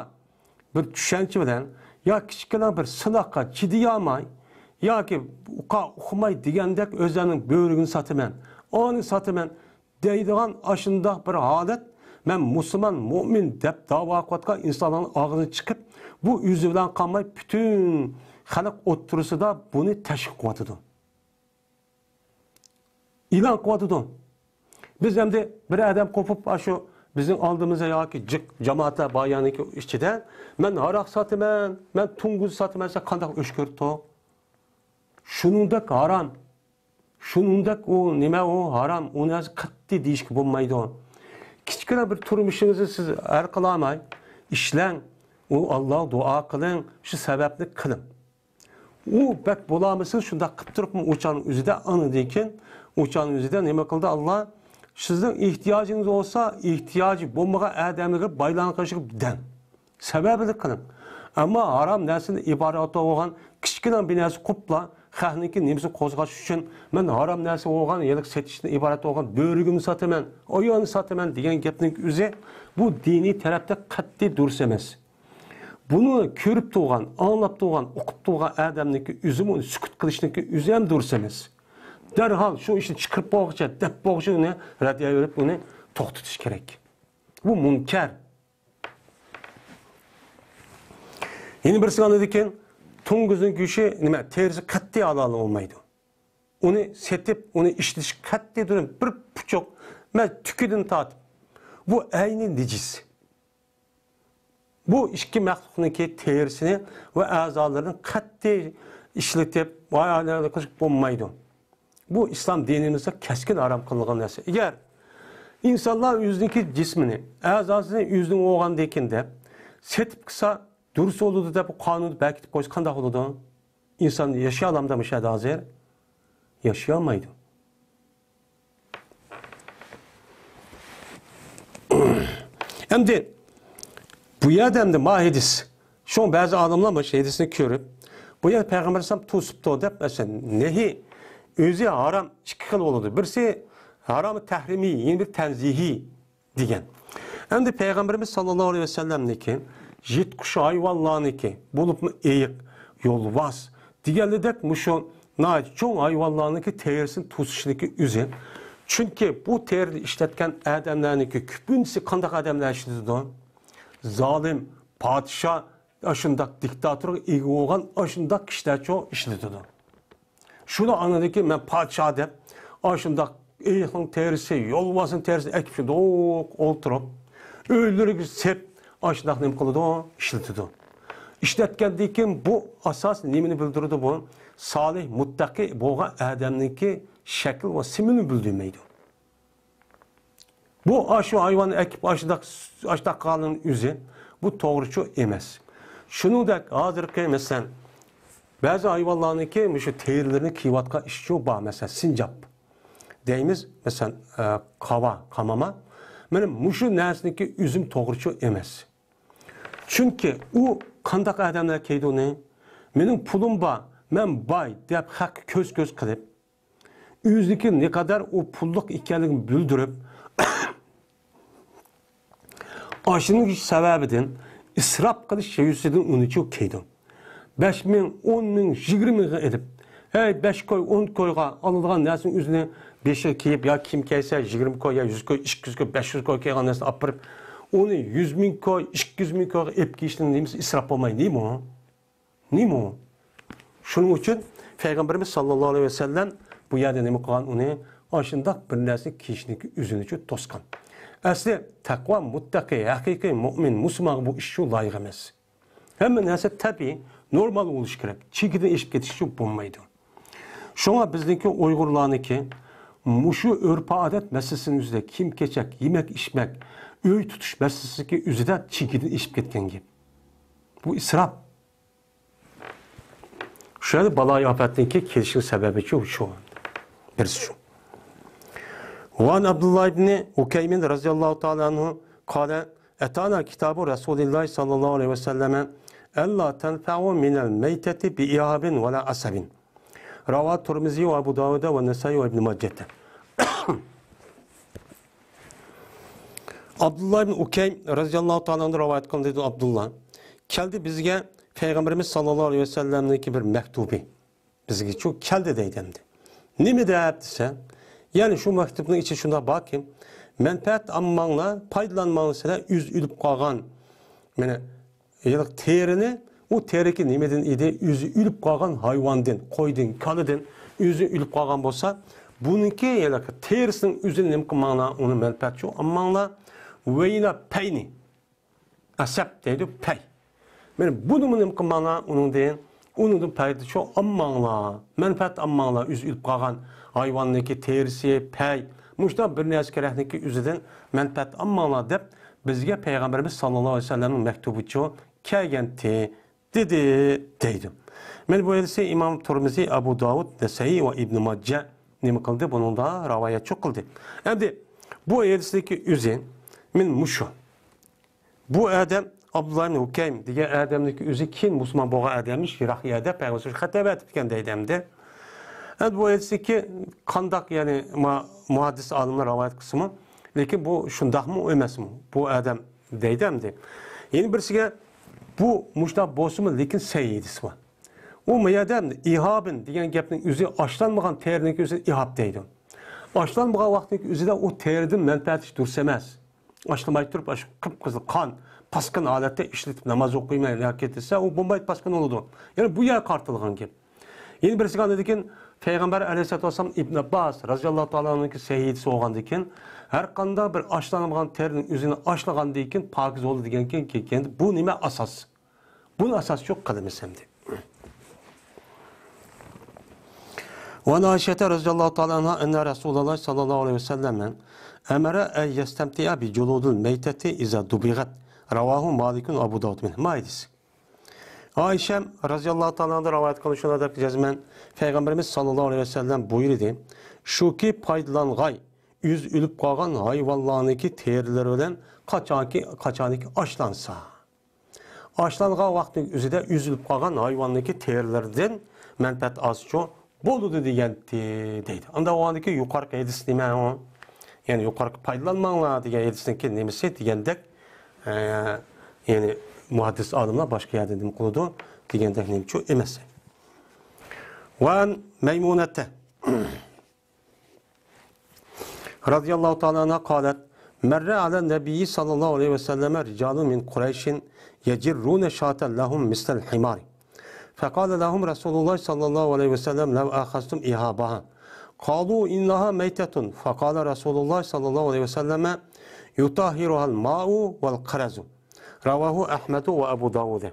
بىر چۈشەنچە بىلەن يا كىچىككىنە بىر سىناققا چىدىيالماي ياكى ئۇقا ئۇقماي دېگەندەك ئۆزلەرنىڭ بۆرىگىنى ساتىمەن، ئانى ساتىمەن دەيدىغان ئاشۇنداق بىر ھالەت، مەن مۇسۇلمان، مۇئمىن دەپ داۋا قىلىۋاتقان ئىنسانلارنىڭ ئاغزىدىن چىقىپ، بۇ ئۆزى بىلەن قالماي پۈتۈن خەلق ئوتتۇرىسىدا بۇنى تەشۋىق قىلىۋاتىدۇ. ئېلان قىلىۋاتىدۇ. بىز ئەمدى بىر ئادەم قوپۇپ، ئاشۇ بىزنىڭ ئالدىمىزدا ياكى جىق جامائەتلەر بار يەرنىڭكى ئىچىدە، مەن ھاراق ساتىمەن، مەن توڭگۇز ساتىمەن دېسە قانداق ئۆچ كۆرۈپتۇ؟ شۇنىڭدەك ھارام، شۇنىڭدەك ئۇ نېمە ئۇ ھارام، ئۇ نەرسە قەتئىي دېيىشكە بولمايدۇ. كىچىككىنە بىر تۇرمۇشىڭىزنى سىز ھەل قىلالماي، ئىشلەڭ، ئۇ ئاللاغا دۇئا قىلىڭ، شۇ سەۋەبنى قىلىڭ. ئۇ بەك بولالمىسىڭىز، شۇنداق قىلىپ تۇرۇپمۇ ئۇچان ئۆزىدە، ئاندىن كېيىن ئۇچان ئۆزىدە نېمە قىلدى؟ ئاللا، سىزنىڭ ئېھتىياجىڭىز بولسا، ئېھتىياجى بولمىغان ئادەملەرگە بايلانغان قىلىپ دەڭ. سەۋەبىنى قىلىڭ. ئەمما ھارام نەرسىدىن ئىبارەت بولغان كىچىككىنە بىر نەرسە قوپلا، خەقنىڭكى نېمىسىنى قوزغاش ئۈچۈن، مەن ھارام نەرسە بولغان يىللىق سېتىشتىن ئىبارەت بولغان بۆرىگىمنى ساتىمەن، ئايالنى ساتىمەن دېگەن گەپنىڭ ئۆزى بۇ دىنىي تەرەپتە قەتئىي دۇرۇس ئەمەس. بۇنى كۆرۈپ تۇرغان، ئاڭلاپ تۇرغان، ئوقۇپ تۇرغان ئادەمنىڭكى ئۆزىمۇ ئۇنى سۈكۈت قىلىشنىڭكى ئۆزى ھەم دۇرۇس ئەمەس. دەرھال شۇ ئىشنى چىقىرىپ بولغۇچە، دەپ بولغۇچە ئۇنى رەددىيە بېرىپ ئۇنى توختىتىش كېرەك. بۇ مۇنكەر. يەنە بىرسى ئاندىن كېيىن توڭگۇزنىڭ گۆشى نېمە، تېرىسى قەتئىي ھالال بولمايدۇ. ئۇنى سېتىپ، ئۇنى ئىشلىتىش قەتئىي دۇرۇم بىر پۇچۇق، مەن تۈكىدىن تارتىپ، بۇ ئەينى نىجىس. بۇ ئىككى مەخلۇقنىڭكى تېرىسىنى ۋە ئەزالىرىنى قەتئىي ئىشلىتىپ، ۋايانەلىك قىلىپ بولمايدۇ. بۇ ئىسلام دىنىمىزدا كەسكىن ھارام قىلىنغان نەرسە. ئەگەر ئىنسانلار ئۆزىنىڭكى جىسمىنى، ئەزاسىنى ئۆزىنىڭ بولغاندىكىن دەپ سېتىپ قىلسا، دۇرۇس بولىدۇ دەپ قانۇندا بەكىتىپ قويسا قانداق بولىدۇ؟ ئىنسان ياشىيالامدا مۇشۇ يەردە ھازىر؟ ياشىيالمايدۇ. ئەمدى بۇ يەردە ئەمدى ما ھەدىس. شۇڭا بەزى ئالىملار مۇشۇ ھەدىسنى كۆرۈپ، بۇ يەردە پەيغەمبەر ئەلەيھىسسالام توسۇپتۇ دەپ، مەسىلەن، نەھى ئۆزى ھارام ئىككى خىل بولىدۇ. بىرسى ھارامى تەھرىمىي، يەنە بىر تەنزىھىي دېگەن. ئەمدى پەيغەمبىرىمىز ساللاللاھۇ ئەلەيھى ۋەسەللەمنىڭكى يىرتقۇچ ھايۋانلارنىڭكى، بولۇپمۇ ئېيىق، يولۋاس دېگەنلىدەك مۇشۇ ناھايىتى چوڭ ھايۋانلارنىڭكى تېرىسىنى توسۇشنىڭكى ئۆزى. چۈنكى بۇ تېرىنى ئىشلەتكەن ئادەملەرنىڭكى كۆپىنچىسى قانداق ئادەملەر ئىشلىتىدۇ؟ زالىم، پادىشاھ، ئاشۇنداق دىكتاتورغا ئىگە بولغان ئاشۇنداق كىشىلەرچۇ ئىشلىتىدۇ. شۇنى ئاندىن كېيىن مەن پادىشاھ دەپ، ئاشۇنداق ئېيىقنىڭ تېرىسى، يولۋاسنىڭ تېرىسىنى ئەكىپ شۇنداق ئولتۇرۇپ، ئۆيلىرىگە سېپ، ئاشۇنداق نېمە قىلىدۇ؟ ئىشلىتىدۇ. ئىشلەتكەندىن كېيىن بۇ ئاساس نېمىنى بىلدۈرىدۇ بۇ؟ سالىھ، مۇتتەقى بولغان ئادەمنىڭكى شەكلى ۋە سىمىنى بىلدۈرمەيدۇ. بۇ ئاشۇ ھايۋاننى ئەكىپ ئاشۇنداق، ئاشۇنداق قىلغاننىڭ ئۆزى بۇ توغرىچۇ ئەمەس. شۇنىڭدەك ھازىرقى مەسىلەن، بەزى ھايۋانلارنىڭكى مۇشۇ تېرىلىرىنى كىيىۋاتقان ئىشىچۇ بار، مەسىلەن، سىنجاب دەيمىز، مەسىلەن، ئە، قاۋا، قاماما. مانا مۇشۇ نەرسىنىڭكى ئۈزۈم توغرىچۇ ئەمەس. چۈنكى ئۇ قانداق ئادەملەر كىيىدۇ ئۇنى؟ مېنىڭ پۇلۇم بار، مەن باي دەپ خەققە كۆز-كۆز قىلىپ، ئۆزىنىڭكى نەقەدەر ئۇ پۇللۇق ئىكەنلىكىنى بىلدۈرۈپ، ئاشۇنىڭ سەۋەبىدىن ئىسراپ قىلىش سەۋىيەسىدىن ئۇنىچۇ كىيىدۇ. بەش مىڭ، ئون مىڭ، يىگىرمە مىڭغا ئېلىپ، ھەي، بەش كوي، ئون كويغا ئالىدىغان نەرسىنى ئۆزىنى بېشىغا كىيىپ، يا كىيىم كىيسە، يىگىرمە كوي، يا يۈز كوي، ئىككى يۈز كوي، بەش يۈز كوي كىيگەن نەرسىنى ئاپىرىپ، ئۇنى يۈز مىڭ كوي، ئىككى يۈز مىڭ كويغا ئېلىپ كىيىشنىڭ نېمىسى ئىسراپ بولمايدۇ، نېمە ئۇ؟ نېمە ئۇ؟ شۇنىڭ ئۈچۈن پەيغەمبىرىمىز ساللاللاھۇ ئەلەيھى ۋەسەللەم بۇ يەردە نېمە قىلغان ئۇنى؟ ئاشۇنداق بىر نەرسىنى كىيىشنىڭكى ئۆزىنىچۇ توسقان. ئەسلى تەقۋا، مۇتتەقى، ھەقىقىي مۇئمىن، مۇسۇلمانغا بۇ ئىشچۇ لايىق ئەمەس. ھەممە نەرسە تەبىئىي، نورمال بولۇشى كېرەك، چېكىدىن ئېشىپ كېتىشچۇ بولمايدۇ. شۇڭا بىزنىڭكى ئۇيغۇرلارنىڭكى مۇشۇ ئۆرپ-ئادەت مەسىلىسىنىڭ ئۆزىدە، كىيىم-كېچەك، يېمەك-ئىچمەك، ئۆي تۇتۇش مەسىلىسىنىڭكى ئۆزىدە چېكىدىن ئېشىپ كەتكەن گەپ. بۇ ئىسراپ. شۇ يەردە بالايىئاپەتنىڭكى كېلىشىنىڭ سەۋەبىچۇ شۇ. بىرسى شۇ. وعن عبد الله بن أكيم رضي الله تعالى عنه قال: أتانا كتاب رسول الله صلى الله عليه وسلم ألا تنفعوا من الميتة بإهاب ولا عصب. رواه الترمذي وأبو داود والنسائي وابن ماجه. ئابدۇللا ئىبن ئۇكەيم رەزىياللاھۇ تائالا ئەنھۇ رىۋايەت قىلدى، دېدى ئابدۇللا. كەلدى بىزگە پەيغەمبىرىمىز ساللاللاھۇ ئەلەيھى ۋەسەللەمنىڭكى بىر مەكتۇبى. بىزگىچۇ كەلدى دەيدۇ ئەمدى. نېمە دەپ دېسە، يەنى شۇ مەكتۇبنىڭ ئىچىدە شۇنداق باركى، مەنپەئەت ئالماڭلار، پايدىلانماڭلار، سىلەر ئۆزى ئۆلۈپ قالغان، مانا، ھېلىقى تېرىنى، ئۇ تېرىكى نېمىدىن ئىدى؟ ئۆزى ئۆلۈپ قالغان ھايۋاندىن، قويدىن، كالىدىن ئۆزى ئۆلۈپ قالغان بولسا، بۇنىڭكى ھېلىقى تېرىسىنىڭ ئۆزىنى نېمە قىلماڭلار، ئۇنى مەنپەئەتچۇ ئالماڭلار. ۋەيلا پەينى، ئەسەب دەيدۇ، پەي. مانا بۇنىمۇ نېمە قىلماڭلار، ئۇنىڭدىن، ئۇنىڭدىن پايدىچۇ ئالماڭلار، مەنپەئەت ئالماڭلار، ئۆزى ئۆلۈپ قالغان ھايۋاننىڭكى تېرىسى، پەي، مۇشۇنداق بىر نەرسە كېرەكنىڭكى ئۆزىدىن مەنپەئەت ئالماڭلار دەپ، بىزگە پەيغەمبىرىمىز ساللاللاھۇ ئەلەيھى ۋەسەللەمنىڭ مەكتۇبىچۇ كەلگەنتى، دېدى، دەيدۇ. مانا بۇ ھەدىسنى ئىمام تۇرمىزى، ئەبۇ داۋۇد، نەسەئىي ۋە ئىبنى ماجە نېمە قىلدى؟ بۇنىڭدا رىۋايەتچۇ قىلدى. ئەمدى بۇ ھەدىستىكى ئۆزى، مانا مۇشۇ. بۇ ئادەم ئابدۇللا ئىبن ھۇكەيم دېگەن ئادەمنىڭكى ئۆزى كېيىن مۇسۇلمان بولغان ئادەممىش، يىراق يەردە پەيغەمبەر خەت ئەۋەتىپتىكەن دەيدۇ ئەمدى. ئەمدى بۇ ھەدىستىكى قانداق، يەنى ما-، مۇھەددىس ئالىملار رىۋايەت قىلسىمۇ، لېكىن بۇ شۇنداقمۇ ئەمەسمۇ؟ بۇ ئادەم دەيدۇ ئەمدى. يەنە بىرسىگە، بۇ مۇشۇنداق بولسىمۇ، لېكىن سەھىھ ھەدىس بۇ. ئۇ ما يەردە ئىھابىن دېگەن گەپنىڭ ئۆزى، ئاشلانمىغان تېرىنىڭكى ئۆزىنى ئىھاب دەيدۇ. ئاشلانمىغان ۋاقىتنىڭكى ئۆزىدە ئۇ تېرىدىن مەنپەئەت ئېلىش دۇرۇس ئەمەس. ئاشلىماي تۇرۇپ، ئاشۇ قىپقىزىل قان، پاسكىنا ھالەتتە ئىشلىتىپ ناماز ئوقۇيمەن ياكى دېسە، ئۇ بولمايدۇ، پاسكىنا بولىدۇ. يەنى بۇ يەرگە قارىتىلغان گەپ. يەنە بىرسىگە ئاندىن كېيىن پەيغەمبەر ئەلەيھىسسالاتۇ ۋەسسالام ئىبن ئابباس رەزىياللاھۇ تائالا ئەنھۇنىڭكى سەھىھ ھەدىسى بولغاندىن كېيىن، ھەر قانداق بىر ئاشلانمىغان تېرىنىڭ ئۆزىنى ئاشلىغاندىن كېيىن پاكىز بولىدۇ دېگەن كېيىن، كېيىن بۇ نېمە ئاساس؟ بۇنى ئاساسچۇ قىلىمىز ئەمدى. وعن عائشة رضي الله تعالى عنها أن رسول الله صلى الله عليه وسلم أمر أن يستمتع بجلود الميتة إذا دبغت. رواه مالك وأبو داود. مانا ھەدىس. ئائىشە رەزىياللاھۇ تائالا ئەنھا رىۋايەت قىلىدۇ، شۇنداق دەپ جەزمەن پەيغەمبىرىمىز ساللاللاھۇ ئەلەيھى ۋەسەللەم بۇيرۇدى، شۇكى پايدىلانغاي، ئۆزى ئۆلۈپ قالغان ھايۋانلارنىڭكى تېرىلىرى بىلەن قاچانكى، قاچانكى ئاشلانسا. ئاشلانغان ۋاقىتنىڭ ئۆزىدە ئۆزى ئۆلۈپ قالغان ھايۋاننىڭكى تېرىلىرىدىن مەنپەئەت ئالسىچۇ بولىدۇ دېگەنتى دەيدۇ. ئاندا ئۇ ئاندىكى يۇقىرىقى ھەدىس نېمە ئۇ؟ يەنى يۇقىرىقى پايدىلانماڭلار دېگەن ھەدىسنىڭكى نېمىسى دېگەندەك، ئە، يەنى مۇھەددىس ئالىملار باشقا يەردە نېمە قىلىدۇ دېگەندەك نېمىچۇ ئەمەس. وعن ميمونة رضي الله تعالى عنها قالت: مر على النبي صلى الله عليه وسلم رجال من قريش يجرون شاة لهم مثل الحمار، فقال لهم رسول الله صلى الله عليه وسلم: لو أخذتم إهابها. قالوا: إنها ميتة. فقال رسول الله صلى الله عليه وسلم: يطهرها الماء والقرز. رواه أحمد وأبو داود.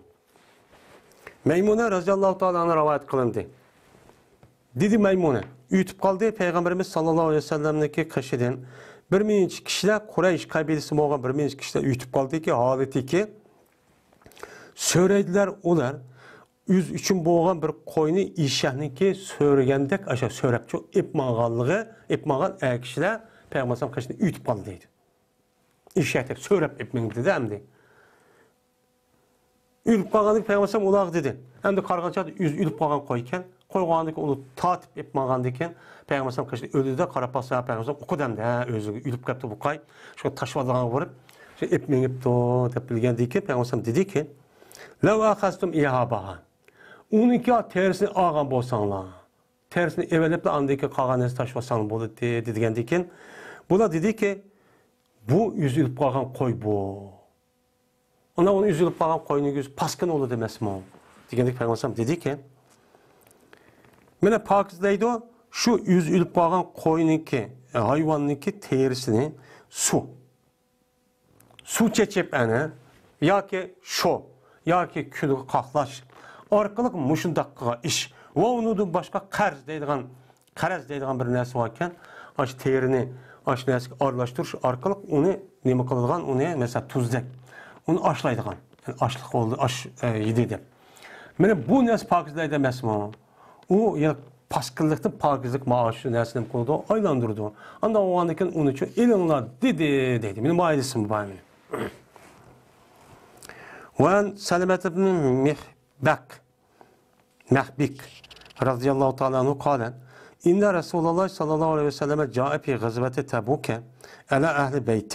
مەيمۇنە رەزىياللاھۇ تائالا ئەنھا رىۋايەت قىلىندى. دېدى مەيمۇنە، ئۆتۈپ قالدى پەيغەمبىرىمىز ساللاللاھۇ ئەلەيھى ۋەسەللەمنىڭكى قېشىدىن بىر مۇنچە كىشىلەر، قۇرەيش قەبىلىسى بولغان بىر مۇنچە كىشىلەر ئۆتۈپ قالدىكى، ھالىتىكى سۆرەيدىلەر ئۇلار، ئۆزى ئۈچۈن بولغان بىر قوينى ئېشەكنىڭكى سۆرىگەندەك، ئاشۇ سۆرەپچۇ ئېلىپ ماڭغانلىقى، ئېلىپ ماڭغان ئەر كىشىلەر پەيغەمبەر ئەلەيھىسسالام قېشىدىن ئۆتۈپ قالدى دەيدۇ. ئېشەك دەپ سۆرەپ ئېلىپ مېڭىپتىدە ئەمدى. ئۆلۈپ قالغاندىن كېيىن پەيغەمبەر ئەلەيھىسسالام ئۇلارغا دېدى. ئەمدى قارىغان چاغدا ئۆزى ئۆلۈپ قالغان قوي ئىكەن. قويغاندىن كېيىن ئۇنى تارتىپ ئېلىپ ماڭغاندىن كېيىن پەيغەمبەر ئەلەيھىسسالام قېشىدا ئۆلدى-دە، قاراپ باقسا پەيغەمبەر ئەلەيھىسسالام ئۇقىدۇ ئەمدى، ھە، ئۆزىگە ئۆلۈپ كەپتۇ بۇ قوي. شۇ تاشلىۋالىدىغانغا بېرىپ، شۇ ئېلىپ مېڭىپتۇ دەپ بىلگەندىن كېيىن پەيغەمبەر ئەلەيھىسسالام دېدىكى، لەۋ ئەخەزتۇم ئىھابەھا. ئۇنىڭكى تېرىسىنى ئالغان بولساڭلار، تېرىسىنى ئېلىۋېلىپلا ئاندىن كېيىن قالغان نەرسە تاشلىۋالساڭلار بولاتتى دېگەندىن كېيىن، بۇلار دېدىكى، بۇ ئۆزى ئۆلۈپ قالغان قوي بۇ. ئانا ئۇنى ئۆزى ئۆلۈپ قالغان قوينىڭ ئۆزى پاسكىنا بولىدۇ ئەمەسمۇ؟ دېگەندەك پەيغەمبەر ئەلەيھىسسالام دېدىكى، مانا پاكىزلەيدۇ شۇ ئۆزى ئۆلۈپ قالغان قوينىڭكى، ھايۋاننىڭكى تېرىسىنى سۇ، سۇ چېچىپ ئەنە ياكى شو ياكى كۈلگە قاقلاش ئارقىلىق مۇشۇنداق قىلغان ئىش ۋە ئۇنىڭدىن باشقا قەرز دەيدىغان قەرز دەيدىغان بىر نەرسە باركەن، ئاشۇ تېرىنى ئاشۇ نەرسىگە ئارىلاشتۇرۇش ئارقىلىق ئۇنى نېمە قىلىدىغان، ئۇنى مەسىلەن تۇزدەك، ئۇنى ئاشلايدىغان، يەنى ئاشلىق بولدى، ئاش، ئە، يېدى دەپ. مانا بۇ نەرسە پاكىزلەيدۇ ئەمەسمۇ؟ ئۇ يەنە پاسكىنلىقتىن پاكىزلىق مانا شۇ نەرسىنى نېمە قىلىدۇ؟ ئايلاندۇرىدۇ. ئانداق بولغاندىن كېيىن ئۇنى شۇ ئېلىڭلار دېدى، دەيدۇ. مېنىڭ مۇئايىدىسىم بار مېنىڭ. وعن سلمة بن مخبك، مخبك رضي الله تعالى عنه قال: إن رسول الله صلى الله عليه وسلم جاء في غزوة تبوك على أهل بيت،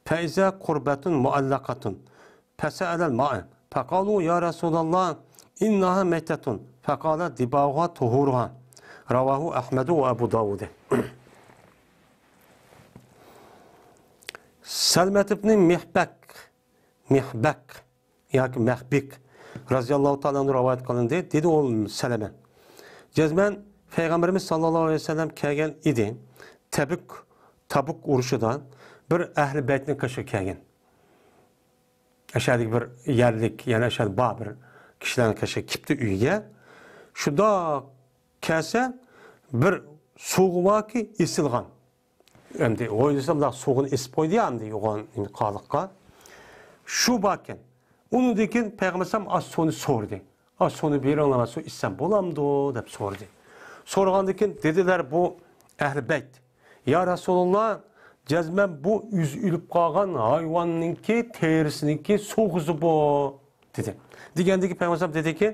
فإذا قربة معلقة، فسأل الماء، فقالوا: يا رسول الله، إنها ميتة، فقال: دباغها طهورها. رواه أحمد وأبو داود. سلمة بن مخبك، مخبك ياكى مەخبىك رەزىياللاھۇ تائالا ئەنھۇ رىۋايەت قىلىندى. دېدى ئۇ سەلەمە، جەزمەن پەيغەمبىرىمىز ساللاللاھۇ ئەلەيھى ۋەسەللەم كەلگەن ئىدى. تەبۈك، تەبۈك ئۇرۇشىدا بىر ئەھلى بەيتنىڭ قېشىغا كەلگەن. ئەشەدىكى بىر يەرلىك، يەنى ئەشەدە بار بىر كىشىلەرنىڭ قېشىغا كېپتۇ ئۆيىگە. شۇنداق كەلسە، بىر سۇغۇ باركى ئېسىلغان. ئەمدى ئويلىسا، بۇنداق سۇغىنى ئېسىپ قويدى يا، ئەمدى يوغان قالىققا. شۇ باركەن. ئۇنىڭدىن كېيىن پەيغەمبەر ئەلەيھىسسالام: «ئاش سۇنى سورىدى. ئاش سۇنى بېرىڭلار، سۇ ئىچسەم بولامدۇ؟» دەپ سورىدى. سورىغاندىن كېيىن دېدىلەر بۇ ئەھلى بەيت: «يا رەسۇلاللا، جەزمەن بۇ ئۆزى ئۆلۈپ قالغان ھايۋاننىڭكى تېرىسىنىڭكى سۇغىسى بۇ» دېدى. دېگەندىكى پەيغەمبەر ئەلەيھىسسالام دېدىكى،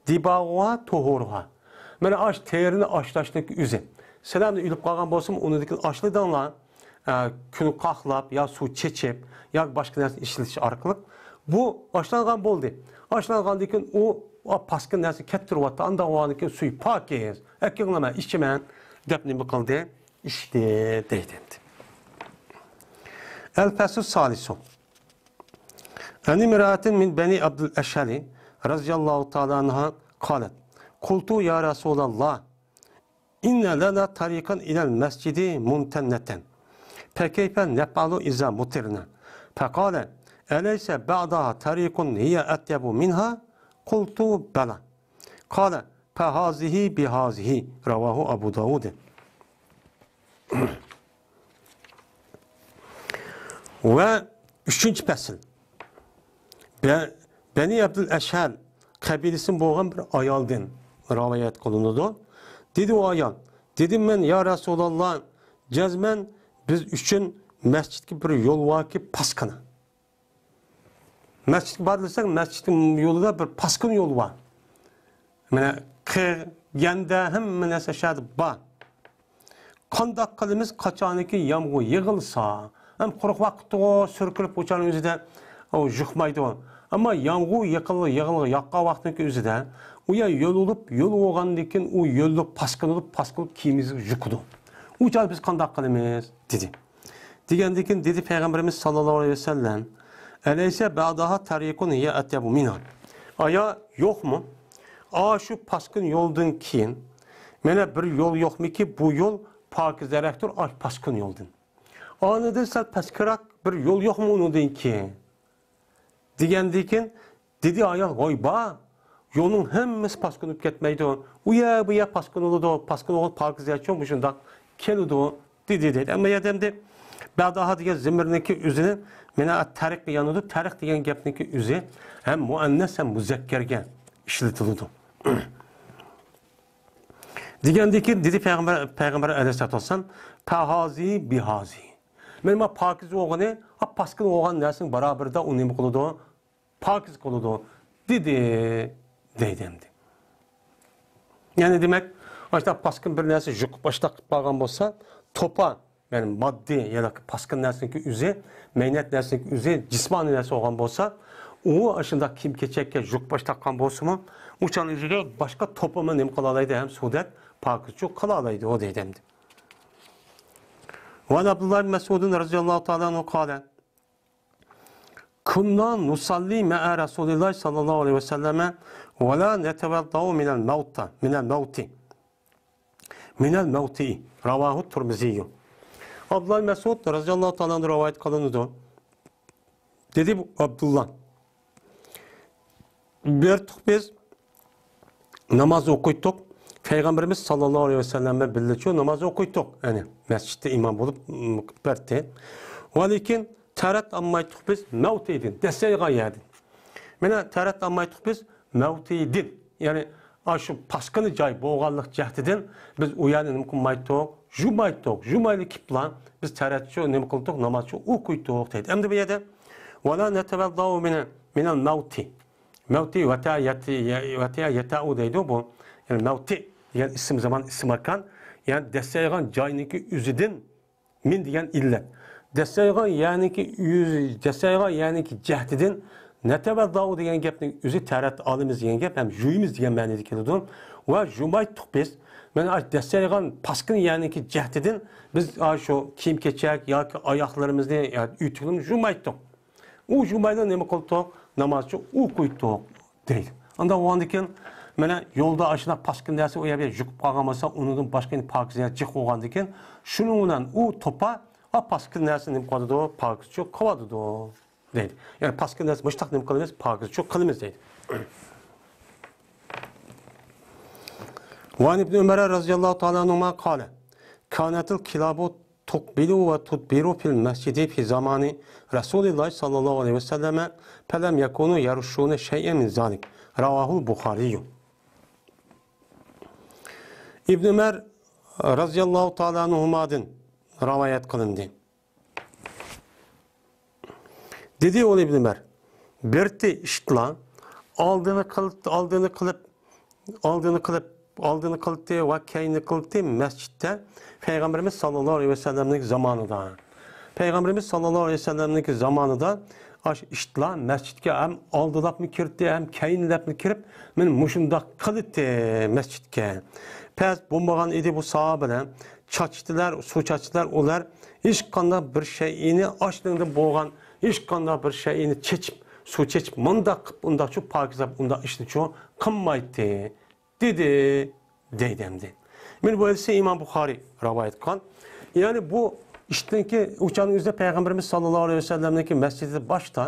دىباغۇھا توھۇرۇھا. مانا ئاش تېرىنى ئاشلاشنىڭ ئۆزى. سىلەرنى ئۆلۈپ قالغان بولسىمۇ، ئۇنىڭدىن كېيىن ئاشلىدىڭلار، ئە، كۈن قاقلاپ، يا سۇ چېچىپ، يا باشقا نەرسە ئىشلىتىش ئارقىلىق بۇ ئاشلانغان بولدى. ئاشلانغاندىن كېيىن ئۇ، ئا، پاسكىنا نەرسە كەتتۈرۈۋاتتى. ئانداق بولغاندىن كېيىن سۈيى پاكىز، ئەكىڭلار مەن ئىچىمەن، دەپ نېمە قىلدى؟ ئىچتى، دەيدۇ ئەمدى. ئەل پەسۇ سالىسۇ. عن امرأة من بني عبد الأشهل رضي الله تعالى عنها قالت: قلت: يا رسول الله، إن لنا طريقا إلى المسجد منتنة، فكيف نفعل إذا مطرنا؟ فقال: أليس بعدها طريق هي أطيب منها؟ قلت: بلى. قال: فهذه بهذه. رواه أبو داود. ۋە ئۈچىنچى پەسىل. بە-، بەنى ئەبدۇل ئەشھەل قەبىلىسىدىن بولغان بىر ئايالدىن رىۋايەت قىلىنىدۇ. دېدى ئۇ ئايال، دېدىم مەن: «يا رەسۇلاللا، جەزمەن بىز ئۈچۈن مەسچىتكە بىر يول باركى، پاسكىنا.» مەسچىتكە بار دېسەك، مەسچىتنىڭ يولىدا بىر پاسكىنا يول بار. مانا قىغ، گەندە، ھەممە نەرسە شۇ يەردە بار. قانداق قىلىمىز، قاچانكى يامغۇر يېغىلسا، ھەم قۇرۇق ۋاقىتتىغۇ سۈركىلىپ ئۇچان ئۆزىدە ئۇ يۇقمايدۇ. ئەمما يامغۇر يېقىل-، يېغىل-، ياغقان ۋاقىتنىڭكى ئۆزىدە ئۇ يەر يول بولۇپ، يول بولغاندىن كېيىن ئۇ يوللۇق پاسكىنا بولۇپ، پاسكىنا بولۇپ كىيىمىمىزگە يۇقىدۇ. ئۇ چاغدا بىز قانداق قىلىمىز؟ دېدى. دېگەندىن كېيىن دېدى پەيغەمبىرىمىز ساللاللاھۇ ئەلەيھى ۋەسەللەم، «ئەلەيسە بەئداھا تەرىقۇن ھىيە ئەتيەبۇ مىنھا؟» ئايا، يوقمۇ؟ ئاشۇ پاسكىنا يولدىن كېيىن مانا بىر يول يوقمىكى، بۇ يول پاكىزراقتۇر ئاشۇ پاسكىنا يولدىن. ئانىدىن سەل پەسكىراق بىر يول يوقمۇ ئۇنىڭدىن كېيىن؟ دېگەندىن كېيىن دېدى ئايال، ۋاي بار، يولنىڭ ھەممىسى پاسكىنا بولۇپ كەتمەيدۇ. ئۇ يەر، بۇ يەر پاسكىنا بولىدۇ، پاسكىنا بولغان پاكىز يەرچۇ مۇشۇنداق كېلىدۇ، دېدى، دەيدۇ. ئەمما يەردە ئەمدى بەداھا دېگەن زېمىرنىڭكى ئۆزىنى مانا تەرىق دېگەن ئۇدۇ، تەرىق دېگەن گەپنىڭكى ئۆزى ھەم مۇئەننەس ھەم مۇزەككەرگە ئىشلىتىلىدۇ. دېگەندىن كېيىن دېدى پەيغەمبەر، پەيغەمبەر ئەلەيھىسسالاتۇ ۋەسسالام، پەھازى بىھازى. مانا پاكىز بولغىنى، پاسكىنا بولغان نەرسىنىڭ بارابىرىدا ئۇ نېمە قىلىدۇ؟ پاكىز قىلىدۇ، دېدى، دەيدۇ ئەمدى. يەنى دېمەك، ئاشۇنداق پاسكىنا بىر نەرسە يۇقۇپ ئاشۇنداق قىلىپ قالغان بولسا، توپا، يەنى ماددىي ياكى پاسكىنا نەرسىنىڭكى ئۆزى، مەينەت نەرسىنىڭكى ئۆزى، جىسمانىي نەرسە بولغان بولسا، ئۇ ئاشۇنداق كىيىم-كېچەككە يۇقۇپ ئاشۇنداق قىلغان بولسىمۇ، ئۇ چاغنىڭ ئىچىدە باشقا توپىمۇ نېمە قىلالايدۇ، ھەم سۇدەك پاكىزچۇ قىلالايدۇ، دەيدۇ ئەمدى. وعن عبد الله بن مسعود رضي الله تعالى عنه قال: كنا نصلي مع رسول الله صلى الله عليه وسلم ولا نتوضأ من الموت، من الموت، من الموت. رواه الترمذي. ئابدۇللا مەسئۇد رەزىياللاھۇ تائالا ئەنھۇ رىۋايەت قىلىنىدۇ. دېدى ئابدۇللا، بەرتۇق بىز ناماز ئوقۇيتتۇق. پەيغەمبىرىمىز ساللاللاھۇ ئەلەيھى ۋەسەللەم بىلەن بىللىچۇ ناماز ئوقۇيتتۇق. يەنى مەسچىتتە ئىمام بولۇپ، م، بەردى. ۋەلىكىن تەرەت ئالمايتتۇق بىز مەۋتىدىن، دەسسەيغان يەردىن. مانا تەرەت ئالمايتتۇق بىز مەۋتىدىن. يەنى ئاشۇ پاسكىنا جاي بولغانلىق جەھىتىدىن بىز ئۇ يەرنى نېمە قىلمايتتۇق؟ يۇمايتتۇق. يۇمايلى كېپلا بىز تەرەتچۇ نېمە قىلدۇق؟ نامازچۇ ئوقۇيتتۇق دەيدۇ. ئەمدى بۇ يەردە ۋەلا نەتەۋەلداۋۇ مىنە، مىنەل مەۋتى. مەۋتى ۋەتە يەتە، ۋەتە يەتەئۇ دەيدۇ بۇ. يەنى مەۋتى دېگەن ئىسىم زامان، ئىسىم ماكان. يەنى دەسسەيغان جاينىڭكى ئۆزىدىن مىن دېگەن ئىللەت. دەسسەيغان يەرنىڭكى ئۆزى، دەسسەيغان يەرنىڭكى جەھىتىدىن نەتەۋەلداۋۇ دېگەن گەپنىڭ ئۆزى تەرەت ئالىمىز دېگەن گەپ ھەم يۇيىمىز دېگەن مەنىدە كېلىدۇ. ۋە يۇمايتتۇق بىز. مانا ئاشۇ دەسسەيغان پاسكىنا يەرنىڭكى جەھىتىدىن بىز ئاشۇ كىيىم-كېچەك ياكى ئاياغلىرىمىزنى يا ئۆتۈكلىرىمىزنى يۇمايتتۇق. ئۇ يۇمايلى نېمە قىلدۇق؟ نامازچۇ ئوقۇيتتۇق دەيدۇ. ئانداق بولغاندىكىن، مانا يولدا ئاشۇنداق پاسكىنا نەرسە ئۇ يەرگە يۇقۇپ قالغان بولسا، ئۇنىڭدىن باشقا يەنە پاكىز يەر جىق بولغاندىكىن، شۇنىڭ بىلەن ئۇ توپا، ئا، پاسكىنا نەرسىنى نېمە قىلىۋاتىدۇ؟ پاكىزچۇ قىلىۋاتىدۇ دەيدۇ. يەنى پاسكىنا نەرسە مۇشتاق نېمە قىلىمىز؟ پاكىزچۇ قىلىمىز دەيدۇ. وعن ابن عمر رضي الله تعالى عنهما قال: كانت الكلاب تقبل وتدبر في المسجد في زمان رسول الله صلى الله عليه وسلم، فلم يكونوا يرشون شيئا من ذلك. رواه البخاري. ئىبن ئۆمەر رەزىياللاھۇ تائالا ئەنھۇمادىن رىۋايەت قىلىندى. دېدى ئۇ ئىبن ئۆمەر، بىرتى ئىتلار ئالدىنى قىل-، ئالدىنى قىلىپ، ئالدىنى قىلىپ، ئالدىنى قىلتى ۋە كەينىنى قىلتى مەسچىتتە پەيغەمبىرىمىز ساللاللاھۇ ئەلەيھى ۋەسەللەمنىڭ زامانىدا. پەيغەمبىرىمىز ساللاللاھۇ ئەلەيھى ۋەسەللەمنىڭ زامانىدا ئاشۇ ئىتلار مەسچىتكە ھەم ئالدىلاپمۇ كىرتى، ھەم كەينىلەپمۇ كىرىپ، مانا مۇشۇنداق قىلتى مەسچىتكە. پەس بولمىغان ئىدى بۇ ساھابىلەر. چاچتىلەر، سۇ چاچتىلەر ئۇلار. ھېچقانداق بىر شەيئىنى ئاشۇنىڭدىن بولغان، ھېچقانداق بىر شەيئىنى چېچىپ، سۇ چېچىپ، مۇنداق قىلىپ، ئۇنداقچۇ پاكىزلاپ، ئۇنداق ئىشنىچۇ قىلمايتتى، دېدى، دەيدۇ ئەمدى. مانا بۇ ھەدىسنى ئىمام بۇخارىي رىۋايەت قىلغان. يەنى بۇ ئىتنىڭكى، ئۇ چاغنىڭ ئۆزىدە پەيغەمبىرىمىز ساللاللاھۇ ئەلەيھى ۋەسەللەمنىڭكى مەسچىتى باشتا،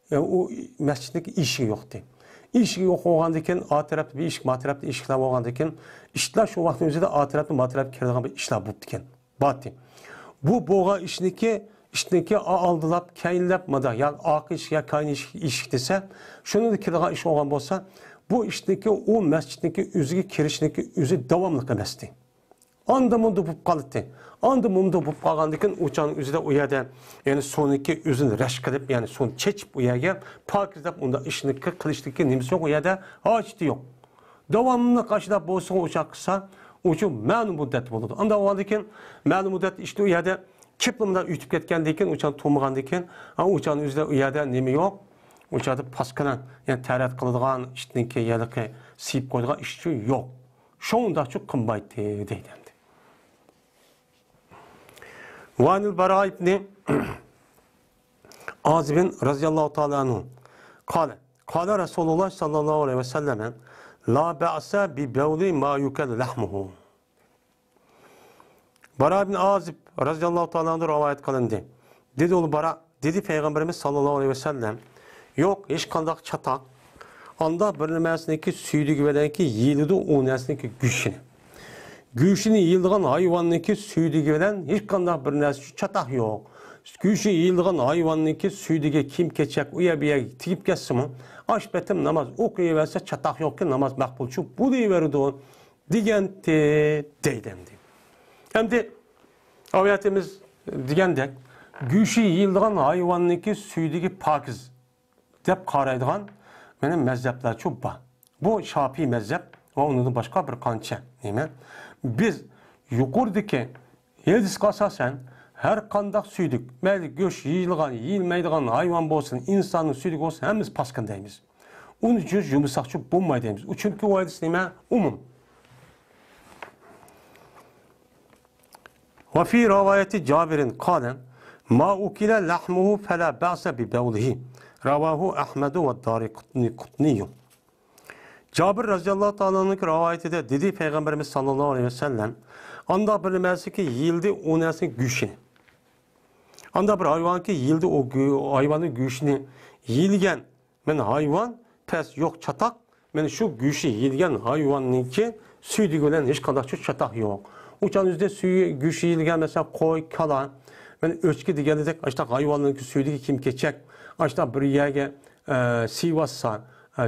يا، ئۇ مەسچىتنىڭ ئىشىكى يوقتى. ئىشىكى يوق بولغاندىكىن، ئا تەرەپتە بىر ئىشىك، ما تەرەپتە ئىشىكلەر بولغاندىكىن، ئىتلار شۇ ۋاقىتنىڭ ئۆزىدە ئا تەرەپتىن ما تەرەپكە كىرىدىغان بىر ئىتلار بوپتىكەن. باتتى. بۇ بولغان ئىشنىكى، ئىتنىڭكى ئا-، ئالدىلاپ، كەينىلەپ، مادا، يا ئارقا ئىشىك، يا كەينى ئىشىك، ئىشىك دېسە، شۇنىڭدا كىرىدىغان ئىش بولغان بولسا، بۇ ئىتنىڭكى ئۇ مەسچىتنىڭكى ئۆزىگە كىرىشنىڭكى ئۆزى داۋاملىق ئەمەستى. ئاندا مۇندا بولۇپ قالاتتى. ئاندا مۇندا بولۇپ قالغاندىكىن، ئۇ چاغنىڭ ئۆزىدە ئۇ يەردە، يەنى سۇنىڭكى ئۆزىنى رەش قىلىپ، يەنى سۇنى چېچىپ، ئۇ يەرگە پاكىزلاپ، ئۇنداق ئىشنى قىلىشتىكى نېمىسى يوق، ئۇ يەردە ھاجىتى يوق. داۋاملىق ئاشۇنداق بولسىغۇ ئۇ چاغ قىلسا، ئۇ ئۈچۈن مەلۇم مۇددەت بولىدۇ. ئاندا بولغاندىكىن، مەلۇم مۇددەت ئىشتە ئۇ يەردە كېپىلمىدا ئۆتۈپ كەتكەندىن كېيىن، ئۇ چاغ تۇرمىغاندىن كېيىن، ھە، ئۇ چاغنىڭ ئۆزىدە ئۇ يەردە نېمە يوق؟ ئۇ چاغدا پاسكىنا، يەنى تەرەت قىلىدىغان ئىتنىڭكى ھېلىقى سىيىپ قويىدىغان ئىشچۇ يوق. شۇنداقچۇ قىلمايتتى، دەيدۇ ئەمدى. ۋەئەنىل بەرا ئىبنى ئازىبىن رەزىياللاھۇ تائالا ئەنھۇ قالە، قالە رەسۇلۇللاھ ساللاللاھۇ ئەلەيھى ۋەسەللەم، لا بەئسە بىبەۋلى ما يۇكەلۇ لەھمۇھۇ. بارا ئىبن ئازىب رەزىياللاھۇ تائالا ئەنھۇدىن رىۋايەت قىلىندى. دېدى ئۇ بارا، دېدى پەيغەمبىرىمىز ساللاللاھۇ ئەلەيھى ۋەسەللەم، يوق، ھېچقانداق چاتاق ئانداق بىر نېمىسىنىڭكى سۈيدۈكى بىلەنكى يېيىلىدۇ ئۇ نەرسىنىڭكى گۆشىنى. گۆشىنى يېيىلىدىغان ھايۋاننىڭكى سۈيدۈكى بىلەن ھېچقانداق بىر نەرسە چاتاق يوق. گۆشى يېيىلىدىغان ھايۋاننىڭكى سۈيدۈكى، كىيىم-كېچەك ئۇ يەر بۇ يەرگە تېگىپ كەتسىمۇ، ئاشۇ پېتىم ناماز ئوقۇيۋەرسە، چاتاق يوقكەن، ناماز مەقبۇلچۇ بولۇۋېرىدۇ. دېگەنتى، دەيدۇ ئەمدى. ئەمدى ئاۋاياتىمىز دېگەندەك، گۆشى يېيىلىدىغان ھايۋاننىڭكى سۈيدۈكى پاكىز دەپ قارايدىغان مانا مەزھەپلەرچۇ بار. بۇ شاپىئىي مەزھەپ ۋە ئۇنىڭدىن باشقا بىر قانچە نېمە. بىز يۇقىرىدىكى ھەدىسكە ئاساسەن، ھەر قانداق سۈيدۈك، مەيلى گۆش يېيىلغان، يېيىلمەيدىغان ھايۋان بولسۇن، ئىنساننىڭ سۈيدۈكى بولسۇن، ھەممىسى پاسكىنا دەيمىز. ئۇنى جۇ-، يۇمىساقچۇ بولمايدۇ دەيمىز. ئۇ چۈنكى ئۇ ھەدىس نېمە؟ ئومۇم. وفي رواية جابر قال، ما أكل لحمه فلا بأس ببوله. رواه أحمد والدارقطني. جابىر رەزىياللاھۇ تائالا ئەنھۇنىڭ رىۋايىتىدە دېدى پەيغەمبىرىمىز ساللاللاھۇ ئەلەيھى ۋەسەللەم، ئانداق بىر نېمەسىكى يېيىلدى ئۇ نەرسىنىڭ گۆشىنى. ئانداق بىر ھايۋانكى يېيىلدى ئۇ گۆ-، ھايۋاننىڭ گۆشىنى يېيىلگەن مانا ھايۋان، پەس يوق چاتاق، مانا شۇ گۆشى يېيىلگەن ھايۋاننىڭكى سۈيدۈكى بىلەن ھېچقانداق چاتاق يوق. ئۇ چاغنىڭ ئۆزىدە سۈيى، گۆشى يېيىلگەن، مەسىلەن، قوي، كالا، مانا ئۆچكە دېگەندەك، ئاشۇنداق ھايۋاننىڭكى سۈيدۈكى كىيىم-كېچەك، ئاشۇنداق بىر يەرگە، ئە، سىيىۋاتسا،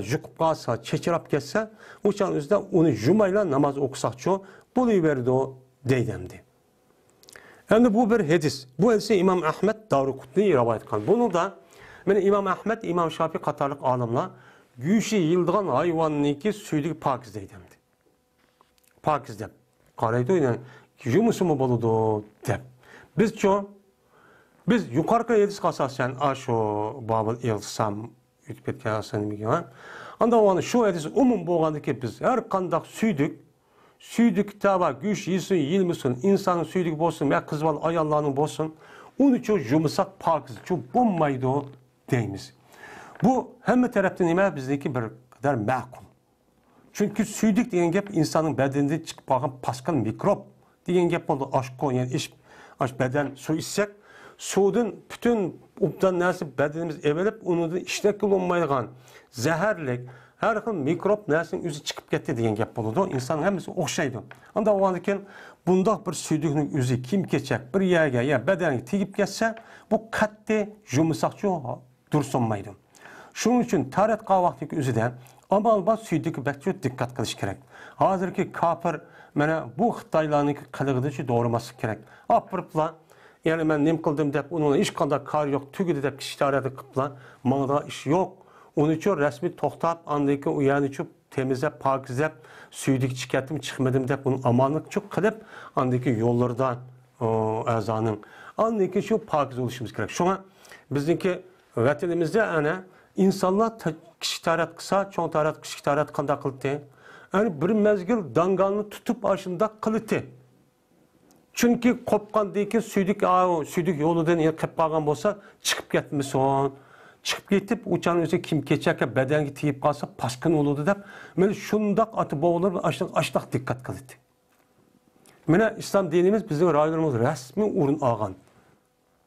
يۇقۇپ قالسا، چېچىراپ كەتسە، ئۇ چاغنىڭ ئۆزىدە ئۇنى يۇمايلا ناماز ئوقۇساقچۇ بولۇۋېرىدۇ دەيدۇ ئەمدى. ئەمدى بۇ بىر ھەدىس. بۇ ھەدىسنى ئىمام ئەھمەد دارىقۇتنى رىۋايەت قىلغان. بۇنىڭدا مانا ئىمام ئەھمەد، ئىمام شاپىئى قاتارلىق ئالىملار گۆشى يېيىلىدىغان ھايۋاننىڭكى سۈيدۈكى پاكىز دەيدۇ ئەمدى. پاكىز دەپ قارايدۇ، يەنى يۇمىسىمۇ بولىدۇ دەپ. بىزچۇ؟ بىز يۇقىرىقى ھەدىسكە ئاساسەن، ئاشۇ بابىل ئىغتىسام ئۆتۈپ كەتكەن ئاساسەن نېمىگە؟ ئاندىن شۇ ھەدىس ئومۇم بولغاندىكى بىز ھەر قانداق سۈيدۈك، سۈيدۈك تەۋە گۆش يېسۇن، يېمىسۇن، ئىنساننىڭ سۈيدۈكى بولسۇن ۋە قىز بالا ئاياللارنىڭ بولسۇن، ئۇنىچۇ يۇمىساق پاكىزچۇ بولمايدۇ دەيمىز. بۇ ھەممە تەرەپتىن نېمە بىزنىڭكى بىر قەدەر مەقۇل. چۈنكى سۈيدۈك دېگەن گەپ ئىنساننىڭ بەدىنىدىن چىقىپ قالغان پاسكال مىكروب دېگەن گەپ بولىدۇ. ئاشقۇ، يەنى ئىچ، ئاش بەدەن سۇ ئىچسەك، سۇدىن پۈتۈن ئوبدان نەرسە بەدىنىمىز ئېۋىلىپ، ئۇنىڭدىن ئىشلەتكىلى بولمايدىغان زەھەرلىك ھەر خىل مىكروب نەرسىنىڭ ئۆزى چىقىپ كەتتى دېگەن گەپ بولىدۇ. ئىنساننىڭ ھەممىسى ئوخشايدۇ. ئانداق بولغاندىكىن بۇنداق بىر سۈيدۈكنىڭ ئۆزى كىيىم-كېچەك بىر يەرگە يا بەدەنگە تېگىپ كەتسە، بۇ قەتئىي يۇمىساقچۇ دۇرۇس بولمايدۇ. شۇنىڭ ئۈچۈن تارەت قىلغان ۋاقتىدىكى ئۆزىدە ئامال بار سۈيدۈككە بەكچۇ دىققەت قىلىش كېرەك. ھازىرقى كاپىر مانا بۇ خىتايلارنىڭكى قىلىقىدىچۇ دورىماسلىق كېرەك. ئاپىرىپلا، يەنى مەن نېمە قىلدىم دەپ، ئۇنىڭ ھېچقانداق كارى يوق، تۈگىدى دەپ كىشى تارەت قىلىپلا ماڭىدىغان ئىش يوق. ئۇنىچۇ رەسمىي توختاپ، ئاندىن كېيىن ئۇ يەرنىچۇ تېمىزلەپ، پاكىزلاپ، سۈيدۈككە چىقىپ كەتتىمۇ، چىقمىدىمۇ دەپ ئۇنى ئامانلىقچۇ قىلىپ، ئاندىن كېيىن يوللىرىدا، ئۇ، ئەزانىڭ. ئاندىن كېيىن شۇ پاكىز بولۇشىمىز كېرەك. شۇڭا بىزنىڭكى ۋەتىنىمىزدە ئەنە ئىنسانلار تا-، كىچىك تارەت قىلسا، چوڭ تارەت، كىچىك تارەت قانداق قىلاتتى؟ ئەنە بىر مەزگىل داڭگالنى تۇتۇپ ئاشۇنداق قىلاتتى. چۈنكى قوپقاندىن كېيىن سۈيدۈك، ئاۋۇ سۈيدۈك يولىدىن يەنە قېلىپ قالغان بولسا، چىقىپ كەتمىسۇن. چىقىپ كېتىپ، ئۇ چاغنىڭ ئۆزىدە كىيىم-كېچەككە، بەدەنگە تېگىپ قالسا، پاسكىنا بولىدۇ دەپ، مانا شۇنداق ئاتا-بوۋىلىرىمىز ئاشۇنداق، ئاشۇنداق دىققەت قىلاتتى. مانا ئىسلام دىنىمىز بىزنىڭ رايونىمىزدا رەسمىي ئورۇن ئالغان.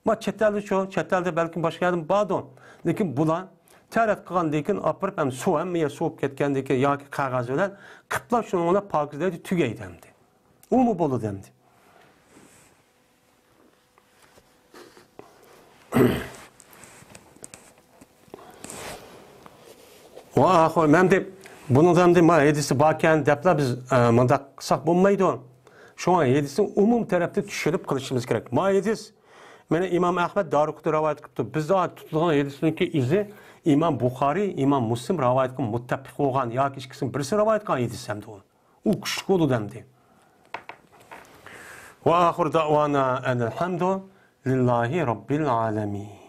ما چەت ئەلدىچۇ، چەت ئەلدە بەلكىم باشقا يەردىن باردۇ. لېكىن بۇلار تارەت قىلغاندىن كېيىن ئاپىرىپ، ھەم سۇ ھەممە يەر سوۋۇپ كەتكەندىن كېيىن ياكى قەغەز بىلەن قىپلا شۇنىڭ بىلەن پاكىزلايدۇ، تۈگەيدۇ ئەمدى. ئۇمۇ بولىدۇ ئەمدى. ۋە ئاخىر، مەن دەپ، بۇنىڭدا ئەمدى ما ھەدىسى باركەن دەپلا بىز، ئە، مۇنداق قىلساق بولمايدۇ. شۇڭا ھەدىسنى ئومۇم تەرەپتە چۈشىنىپ قىلىشىمىز كېرەك. ما ھەدىس، مانا ئىمام ئەھمەد دارىقۇتنى رىۋايەت قىلىپتۇ. بىز تۇتىدىغان ھەدىسنىڭكى ئىزى ئىمام بۇخارىي، ئىمام مۇسلىم رىۋايەتكە مۇتتەپىق بولغان ياكى ئىككىسىنىڭ بىرسى رىۋايەت قىلغان ھەدىس ئەمدى ئۇ. ئۇ كۈچلۈك بولىدۇ ئەمدى. ۋە ئاخىر دەۋانا ئەنىل ھەمدۇ لىللاھى رەببىل ئالەمىن.